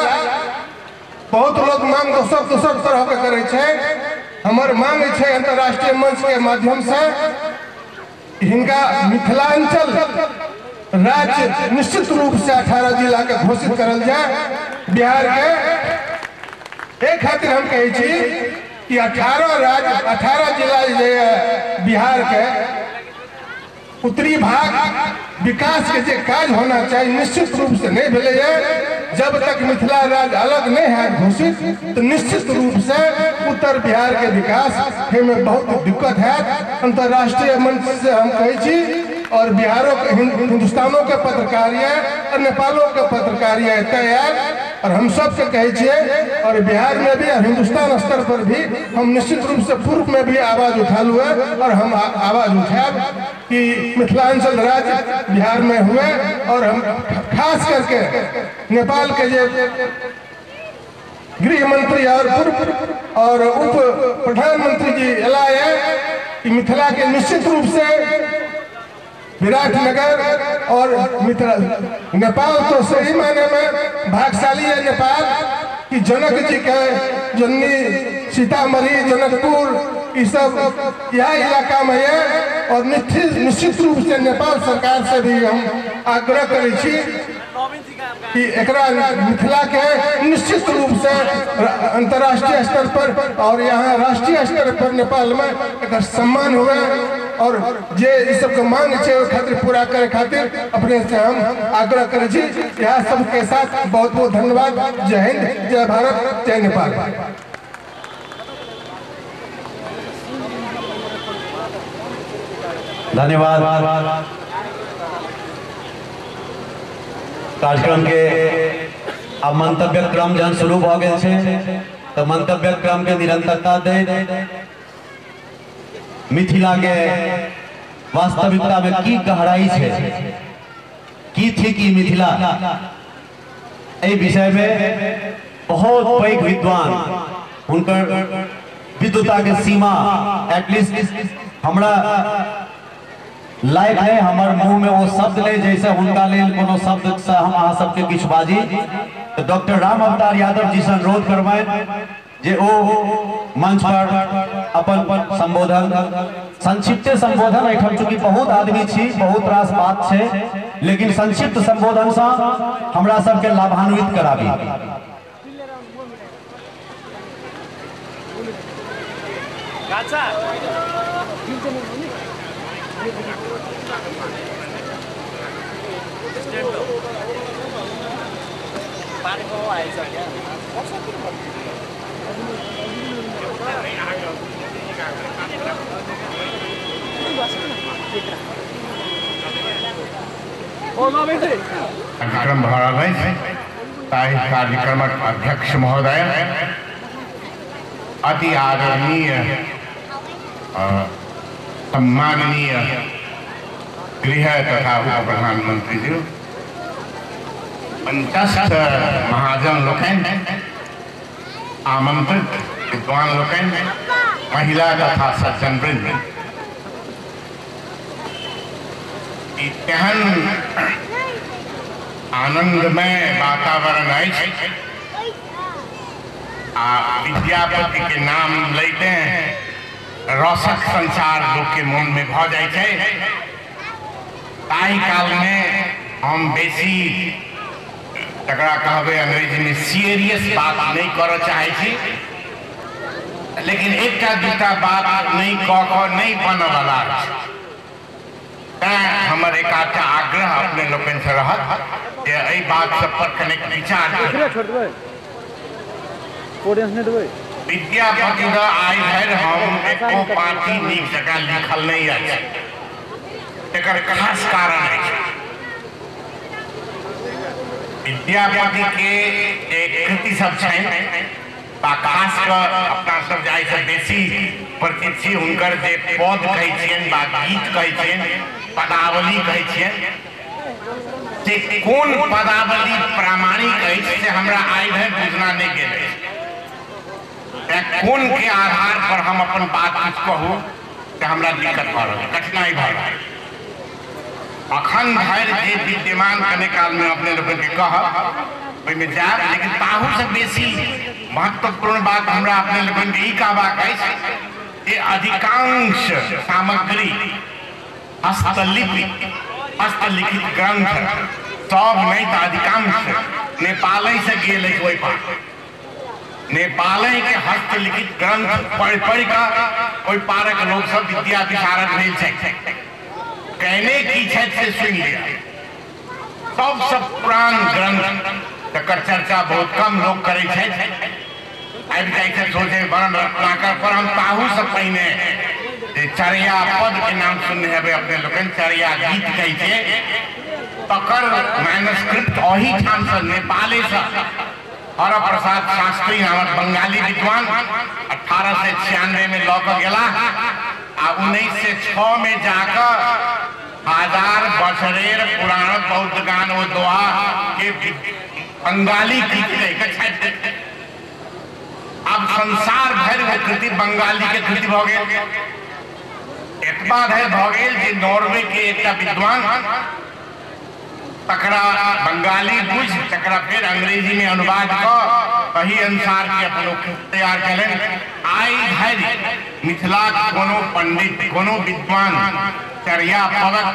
बहुत लोग मांग दोसर दोसर तरह के करे छै। हमर मांग छै अंतर्राष्ट्रीय मंच के माध्यम से हिनका मिथिलांचल राज्य निश्चित रूप से 18 जिला के घोषित करल जाए बिहार के। एक खातिर हम कहै छी कि 18 राज्य 18 जिला जे बिहार के उत्तरी भाग विकास के जे काज होना चाहिए निश्चित रूप से नहीं भेलै है। जब तक मिथिला राज्य अलग नहीं है घोषित तो निश्चित रूप से उत्तर बिहार के विकास में बहुत दिक्कत है। अंतर्राष्ट्रीय मंच से हम कहै छी और बिहारों के हिंदुस्तानों के पत्रकार और नेपालों के पत्रकार तैयार और हम सबके कहै छियै और बिहार में भी और हिंदुस्तान स्तर पर भी हम निश्चित रूप से पूर्व में भी आवाज उठालू है और हम आवाज उठाएब कि मिथिलांचल राज्य बिहार में हुए। और हम खास करके नेपाल के जे गृह मंत्री और पूर्व और उप प्रधानमंत्री जी एला कि मिथिला के निश्चित रूप से विराटनगर और मिथिला नेपाल तो सही मायने में भाग्यशाली है नेपाल कि जनक जी के जननी सीतामढ़ी जनकपुर ये सब यह इलाका में है। और निश्चित रूप से नेपाल सरकार से भी हम आग्रह करै छी कि एकरा मिथिला के निश्चित रूप से अंतर्राष्ट्रीय स्तर पर और यहाँ राष्ट्रीय स्तर पर नेपाल में एक सम्मान हुए और जे इस सबके मांग है खातिर पूरा करे खातिर अपने से हम आग्रह करै छी। यहाँ सबके साथ बहुत बहुत धन्यवाद। जय हिंद, जय भारत, जय नेपाल। धन्यवाद। कार्यक्रम के अब मंतव्य क्रम जहन शुरू भ गेल छै तो मंतव्य क्रम के निरंतरता दे मिथिला के वास्तविकता में की गहराई है, की थी की मिथिला, एहि विषय में बहुत पैघ विद्वान हुनकर विद्वता के सीमा एटलीस्ट हमरा लायक है, हमर मुंह में वो शब्द नहीं जैसे हुनका लेल कोनो शब्द से हम अहाँ सबके किछु बाजी। तो डॉक्टर राम अवतार यादव जी से अनुरोध करबनि जे ओ मंच पर अपन संबोधन, संक्षिप्त संबोधन, एहिठाम चूँकि बहुत आदमी छी, बहुत रास बात छै, लेकिन संक्षिप्त संबोधन से हमरा सबके लाभान्वित कराबी। कार्यक्रम भऽ रहल अछि ताहि कार्यक्रमक अध्यक्ष महोदय, अति आदरणीय सम्माननीय गृह तथा उप प्रधानमंत्री जी, मंचस्थ महाजन लोकनि, आमंत्रित विद्वान लोकनि, महिला तथा सज्जन वृंद, तेहन आनंदमय वातावरण अछि आ विद्यापति के नाम लैते रसक संचार लोक के मन में भ जाइ छै। ताहि काल में हम बेसी तकरा कहबै अंग्रेजी में सीरियस बात नहीं करऽ चाहै छी, लेकिन एकटा दूटा बात नहीं कऽ कऽ नहीं बनऽवला अछि। तैं हमर एक आधटा आग्रह अपने लोकनि से रहत जे एहि बात सब पर कनेक विचार करू। विद्यापति द आइ धरि हम एको पाँति नीक जकाँ लिखल नहीं अछि, एकर खास कारण अछि विद्यापति के जे कृति सब छनि बा खास कऽ अपना सब जाहि से बेसी परिचित छी हुनकर जे पद कहै छियनि बा गीत कहै छियनि, पदावली कहै छियनि, से कोन पदावली प्रामाणिक अछि से हमरा आइ धरि बुझना नहि गेल अछि। कोन के आधार पर हम अपन बात कुछ कहू से हमरा दिक्कत भऽ रहल, कठिनाई भऽ रहल। अखन धरि जे विद्यमान कने कालमे अपने लोकनिके कहब ओहिमे जायब, लेकिन ताहूसँ बेसी महत्वपूर्ण बात हमरा अपने लोकनिके ई कहबाक अछि जे अधिकांश सामग्री हस्तलिपि, हस्तलिखित ग्रंथ सब नहीं तो अधिकांश नेपालसँ गेल अछि। ओहि पर नेपाल के हस्तलिखित ग्रंथ पढ़ि पढ़ि कऽ ओहि पारक लोक सब विद्या विशारद भेल छथि, कहने की छथि से सुनि लिअ। सबसँ पुरान ग्रंथ तकर चर्चा बहुत कम लोक करै छथि, आबि जाइ छथि सोझे वर्ण रत्नाकर पर। हम ताहूसँ पहिने जे चरिया पद के नाम सुनने हेबै अपने लोकनि, चरिया गीत कहै छै, तकर मैनुस्क्रिप्ट ओहिठामसँ नेपालेसँ हर प्रसाद शास्त्री नामक बंगाली विद्वान 1896 में लऽ कऽ गेला आ 1906 में जाकऽ 1000 बछरेर पुराण बौद्ध गान ओ दोहा के बंगाली गीत कहि कऽ छापि देलकै। आब संसार भरि ओ कृति बंगाली के कृति भऽ गेल। एतबा धरि भऽ गेल जे नॉर्वे के एकटा विद्वान तकरा बंगाली बुझि तकरा फेर अंग्रेजी में अनुवाद कऽ एहि अनुसार के अपन तैयार कयलनि। आइ धरि मिथिलाक कोनो पंडित कोनो विद्वान चर्यापदक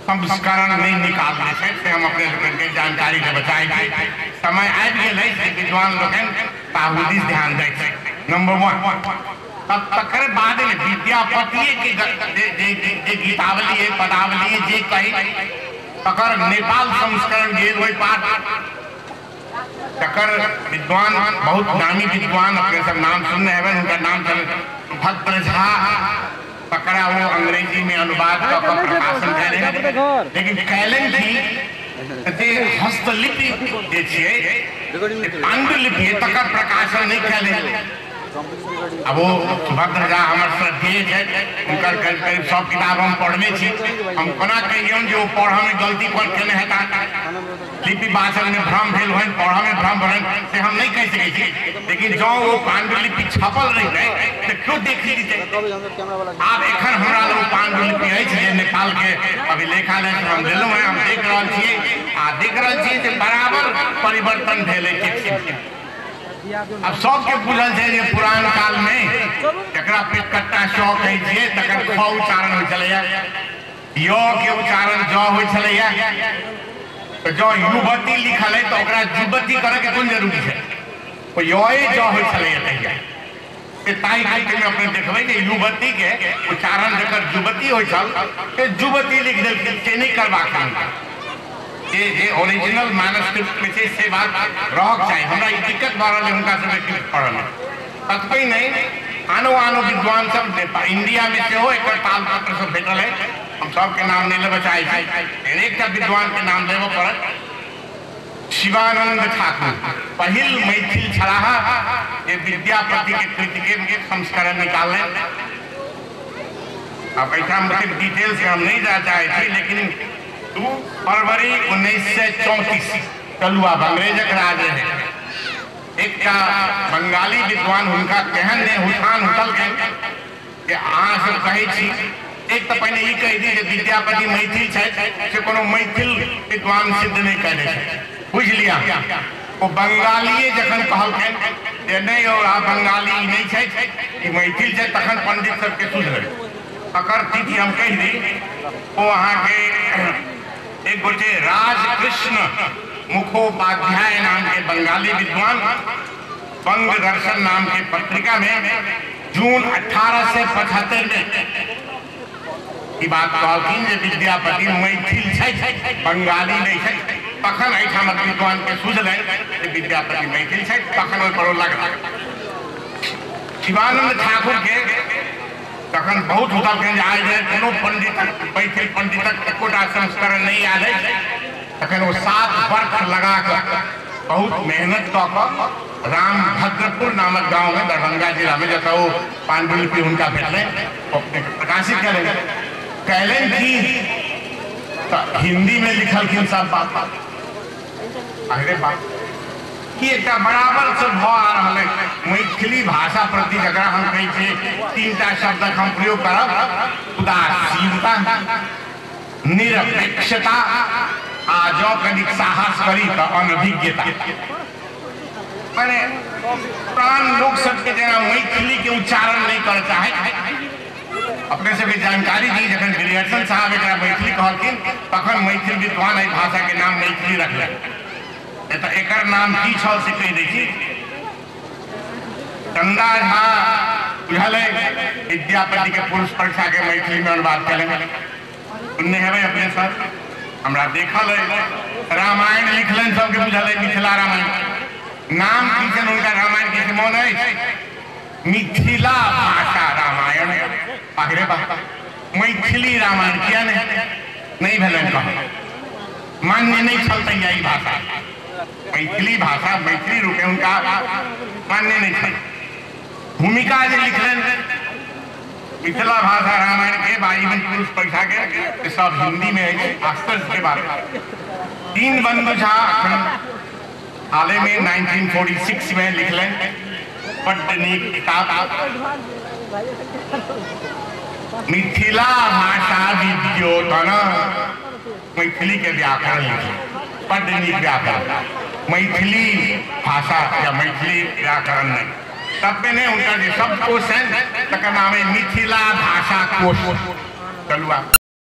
संस्करण नहीं निकालने छथि, से हम अपने लोकनिके जानकारी देबऽ चाहै छी। समय आबि गेल अछि जे विद्वान लोकनि ताहू दिस ध्यान दै छथि, नंबर 1। तब तकर बाद विद्यापतिये के जे गीतावली है पदावली जे कही तकर नेपाल संस्करण गेल ओहि पार, तकर विद्वान बहुत नामी विद्वान अपने सब नाम सुनने हेबै, हुनकर नाम छलनि भद्र झा, तकरा वो अंग्रेजी में अनुवाद कऽ कऽ प्रकाशन कयलनि। लेकिन कयलनि की जे हस्तलिपि जे छियै पांडुलिपि तकर प्रकाशन नहि कयलनि। अब वो सुभद्र झा हमर श्रद्धेय छथि, हुनकर करीब करीब सब किताब हम पढ़ने छी। हम कोना कहियौन जे ओ पढ़ऽमे गलती केने हेता, लिपि वाचनमे भ्रम भेल होइन, पढ़ऽमे भ्रम भेल से हम नहि कहि सकै छी, लेकिन जँ ओ पांडुलिपि छपल रहितै तऽ केओ देख लितै। आब एखन हमरा लग पांडुलिपि अछि जे नेपालके अभिलेखालय से हम लेलहुँ हेँ, हम देख रहल छियै आ देख रहल छियै जे बराबर परिवर्तन भेल अछि। अब सबके बुझल छै जे पुरान काल में जकरा पेटकट्टा स कहै छियै तकर ख उच्चारण होइ छलैया, य के उच्चारण ज होइ छलैया। तऽ जँ युवती लिखल है तऽ ओकरा युवती करैके कोन जरूरी छै, ओ य ज होइ छलैया तहिया। से ताहि खातिर अपने देखबै जे युवती के उच्चारण जकर युवती होइ छल से युवती लिख देलखिन, से नहि करबाक चाही। जे ओरिजिनल मैनस्क्रिप्ट में छै से बात रहक चाही। हमरा ई दिक्कत भऽ रहल है हुनका सबके पढ़ऽमे। ततबे नहि, आनो आनो विद्वान सब इंडिया में सेहो एकर तालपत्र सब भेटल है। हम सबके नाम नहि लेबऽ चाहै छी, एकटा विद्वान के नाम लेबऽ पड़त, शिवानंद ठाकुर, पहिल मैथिल छलाह जे विद्यापति के कृति के संस्करण निकाललनि। अब एहिठाम डिटेल्स हम नहीं जा चाहै छी, लेकिन 2 फरवरी 1934 चलू आब अंग्रेजक राज रहे, एकटा बंगाली विद्वान हुनका केहन ने हुठान हुटलखिन जे अहाँ सब कहै छी। एक तऽ पहिने ई कहि दी जे विद्यापति मैथिल छथि से कोनो मैथिल विद्वान सिद्ध नहि कयने छथि, बुझि लिअ। ओ बंगालिए जखन कहलखिन जे नहि यौ आ बंगाली ई नहि छथि ई मैथिल छथि, तखन पंडित सबके सुझलै। तकर तिथि हम कहि दी, ओ अहाँके एक गोटे राजकृष्ण मुखोपाध्याय नाम के बंगाली विद्वान बंग दर्शन नाम के पत्रिका में जून 1875 में ई बात कहलखिन जे विद्यापति मैथिल छथि बंगाली नहीं छथि। तखन एहिठामक विद्वान के सुझलनि जे विद्यापति मैथिल छथि, तखन ओहि पर ओ लगल। शिवानंद ठाकुर के तखन बहुत हुतलखिन जे आइ धरि कोनो पंडितक मैथिल पंडितक एकोटा संस्करण नहि आयल अछि। तखन ओ 7 वर्ष लगा कऽ बहुत मेहनत कऽ कऽ रामभद्रपुर नामक गाँवमे दरभंगा जिलामे जतऽ ओ पांडुलिपि हुनका भेटलनि अपने प्रकाशित कयलनि। कयलनि की तऽ हिन्दीमे लिखलखिन सब बात। अरे बात कि एकटा बराबर से भऽ आ रहल है मैथिली भाषा प्रति, जकरा हम कहै छियै 3टा शब्दक हम प्रयोग करब, उदासीनता, निरपेक्षता आ जँ कनिक साहस करी तऽ अनभिज्ञता। माने प्राण लोक सबके जेना मैथिली के उच्चारण नहीं कर चाहे। अपने सबके जानकारी दी, जखन ग्रियर्सन साहब एकरा मैथिली कहलखिन तखन मैथिल विद्वान एहि भाषा के नाम मैथिली रखलनि। तऽ एकर नाम की छल से कहि दै छी। चंदा झा बुझल है विद्यापति के पुरुष परीक्षा के मैथिली में अनुवाद कयलनि, सुनने हेबै अपने सब, हमरा देखल है। रामायण लिखलनि, सबके बुझल है मिथिला रामायण। नाम की छनि हुनका रामायण के से मोन अछि? मिथिला भाषा रामायण। अरे बाबा, मैथिली रामायण किया नहीं भेलनि? कह मान्य नहीं छल तहिया ई भाषा, मैथिली भाषा मैथिली रूपे हुनका मान्य नहीं छल। भूमिका जे लिखलनि मिथिला भाषा रामायण के बा इवन पुरुष परीक्षा के सब हिंदी में अछि। आश्चर्य के बात, दीन बंधु झा हाले में 1946 में लिखलनि बड्ड नीक किताब। मिथिला भाषा विद्योतन, मैथिली के व्याकरण लिखे, बड्ड नीक व्याकरण, मैथिली भाषा या मैथिली व्याकरण नहीं तब में नहीं, उनका जे शब्दकोश है तकर नाम है मिथिला भाषा कोश। चलू आप।